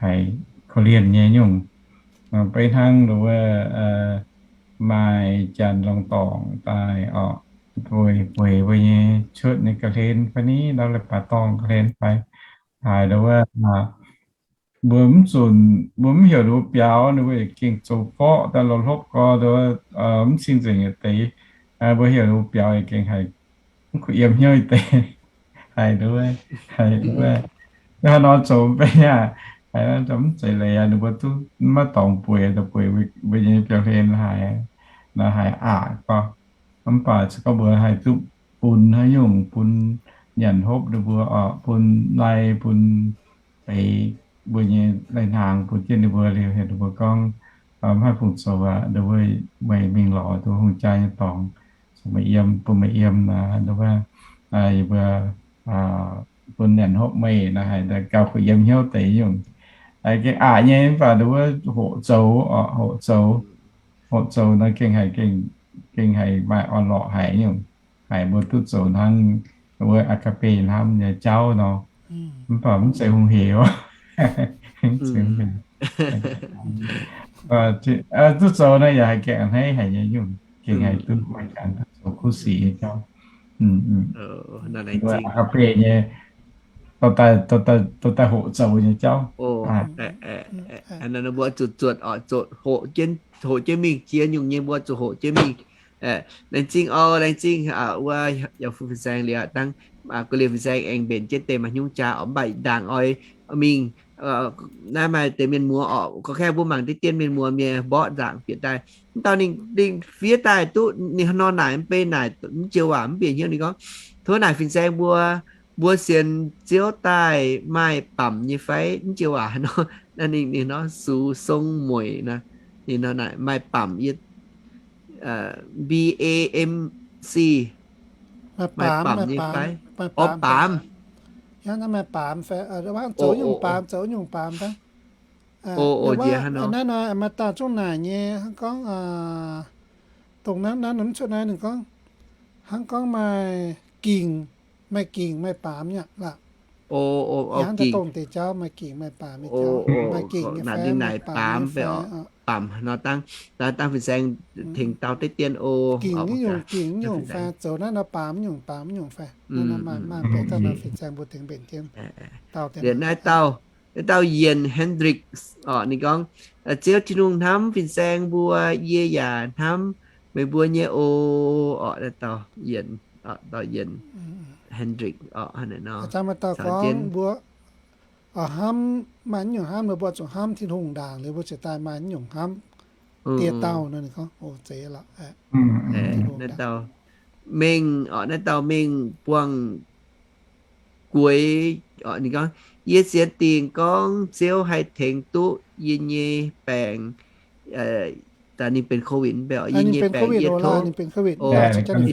haiz korv-lienh nyei nyungc. Beiv hnangv ndau wuov maaih janx longc dorngc daaih oc, bueix, bueix mbuo nyei cuotv nyei ga'hlen fai ni, ndau leiz-baaix dorngh ga'hlen fai, haiz ndau wuov mbuo mv zunc, mbuo mv heuc ninh mbuo biaux, ninh mbuo gengh zoux gorqv daaih lorz hlopv gorx, mv cing-nzengc yietc deix. Mbuo heuc ninh mbuo biaux gengh haiz mv kuh yiem hnyouv yietc deix. Haiz ndau wuov, haiz ndau wuov, haaix nor zoux mv benx aqv, haiz nor mv zeiz leiz aqv, ninh mbuo duqv maiv dorngx bueix, bueix mbuo nyei biauv-hlen haiz, nor haiz aqc gorx. Mv baac se gorngv mbuo haih duqv bun haaix nyungc, bun nyanc hopv ninh mbuo oc, bun lai, bun deix mbuo nyei lai-hnaangx bun jienv ninh mbuo liuz, heuc ninh mbuo gorngv, mv haih fungc zoux aqv, ndau wuov meih mingh lorz duqv hungh jaa nyei dorngx, caux meih yiem, bun meih yiem naaic, ndau wuov yie mbuo bun nyanc hopv meih naaic, haiz gauh kuh yiem hnyouv deix nyungc. Gengh aqc nyei, mv baac ndau wuov hoqc zoux oc, hoqc zoux, hoqc zoux nor gengh haiz, gengh haiz maaih orn-lorqc haic nyungc. Haiz mbuo duqv zoux hnangv wuov Agape hnamv nyei jauv nor, mv baac mv zeiz hungh hec oc. Duqv zoux naaiv yaac haiz gengh a'hneiv haic nyei nyungc, gengh haiz duqv maaih jangx duqv zoux kuv sic nyei jauv. Agape nyei, dorh daaih hoqc zoux nyei jauv. Mbuo zuqc zuotc oc, hoqc jienv mingh jiex nyungc nyei, mbuo zuqc hoqc jienv mingh. Laengz zingh oc, laengz zingh wuov yaac fu fin-saeng liuz aqv, dangh gu'lienh fin-saeng aengx mbenc jienv deix maaih hnyungv jaa oc, mv baac ndaangc oix mingh, naaiv maaih deix mienh muoz oc, gorngv kaeqv mbuo mangc deix dien mienh muoz mienh mborqv nzaangc bieqc daaih. Mv dauh ninh, ninh fiev daaih duqv ninh nor naaic mv bei naaic mv joux waac mv bieqc hnyouv, ninh gorngv, tov naaic fin-saeng mbuo, mbuo sienx Ziouv daaih maaih bamc nyei fai? Mv joux waac nor, ninh, ninh nor sux song mueic nor, ninh nor naaic maaih bamc yie B A M C, maaih bamc nyei fai? Orv, baamz. Maaih baamz fai? Zoux nyungc baamz, zoux nyungc baamz dangh. Naaiv nor maaih dauh zungv naaic nyei hnangv gorngv, dongh naaiv naaiv mv cuotv naaiv ninh gorngv, hnangv gorngv maaih gingc, maaih gingc maaih baamz nyei laac. Hnangv daaih dongh deix jauv maaih gingc maaih baamz nyei jauv. Maaih gingc nyei fai, maaih baamz nyei fai? Bamc nor dangh, dangh fin-saeng tengx dau deix dien oc. Gingc nyungc, gingc nyungc fai? Zoux naaiv nor baamz nyungc, baamz nyungc fai? Naaiv nor maaih, maaih deix daaih nor fin-saeng mbuo tengx mbenc jienv. Liuz naaiv dauh, naaiv dauh Yienc Hendricks oc, ninh gorngv, Ziouv Tin-Hungh hnamv fin-saeng mbuo, yie yaac hnamv meih mbuo nyei oc. Oc, naaiv dauh Yienc, dauh Yienc Hendricks oc, hnangv naaiv nor. Mbuo hnamv, maaih nyungc hnamv, mbuo zuqc hnamv Tin-Hungh ndaangc liuz mbuo ziouc daaih maaih nyungc hnamv dieh dauh nor, ninh gorngv, o, zeiz lorqc. Naaiv dauh mengh, naaiv dauh mengh buangh gueix, ninh gorngv, yie sienx dingc gorngv Ziouv haih tengx duqv yie nyei baengc, daaih ninh benx COVID, yie nyei baengc yie tov,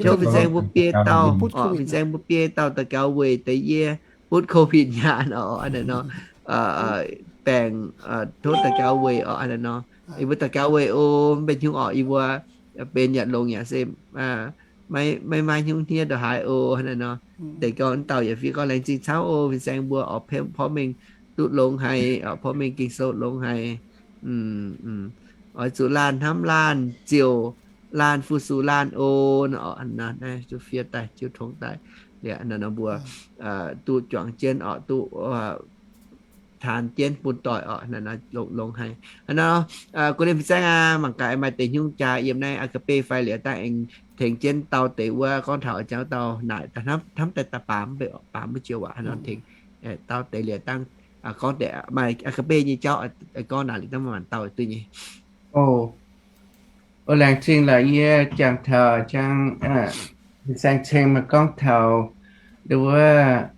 tov fin-saeng mbuo biei dauh, fin-saeng mbuo biei dauh daux gaux weic deix yie butv COVID nyaanh oc, hnangv naaiv nor. Baengc, tov daux gaux weic oc, hnangv naaiv nor. Yie mbuo daux gaux weic oc, mv benx hnyouv oc, yie mbuo benx yaac longx yaac se maiv maaih hnyouv hniev ndongc haaix oc, hnangv naaiv nor. Deix gorngv dauh yaac fiev gorngv laengz zingh camv oc, fin-saeng mbuo oc, porv mengh duqv longx haic, porv mengh Ging-Sou longx haic. Oix zuqc laanh hnamv laanh, ziouc laanh fu-sux laanh oc. Naaiv zuqc fiev daaih, ziouc tongx daaih. Liuz nor mbuo duqv juangc jienv oc, duqv taan jienv bun doic oc, longx haic. Hnangv nor, gu'nyuoz fin-saeng aac, mangc gaax maaih deix hnyouv jaa yiem naaiv Agape fai liuz dangh aengx tengx jienv dau deix wuov gorngv taux jangv dauh naaic hnamv daaih daaih baamz, baamz mbuo joux waac hnangv nor tengx dau deix liuz dangh gorngv deix maaih Agape nyei jauv gorngv naaic liuz dangh maanc dauh duqv nyei. O, laengz zingh lorqc, yie jangx taux jangv fin-saeng ceng maaih gorngv taux nduov wuov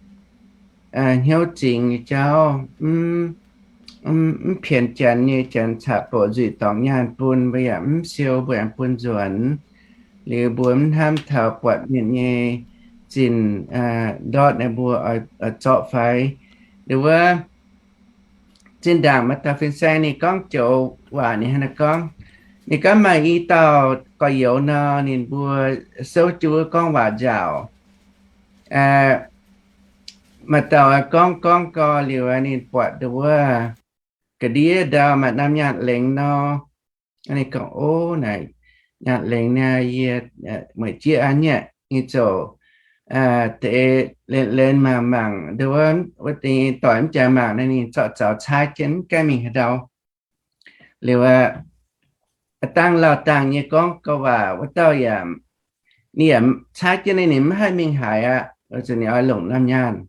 hnyouv zingx nyei jauv, mv pienx janx nyei, janx caqv-bouc nzuih dorngc nyaanh bun mbuo yaac mv siou, mbuo yaac bun nzuonx. Liuz mbuo mv hnamv taux buatc mienh nyei zinh ndortv naaiv mbuo oix zorqv fai. Nduov wuov zinh ndaangc maaih dauh fin-saeng ninh gorngv joux waac ninh hnangv naaiv gorngv, ninh gorngv maaih i dauh gorx-youz nor, ninh mbuo souv jienv wuov gorngv waac nzaaux. Maaih dauh gorngv gorngv gau liuz ninh buatc nduov wuov ga'ndiev ndau maaih norm nyaanh lengx nor. Ninh gorngv, O, naaic nyaanh lengx naaiv yie mueic jieqv an nyei, ninh ziouc deix len len mangc mangc nduov wuov, wuov deix doic mv jaax mangc naaiv ninh zorqv zaux caaiv jienv mv gaengh mingh haaix ndau. Liuz aqv, dangh lauh dangh nyei gorngv gau waac wuov dauh yaac, ninh yaac caaiv jienv naaiv ninh mv haih mingh haaix aqv, zuqc ninh oix longc norm nyaanh.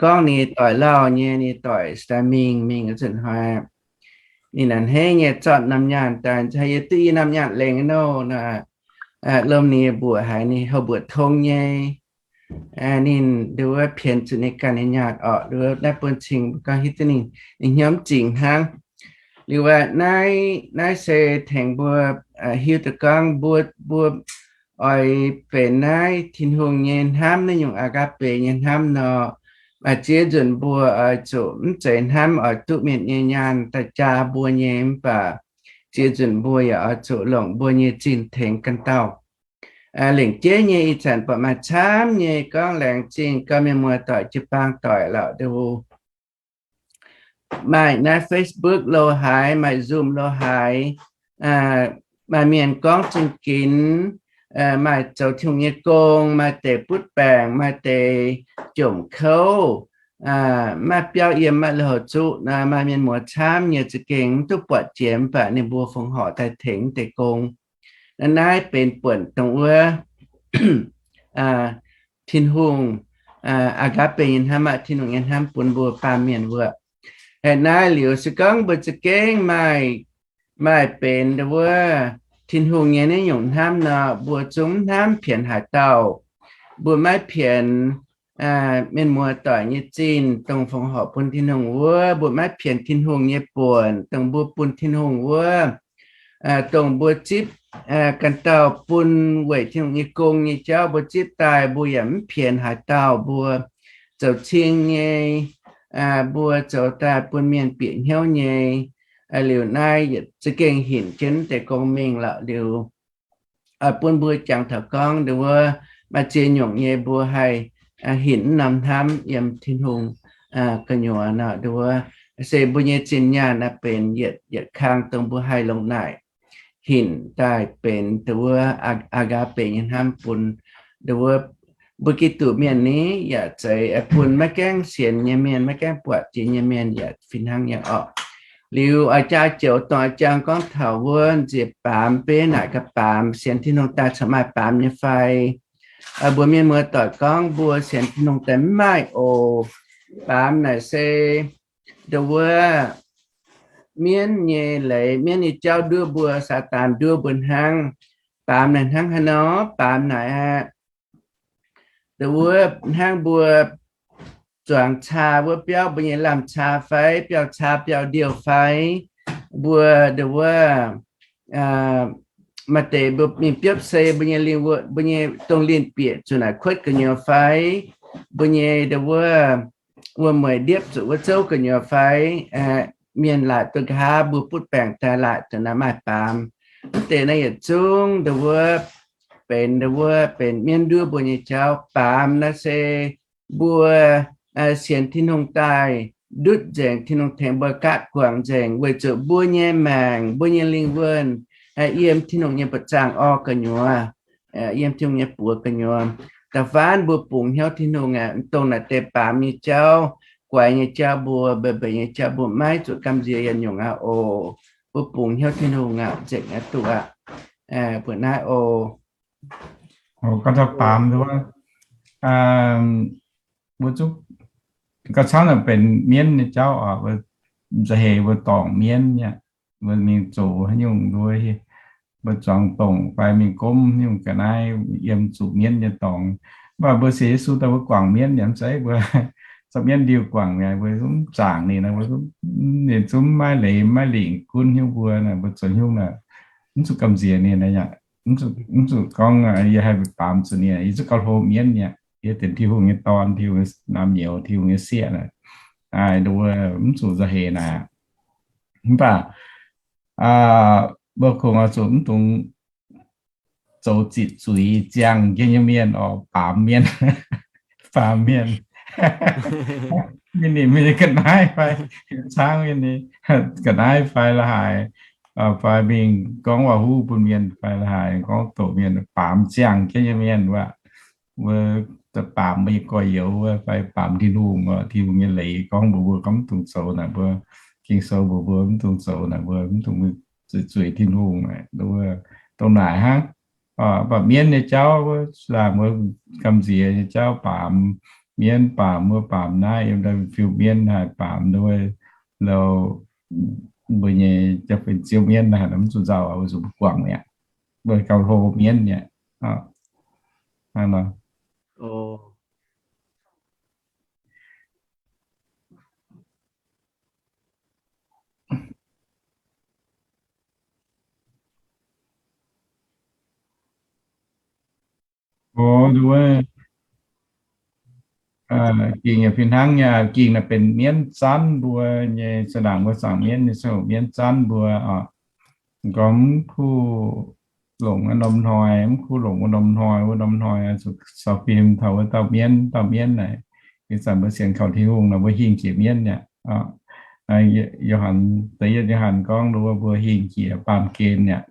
Gorngv ninh doic lauh nyei, ninh doic saaix mingh mingh zuqc hnoi, ninh naaic hneiv nyei zorqv norm nyaanh daaih, Yie duqv i norm nyaanh lengx nor. Lomh ninh mbuoqc haiz ninh houh mbuoqc tong nyei. Ninh nduov pienx zuqc ninh ganh nyei nyaanh orqc, nduov naaiv bun cing mbuo gorngv hiuv duqv ninh, ninh hnyouv zingx hnangv. Liuz aqv, naaiv, naaiv se tengx mbuo hiuv duqv gorngv mbuo, mbuo oix benx naaiv Tin-Hungh nyei hnamv, naaiv nyungc agape nyei hnamv nor, maaih ziex nzunc mbuo oix zuqc mv zeiz hnamv oix duqv mienh nyei nyaanh daaih jaa mbuo nyei, mv baac ziex nzunc mbuo yaac oix zuqc longc mbuo nyei zinh tengx ganh dauh. Lengc jeiv nyei ih zanc buatc maaih camv nyei gorngv laengz zingh gau mienh muoz-doic jiu-baang doic lorqc, nduov maaih naaiv Facebook lo haaix, maaih Zoom lo haaix, maaih mienh gorngv zingh ginx, maaih zoux Tin-Hungh nyei gong, maaih deix butv baengc, maaih deix jomc kouv, maaih biauv yiem, maaih lui-houx zuqv nor, maaih mienh muoz camv nyei za'gengh mv duqv buatc jiex, mv baac ninh mbuo fongc horc daaih tengx deix gong. Naaiv, naaiv benx buonc dongh wuov Tin-Hungh, agape nyei hnamv aqv, Tin-Hungh nyei hnamv bun mbuo baamh mienh wuov. Haiz naaiv liuz se gorngv mbuo za'gengh maaih, maaih benx nduov wuov Tin-Hungh nyei naaiv nyungc hnamv nor, mbuo zungv mv hnamv pienx haaix dauh. Mbuo maiv pienx mienh muoz-doic nyei zinh dongh fongc horc bun Tin-Hungh wuov. Mbuo maiv pienx Tin-Hungh nyei buonc dongh mbuo bun Tin-Hungh wuov. Dongh mbuo zipv ganh dauh bun weic Tin-Hungh nyei gong nyei jauv mbuo zipv daaih, mbuo yaac mv pienx haaix dauh. Mbuo zoux cing nyei, mbuo zoux daaih bun mienh bieqc hnyouv nyei. Liuz naaiv yietc za'gengh hinc jienv deix gong mingh lorqc liuz, bun mbuo jangx taux gorngv nduov wuov maaih ziex nyungc nyei mbuo haih hinc mv norm hnamv yiem Tin-Hungh gu'nyuoz nor, nduov wuov se mbuo nyei zinh nyaanh naaiv benx yietc, yietc kang dongh mbuo haih longc naaic hinc daaih benx nduov wuov agape nyei hnamv bun nduov wuov mbuo Giduc mienh ni, yaac zeiz bun maiv gaengh sienx nyei mienh, maiv gaengh buatc jiex nyei mienh yaac fih hnangv nyei orqc. Liuz oix jaa joux dongh a'jang gorngv taux wuov nziex baamz, beiv naaic gaax baamz, sienx Tin-Hungh daaih corc maaih baamz nyei fai? Mbuo mienh muoz-doic gorngv mbuo sienx Tin-Hungh daaih mv maaih oc. Baamz naaic se nduov wuov mienv nyei leiz, mienv nyei jauv nduov mbuo, Saadaan nduov mbuo hnangv. Baamz naaic hnangv haaix nor? Baamz naaic aqv, nduov wuov hnangv mbuo zuangx caa wuov biauv, mbuo nyei lamh caa fai biauv caa biauv ndiouh fai, mbuo nduov wuov maaih deix mbuo mingh biopv se mbuo nyei lingh wuonh, mbuo nyei dongh linh bieqc zuqc naaic kuotv gu'nyuoz fai, mbuo nyei nduov wuov wuom-mueic ndiepv zuqc wuov zouv gu'nyuoz fai, mienh laaic duqv nqa'haav mbuo butv baengc daaih laaic zuqc naaic maaih baamz. Mv deix naaiv yietc zungv nduov wuov benx nduov wuov benx mienv nduov mbuo nyei jauv. Baamz naaiv se mbuo sienx Tin-Hungh daaih ndutv nzengc, Tin-Hungh tengx mbuo gaatv guangc nzengc weic zuqc mbuo nyei maengc, mbuo nyei lingh wuonh yiem Tin-Hungh nyei mbuoqc zaangh orv gu'nyuoz, yiem Tin-Hungh nyei buoz gu'nyuoz. Da'faanh mbuo bungx hnyouv Tin-Hungh aqv. Dongh naaic deix baamz nyei jauv, guaix nyei jauv mbuo, mbeix mbeix nyei jauv mbuo maiv zuqc gamh nziex yietc nyungc aqv oc. Mbuo bungx hnyouv Tin-Hungh aqv, nzengc aqv, duqv aqv. Mbuo naaiv oc. Gorngv taux baamz nduov, mbuo zuqc, gauh camv naaic benx mienv nyei jauv oc, nza'heix mbuo dorngc mienv nyei, mbuo mingh zoux haaix nyungc nduov, mbuo zuangx dongc fai mingh gomv haaix nyungc ga'naaiv yiem zuqc mienv nyei dorngx. Mv baac mbuo sienx Yesu daaih mbuo guangc mienv yaac mv zeiz mbuo zorqv mienv ndiuh guangc mi'aqv, mbuo zungv zaangc ninh, mbuo ninh zungv maiv leiz maiv lingc gunv hnyouv mbuo naaic, mbuo zoux haaix nyungc naaic mv zuqc gamh nziex ninh aqv. Mv zuqc gorngv yie haih baamz zuqc ninh, yie zuqc gauh hlo mienv nyei, yie dienx Tin-Hungh nyei dorn, Tin-Hungh nyei naamh nyouz, Tin-Hungh nyei sieqv naaic. Mv zuqc nza'heix naaic. Mv baac mbuo kungx oix zuqc mv dungx zoux ziqc zuiz ziangh jienv nyei mienh oc, baamz mienh, baamz mienh. Mingh ninh mingh ga'naaiv fai caangv mingh ninh ga'naaiv fai la'haaix, fai mingh gorngv waac-huv bun mienh fai la'haaix, gorngv doqc mienh, baamz ziangh jienv nyei mienh wuov, wuov, baamz mbuo nyei gorx-youz wuov fai baamz Tin-Hungh, Tin-Hungh nyei leiz gorngv mbuox mbuo gorngv mv dungx zoux naaic, mbuo Ging-Sou mbuox mbuo mv dungx zoux naaic, mbuo mv dungx zuiz, zuiz Tin-Hungh naaic, wuov, dongh naaic hnangv. Mv baac mienv nyei jauv wuov, laanh mbuo gamh nziex nyei jauv, baamz mienv, baamz wuov baamz naaiv, yiem daaih fiu mienv haih baamz nduov, louh, mbuo nyei jauv-fin-ziouv mienv naaic, mv zuqc nzauh, mbuo zuqc guangc mi'aqv. Mbuo gauh hlo mienv mi'aqv. Gingh yaac fih hnangv nyei, gingh naaic benx mienv zanv mbuo nyei, zinh ndaangc mbuo zaangc mienv nyei ziangh hoc mienv zanv mbuo oc. Gorngv mv kuv longc wuov norm hnoi, mv kuv longc wuov norm hnoi, wuov norm hnoi zuqc caux fim taux wuov dauh mienv, dauh mienv naaic. Ih zanc mbuo sienx kaux Tin-Hungh nor, mbuo hingh jiex mienv mi'aqv. Yo^han, da'yietv Yo^han gorngv nduov mbuo hingh jiex baamh gen mi'aqv,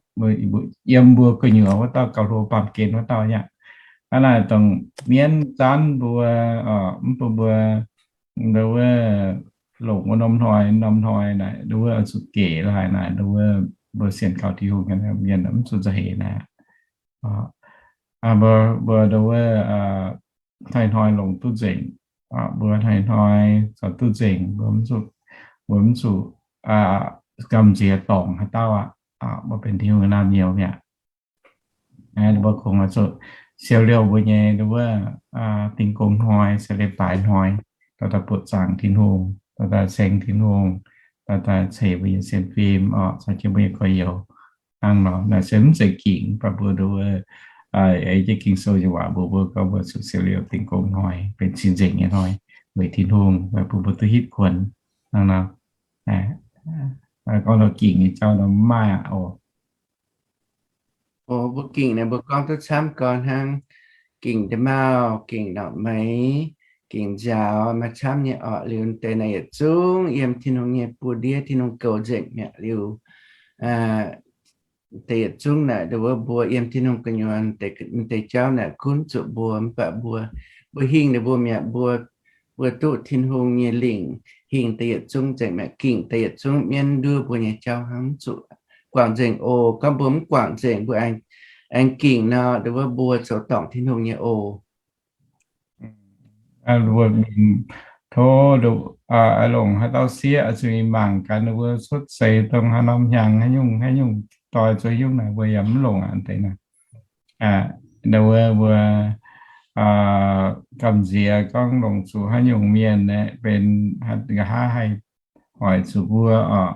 yiem mbuo gu'nyuoz wuov dauh gauh hlo baamh gen wuov dauh mi'aqv. Hnangv naaic dongh mienv zanv mbuo, mv bun mbuo nduov longc wuov norm hnoi, norm hnoi naaic nduov zuqc gec laaix naaic nduov mbuo sienx kaux Tin-Hungh mienh mv zuqc nza'heix naaic. Mbuo, mbuo nduov hnoi-hnoi longc duqv nzengc, mbuo hnoi-hnoi zoux duqv nzengc, mbuo mv zuqc, mbuo mv zuqc gamh nziex dorngc haaix dauh aqv. Mbuo benx Tin-Hungh naamh nyouz mi'aqv. Mbuo kungx oix zuqc siou liouh mbuo nyei nduov wuov dingh gong hnoi, ceix leiz-baaix hnoi, dorh daaih buoqc zaangc Tin-Hungh, dorh daaih ceng Tin-Hungh, dorh daaih ceix mbuo nyei sienx fim oc, caux jienv mbuo nyei gorx-youz. Hnangv nor naaic se mv zeiz gingc, mv baac mbuo nduov wuov, ei jienv Ging-Sou nyei waac mbuox mbuo gorngv mbuo zuqc siou liouh dingh gong hnoi, benx cing-nzengc nyei hnoi, weic Tin-Hungh, weic bun mbuo duqv hitv kuonx. Hnangv nor, gorngv taux gingc nyei jauv nor mv maaih aqv oc. Mbuo gingc naaic mbuo gorngv duqv camv gorn hnangv, gingc nda'maauh, gingc norqc meix, gingc nziaaux, maaih camv nyei orqc. Liuz deix naaic yietc zungv yiem Tin-Hungh nyei buoz-ndiev, Tin-Hungh goux nzengc mi'aqv. Liuz deix yietc zungv naaic nduov wuov mbuo yiem Tin-Hungh gu'nyuoz deix jauv naaic gunv zuqc mbuo, mv baac mbuo, mbuo hingh ninh mbuo mi'aqv. Mbuo, mbuo duqv Tin-Hungh nyei lingc hingh deix yietc zungv nzengc mi'aqv. Gingc deix yietc zungv mienv nduov mbuo nyei jauv hnangv, mv zuqc guangc nzengc oc. Gorngv mbuo mv guangc nzengc, mbuo aengx gingc nor, nduov wuov mbuo zoux dorngc Tin-Hungh nyei oc. Mbuo tov longc haaix dauh sieqv zuqc mingh mangc gaax ninh mbuo cuotv seix dongh haaix norm hnyangx, haaix nyungc haaix nyungc doix zuqc nyungc naaic, mbuo yaac mv longc aqv deix naaic. Nduov wuov mbuo gamh nziex gorngv longc zuqc haaix nyungc mienh aeqv, benx nqa'haav haih hoic zuqc mbuo oc.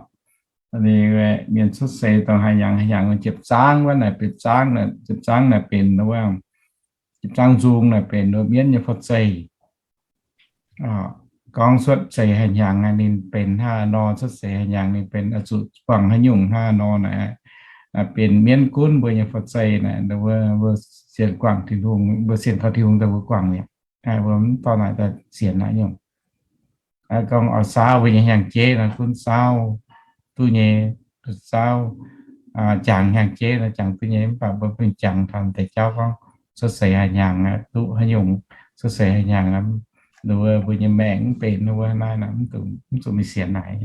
Mienh cuotv seix dongh haaix hnyangx haaix hnyangx, jiepv zaangv wuov naaic, jiepv zaangv naaic benx wuov, jiepv zaangv nzung naaic benx wuov mienv nyei fu'zeiv. Gorngv cuotv seix haaix hnyangx ninh benx hnangv nor, cuotv seix haaix hnyangx ninh benx zuqc guangc haaix nyungc hnangv nor naaic, benx mienv gunv mbuo nyei fu'zeiv naaic, mbuo sienx guangc Tin-Hungh, mbuo sienx kaux Tin-Hungh daaih mbuo guangc mi'aqv. Mbuo mv dorh naaic daaih sienx naaiv nyungc. Gorngv oix saauv mbuo nyei hnyangx-jeiv nor gunv saauv duqv nyei, saauv, jangx hnyangx-jeiv nor jangx duqv nyei, mv baac mbuo mv jangx taux deix jauv gorngv cuotv seix haaix hnyangx, duqv haaix nyungc, cuotv seix haaix hnyangx, mbuo nyei maengc mv benx wuov naaiv, mv zuqc mingh sienx naaic.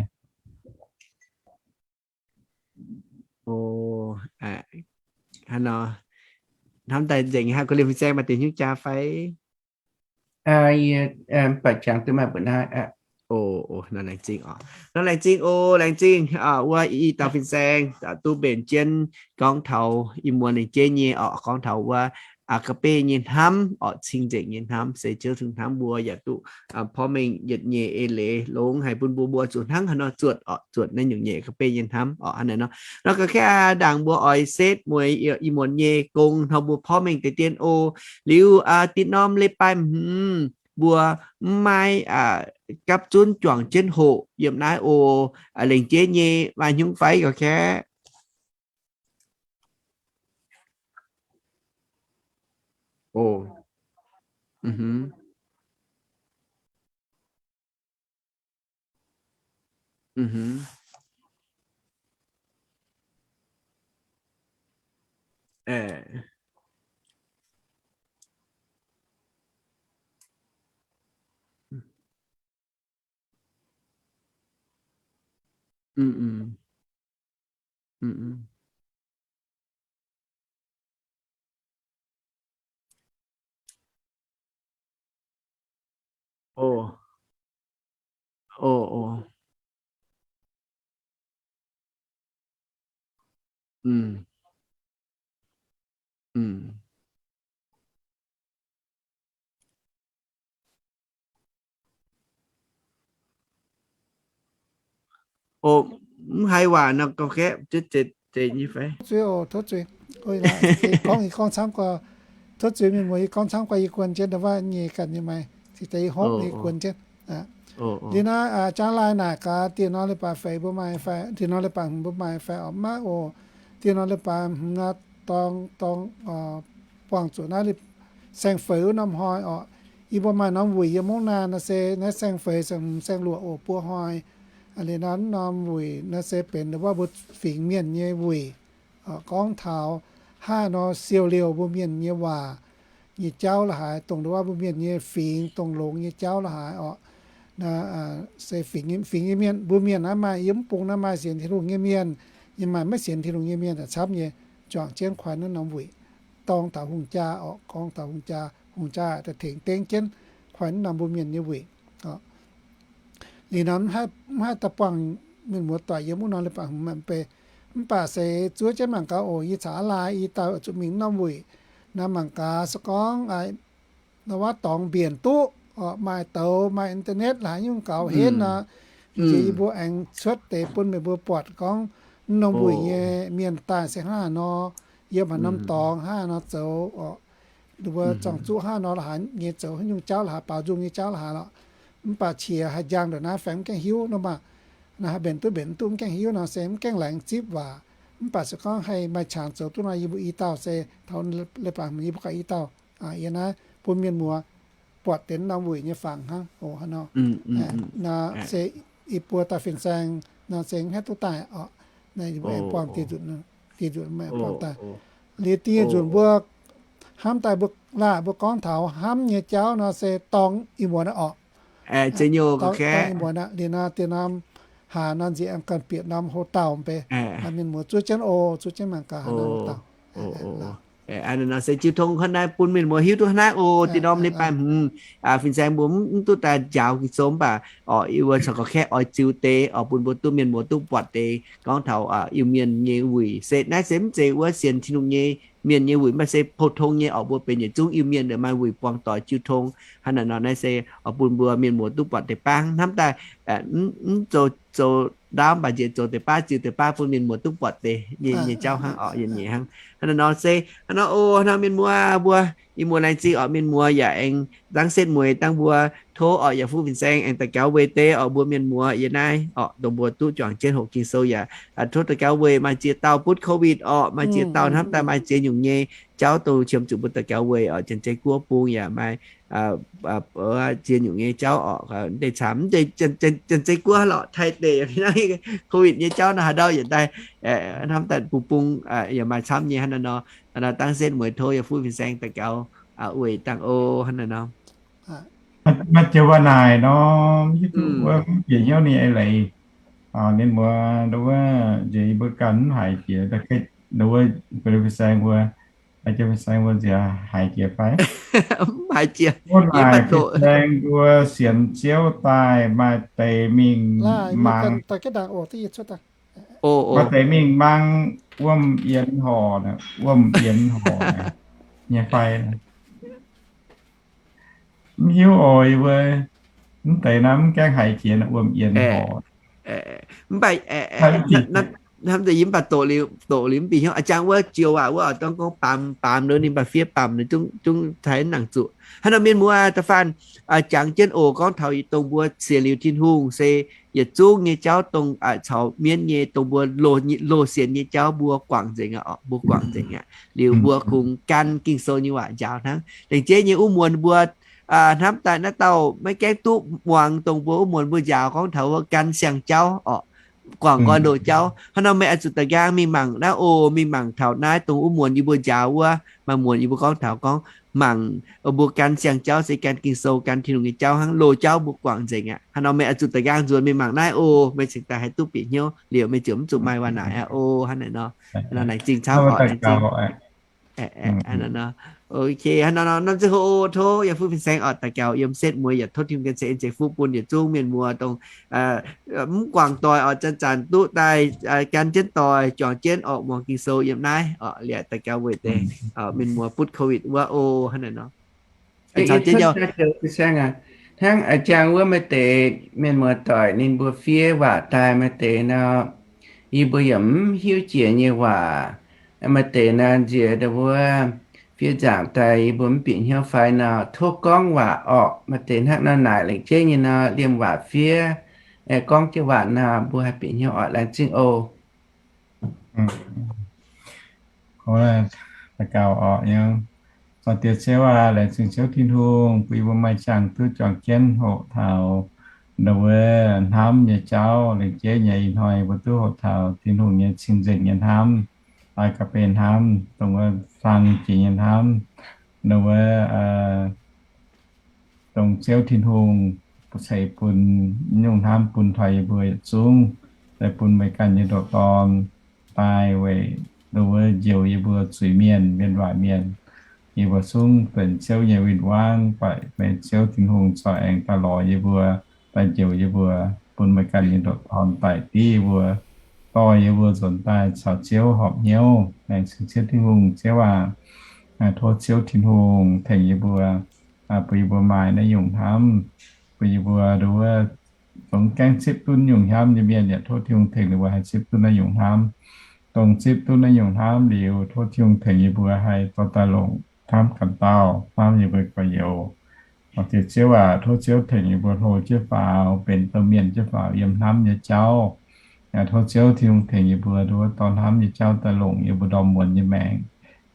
Hnamv daaih nzengc, haaix go liemh fin-saeng maaih deix hnyouv jaa fai? Yie mv baac jangx duqv maaih mbuo naaiv. Nor laengz zingh oc, nor laengz zingh oc, laengz zingh wuov i dauh fin-saeng duqv mbenc jienv gorngv taux ih muonz lengc jeiv nyei oc, gorngv taux wuov agape nyei hnamv oc, cing-nzengc nyei hnamv, se Ziouv Tin-Hungh hnamv mbuo yaac duqv porv mengh yietc nyeic eix leiz longx haic bun mbuo, mbuo zuqc hnangv haaix nor zuotc oc, zuotc naaiv nyungc nyei agape nyei hnamv oc. Hnangv naaic nor, nor ga'naaiv ndaangc mbuo oix setv mueiz ih muonz nyei gong nor mbuo porv mengh deix dien oc. Liuz da'nyeic norm leiz-baaix hmz mbuo mv maaih gapv zunv juangc jienv hoqc yiem naaiv oc. Lengc jeiv nyei maaih hnyouv fai ga'naaiv? Mv haiz waac nor ga'naaiv zuqc zeiz nyei fai? Zuiz oc, tov zuiz. Gorngv, gorngv camv guaax, tov zuiz mienh muoz, yie gorngv camv guaax yie guon jienv ndau wuov nyei ganh nyei maaih cingx deix yie hopv yie guon jienv. Liuz naaiv jangx laai naaic gaax diex norm leiz-baaix feix mbuo maaih fai, diex norm leiz-baaix hmz mbuo maaih fai oc? Maiv oc. Diex norm leiz-baaix hmz naaiv dorng, dorng buangh zuqc naaiv saeng-feix wuov norm hnoi oc. Yie mbuo maaih norm wuic yiem mungv naaiv nor se naaiv saeng-feix, saeng-hmz, saeng-luoqc oc, buo hnoi. Liuz naaiv norm wuic naaiv se benx ndau wuov mbuo fingx mienh nyei wuic. Gorngv taux haaix nor siou liouh mbuo mienh nyei waac nyei jauv la'haaix, dongh ndau wuov mbuo mienh nyei fingx dongh longx nyei jauv la'haaix oc. Se fingx, fingx nyei mienh, mbuo mienh naaiv maaih, yiem mv bung naaiv maaih sienx Tin-Hungh nyei mienh, yaac maaih maiv sienx Tin-Hungh nyei mienh camv nyei, juangc jienv kuaix naaiv norm wuic, dorng taux hungh jaa oc, gorngv taux hungh jaa, hungh jaa daaih tengx dengv jienv kuaix naaiv norm mbuo mienh nyei wuic. Liuz nor mv haih daaih buangh mienh muoz doic yiem wuov norm leiz-baaix hmz maanc bei. Mv baac se zuov jienv mangc gaax oc, yie caux aav lai i dauh zuqc mingh norm wuic naaiv mangc gaax se gorngv ndau wuov dorngx mbienc duqv, maaih douz, maaih internet la'haaix nyungc gaux henv nor, nziex yie mbuo aengx cuotv deix bun meih mbuo buatc gorngv norm wuic nyei mienh daaih se hnangv haaix nor, yiem haaix norm dorngx hnangv haaix nor zoux oc. Mbuo zorng-zuqv hnangv haaix nor la'haaix nyei zoux haaix nyungc jauv la'haaix, baaux nzung nyei jauv la'haaix lorqc. Mv baac qiex haih njang ndongc naaiv fai mv gaengh hiuv nor maah. Naaiv haih mbenc duqv mbenc mv duqv mv gaengh hiuv nor se mv gaengh laengz zipv waac. Mv baac se gorngv haih maaih qangx zoux duqv nor yie mbuo i dauh se taux leiz-baaix hmz yie mbuo ganh i dauh yiem naaiv bun mienh muoz buatc deix norm wuic nyei fangx hnangv oc. Hnangv nor, naaiv se i buo dauh fin-saeng nor se mv haih duqv daaih oc. Naaiv yie mbuo aengx buangh dieh nzunc, dieh nzunc maaih buangh daaih. Liuz dieh nzunc mbuo hnamv daaih mbuo laah mbuo gorngv taux hnamv nyei jauv nor se dorng ih muonz aqv oc. Dorng ih muonz aqv. Liuz nor diex norm haaix nor nziex aengx ganh bieqc norm houx-dauh mv bei. Mienh muoz zuov jienv oc, zuov jienv mangc gaax haaix norm houx-dauh. Nor se jiu tong hnangv naaiv bun mienh muoz hiuv duqv hnangv oc. Diex norm leiz-baaix hmz fin-saeng mbuo mv duqv daaih njaaux Ging-Sou mv baac oc, yie mbuo corc ga'naaiv kaeqv oix ziux deix oc, bun mbuo duqv mienh muoz duqv buatc deix gorngv taux Iu-Mienh nyei wuic. Se naaiv se mv zeiz wuov sienx Tin-Hungh nyei mienh nyei wuic, mv baac se pou-tong nyei oc. Mbuo benx yietc zungv Iu-Mienh ndongc maaih wuic buangh doic jiu tong. Hnangv naaic nor naaiv se oc, bun mbuo mienh muoz duqv buatc deix baav hnangv. Hnamv daaih mv zoux, zoux ndaauv mv baac nziex zoux deix baav, ziux deix baav bun mienh muoz duqv buatc deix nyei, nyei jauv hnangv oc, nyei hnangv. Hnangv naaic nor se, hnangv nor oc, hnangv mienh muoz mbuo, ih muoz laengz zingh oc, mienh muoz yaac aengx zaangv setv mueiz dangh mbuo tov oc, yaac fuqv fin-saeng aengx daux gaux weic deix oc, mbuo mienh muoz yiem naaiv oc, dongh mbuo duqv juangc jienv hoqc Ging-Sou yaac tov daux gaux weic maaih ziex dauh butv COVID oc, maaih ziex dauh hnamv daaih maaih ziex nyungc nyei jauv dongh qiemx zuqc mbuo daux gaux weic oc. Janx-Zei Guoqv bung yaac maaih ziex nyungc nyei jauv oc. Deix camv, Janx-Zei Guoqv lorqc, Taiv deic, Covid nyei jauv nor haaix ndau yaac daaih hnamv daaih bung bung yaac maaih camv nyei hnangv naaiv nor. Dangv setv mueiz tov yaac fuqv fin-saeng daux gaux weic dangh o hnangv naaiv nor. Maaih joux waac naaic nor, mv hiuv duqv wuov mv bieqc hnyouv ninh eix leiz. Ninh mbuo, nduov wuov, nziex yie mbuo ganh mv haiz jiex, nduov wuov, fin-saeng mbuo, fin-saeng mbuo nziex haiz jiex fai? Mv haiz jiex. Wuov naaic fin-saeng mbuo sienx Ziouv daaih maaih deix mingh mangc, maaih deix mingh mangc wuom yienx horc, wuom yienx horc nyei fai. Mv hiuv oc, yie mbuo mv deix naaiv mv gaengh haiz jiex wuom yienx horc. Mv baac hnamv deix yie mv baac doqc liuz, doqc liuz mv bieqc hnyouv. A'jang wuov joux waac wuov oix dongh gorngv baamz, baamz nor ninh mv baac fiev baamz nor zungv taaix nangc zuqc. Hnangv nor mienh muoz da'faanh jangx jienv oc, gorngv taux dongh mbuo sienx liuz Tin-Hungh se yietc zungv nyei jauv dongh caux mienv nyei dongh mbuo loz sienx nyei jauv mbuo guangc nzengc aqv oc, mbuo guangc nzengc aqv. Liuz mbuo kungx gan Ging-Sou nyei waac njaaux hnangv. Lengc jeiv nyei wuov muonz mbuo hnamv daaih naaiv dauh maiv gaengh duqv muangx dongh mbuo wuov muonz mbuo njaaux gorngv taux wuov gan siang-jauv oc, guangc nqoi loz-jauv. Hnangv nor meih oix zuqc da'nqaang mingh mangc naaiv oc, mingh mangc taux naaiv dongh wuov muonz yie mbuo njaaux wuov, maaih muonz yie mbuo gorngv taux gorngv mangc mbuo gan siang-jauv se gan Ging-Sou, gan Tin-Hungh nyei jauv hnangv, loz-jauv mbuo guangc nzengc aqv. Hnangv nor meih oix zuqc da'nqaang nzuonx mingh mangc naaiv oc, meih cingx daaih haih duqv bieqc hnyouv liuz, meih ziouc mv zuqc maaih waac naaic aqv oc. Hnangv naaic nor, laengz zingh camv oc, laengz zingh. Ok, hnangv nor, norm ziangh hoc tov yaac fuqv fin-saeng oc, daux gaux yiem setv mueiz yaac tov Tin-Hungh ganh ceix en ceix fuqv bun yietc zungv mienh muoz dongh mv guangc doic oc, zanc-zanc duqv daaih gan jienv doic, juangc jienv oc, muangx Ging-Sou yiem naaiv oc, liuz daux gaux weic deix mienh muoz butv Covid wuov oc. Hnangv naaic nor. Hnangv a'jang wuov maaih deix mienh muoz doic ninh mbuo fiev waac daaih maaih deix nor, yie mbuo yaac mv hiuv jiex nyei waac. Maaih deix nor nziex ndau wuov fiev nzaangc daaih yie mbuo mv bieqc hnyouv fai nor, tov gorngv waac orqc. Maaih deix hnangv nor naaic lengc jeiv nyei nor, liemh waac fiev, gorngv jienv waac nor mbuo haih bieqc hnyouv orqc. Laengz zingh oc. Daux gaux oc. Sortv diex Ziouv aac, laengz zingh Ziouv Tin-Hungh bun yie mbuo maaih ziangh duqv juangc jienv hoqc taux ndau wuov hnamv nyei jauv. Lengc jeiv nyei ih hnoi mbuo duqv hoqc taux Tin-Hungh nyei cing-nzengc nyei hnamv, daaih ga'benx hnamv, dongh wuov fang jiex nyei hnamv, ndau wuov dongh Ziouv Tin-Hungh ceix bun nyungc hnamv bun taux yie mbuo yietc zungv, daaih bun meih ganh nyei ndoqc Dorn daaih weic ndau wuov njoux yie mbuo zuiz-mienh, mienh waaic mienh. Yie mbuo zungv benx Ziouv nyei win-wangv, baac meih Ziouv Tin-Hungh corc aengx daaih lorz yie mbuo, daaih njoux yie mbuo, bun meih ganh nyei ndoqc Dorn daic div yie mbuo, dorh yie mbuo nzuonx daaih caux Ziouv horpc hnyouv. Laengz zingh Ziouv Tin-Hungh. Ziouv aac, tov Ziouv Tin-Hungh tengx yie mbuo, bun yie mbuo maaih naaiv nyungc hnamv, bun yie mbuo ndau wuov dongh gaengh zipv duqv nyungc hnamv nyei mienh yaac tov Tin-Hungh tengx ninh mbuo haih zipv duqv naaiv nyungc hnamv. Dongh zipv duqv naaiv nyungc hnamv liuz, tov Tin-Hungh tengx yie mbuo haih dorh daaih longc hnamv ganh dauh, hnamv yie mbuo gorx-youz. Diex Ziouv aac, tov Ziouv tengx yie mbuo hlo jienv faaux, benx domh mienh jienv faaux yiem hnamv nyei jauv. Tov Ziouv Tin-Hungh tengx yie mbuo ndau wuov dorh hnamv nyei jauv daaih longc yie mbuo ndorm muonz nyei maengc,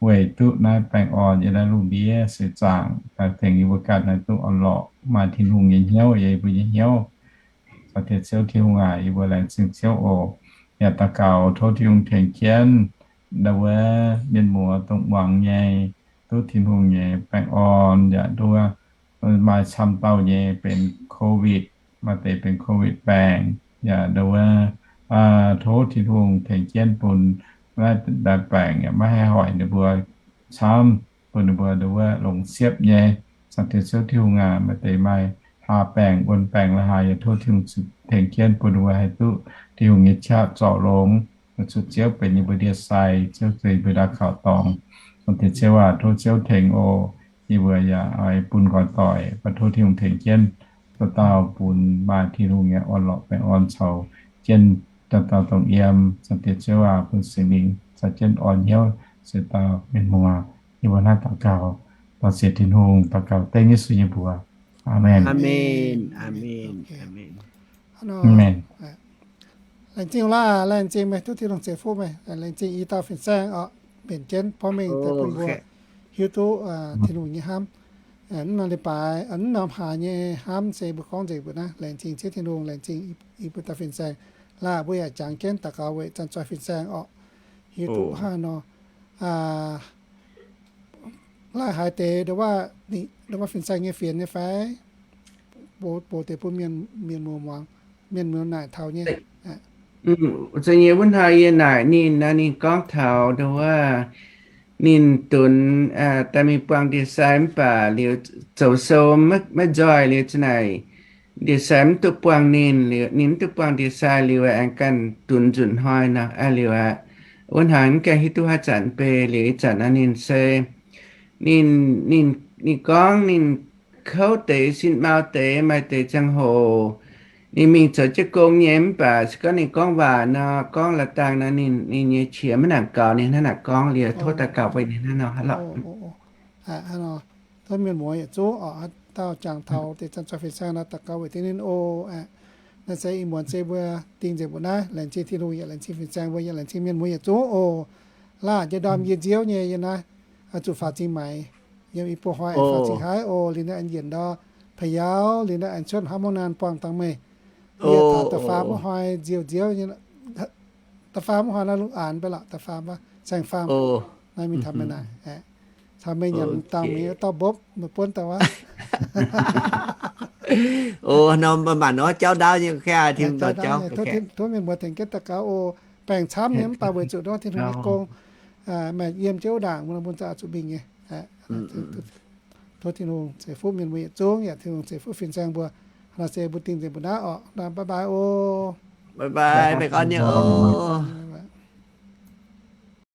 weic duqv naaiv baengh orn yiem naaiv lungh ndiev seix zaangc, daaih tengx yie mbuo ganh haih duqv orn-lorqc, maaih Tin-Hungh nyei hnyouv yiem yie mbuo nyei hnyouv. Diex Ziouv Tin-Hungh aac, yie mbuo laengz zingh Ziouv oc. Yaac daux gaux tov Tin-Hungh tengx jienv ndau wuov mienh muoz dongh muangx nyei, duqv Tin-Hungh nyei baengh orn, yaac ndau wuov maaih camv dauh nyei benx Covid, maaih deix benx Covid baengc, yaac ndau wuov tov Tin-Hungh tengx jienv bun naaiv baengc yaac maiv haih hoic ninh mbuo camv, bun ninh mbuo ndau wuov longx siepv nyei. Zaangc Diex Ziouv Tin-Hungh aac, maaih deix maaih hlaax baengc, wuon baengc la'haaix, yaac tov Tin-Hungh tengx jienv bun ninh mbuo haih duqv Tin-Hungh nyei qaqv zorc longx, zuqc Ziouv benx yie mbuo ndie-sai, Ziouv benx yie mbuo ndau kaux dorngx. Zaangc Diex Ziouv aac, tov Ziouv tengx oc. Yie mbuo yaac oix bun nqoi doic, baac tov Tin-Hungh tengx jienv dauh dauh bun maaih Tin-Hungh nyei orn-lorqc baengh orn caux jienv dauh dauh dongh yiem. Zaangc Diex Ziouv aac, bun Singx Lingh caux jienv orn hnyouv se dauh mienh muoz. Yie mbuo naaiv daux gaux dorh ziex Tin-Hungh, daux gaux dengv Yesu nyei mbuox. Aamen. Aamen. Laengz zingh laac, laengz zingh meih, duqv Tin-Hungh ceix fuqv meih. Laengz zingh i dauh fin-saeng oc, mbenc jienv porv mengh daaih bun mbuo hiuv duqv Tin-Hungh nyei hnamv. Mv norm leiz-baaix, mv norm hlaax nyei hnamv se mbuo gorngv nzengc mbuo naaiv. Laengz zingh Ziouv Tin-Hungh, laengz zingh i buo dauh fin-saeng. Laaix mbuo yaac jangx jienv daux gaux weic zanc-zoih fin-saeng orqc. Hiuv duqv hnangv nor, laaix haaix deix ndo wuov fin-saeng nyei fienx nyei fai? Bov deix bun mienh muoz muangx, mienh muoz naaic taux nyei. Za'gengh wuov hnoi yie naaic ninh nor, ninh gorngv taux ndo wuov ninh dunx daaih mingh buangh ndie-sai mv baac liuz zoux sou maiv nzoih liuz za'naaic ndie-sai mv duqv buangh ninh, ninh mv duqv buangh ndie-sai liuz aengx ganh dunx nzunc hnoi nor. Liuz aqv, wuov hnoi mv gaengh hiuv duqv haaix zanc beiv liuz ih zanc nor ninh se ninh, ninh, ninh gorngv ninh kouv deix, sin mau deix, maaih deix ziangh hoc ninh mingh zoux jienv gong nyei mv baac se gorngv ninh gorngv waac nor, gorngv la'dangh nor, ninh, ninh nyei qiex maiv nangc gaux, ninh hnangv naaic gorngv liuz tov daux gaux weic ninh hnangv nor haaix lorqc. Tov mienh muoz yietc zungv oc, haaix dauh jangx taux deix zanc-zoih fin-saeng nor, daux gaux weic deix ninh oc. Naaiv se ih muonz se mbuo dingh nzengc mbuo naaiv. Laengz zingh Tin-Hungh yaac laengz zingh fin-saeng mbuo, yaac laengz zingh mienh muoz yietc zungv oc. Laanh jienv ndorm yie nziouv nyei yie naaiv, zuqc faaux zingx maaiz yiem i buo hnoi aengx faaux zingx haiv oc. Liuz naaiv aengx njiec ndor Pa'yaauv, liuz naaiv aengx cuotv Haav Mungv Naanh buangh dangh meih. Yie taux da'faam wuov hnoi nziouv nziouv nyei, da'faam wuov hnoi naaiv lungh aanx mv baac lorqc, da'faam wuov Saeng Faam naaiv mingh taux meih naaic, caux meih nyanc dangh mingh wuov dauh mbopv meih buonv daaih wuov. Oc, nor mv baac nor jauv ndaauv nyei, tov mienh muoz tengx jienv daux gaux oc. Baengc camv nyei mv baac weic zuqc nor Tin-Hungh nyei gong, maaih yiem jienv wuov ndaangc mbuo nor mbuo za'gengh zuqc mingh nyei. Tov Tin-Hungh ceix fuqv mienh mbuo yietc zungv, yaac Tin-Hungh ceix fuqv fin-saeng mbuo. Nor se mbuo dingh nzengc mbuo naaiv orqc. Nor bye bye oc. Bye bye, meih gorngv nyei oc.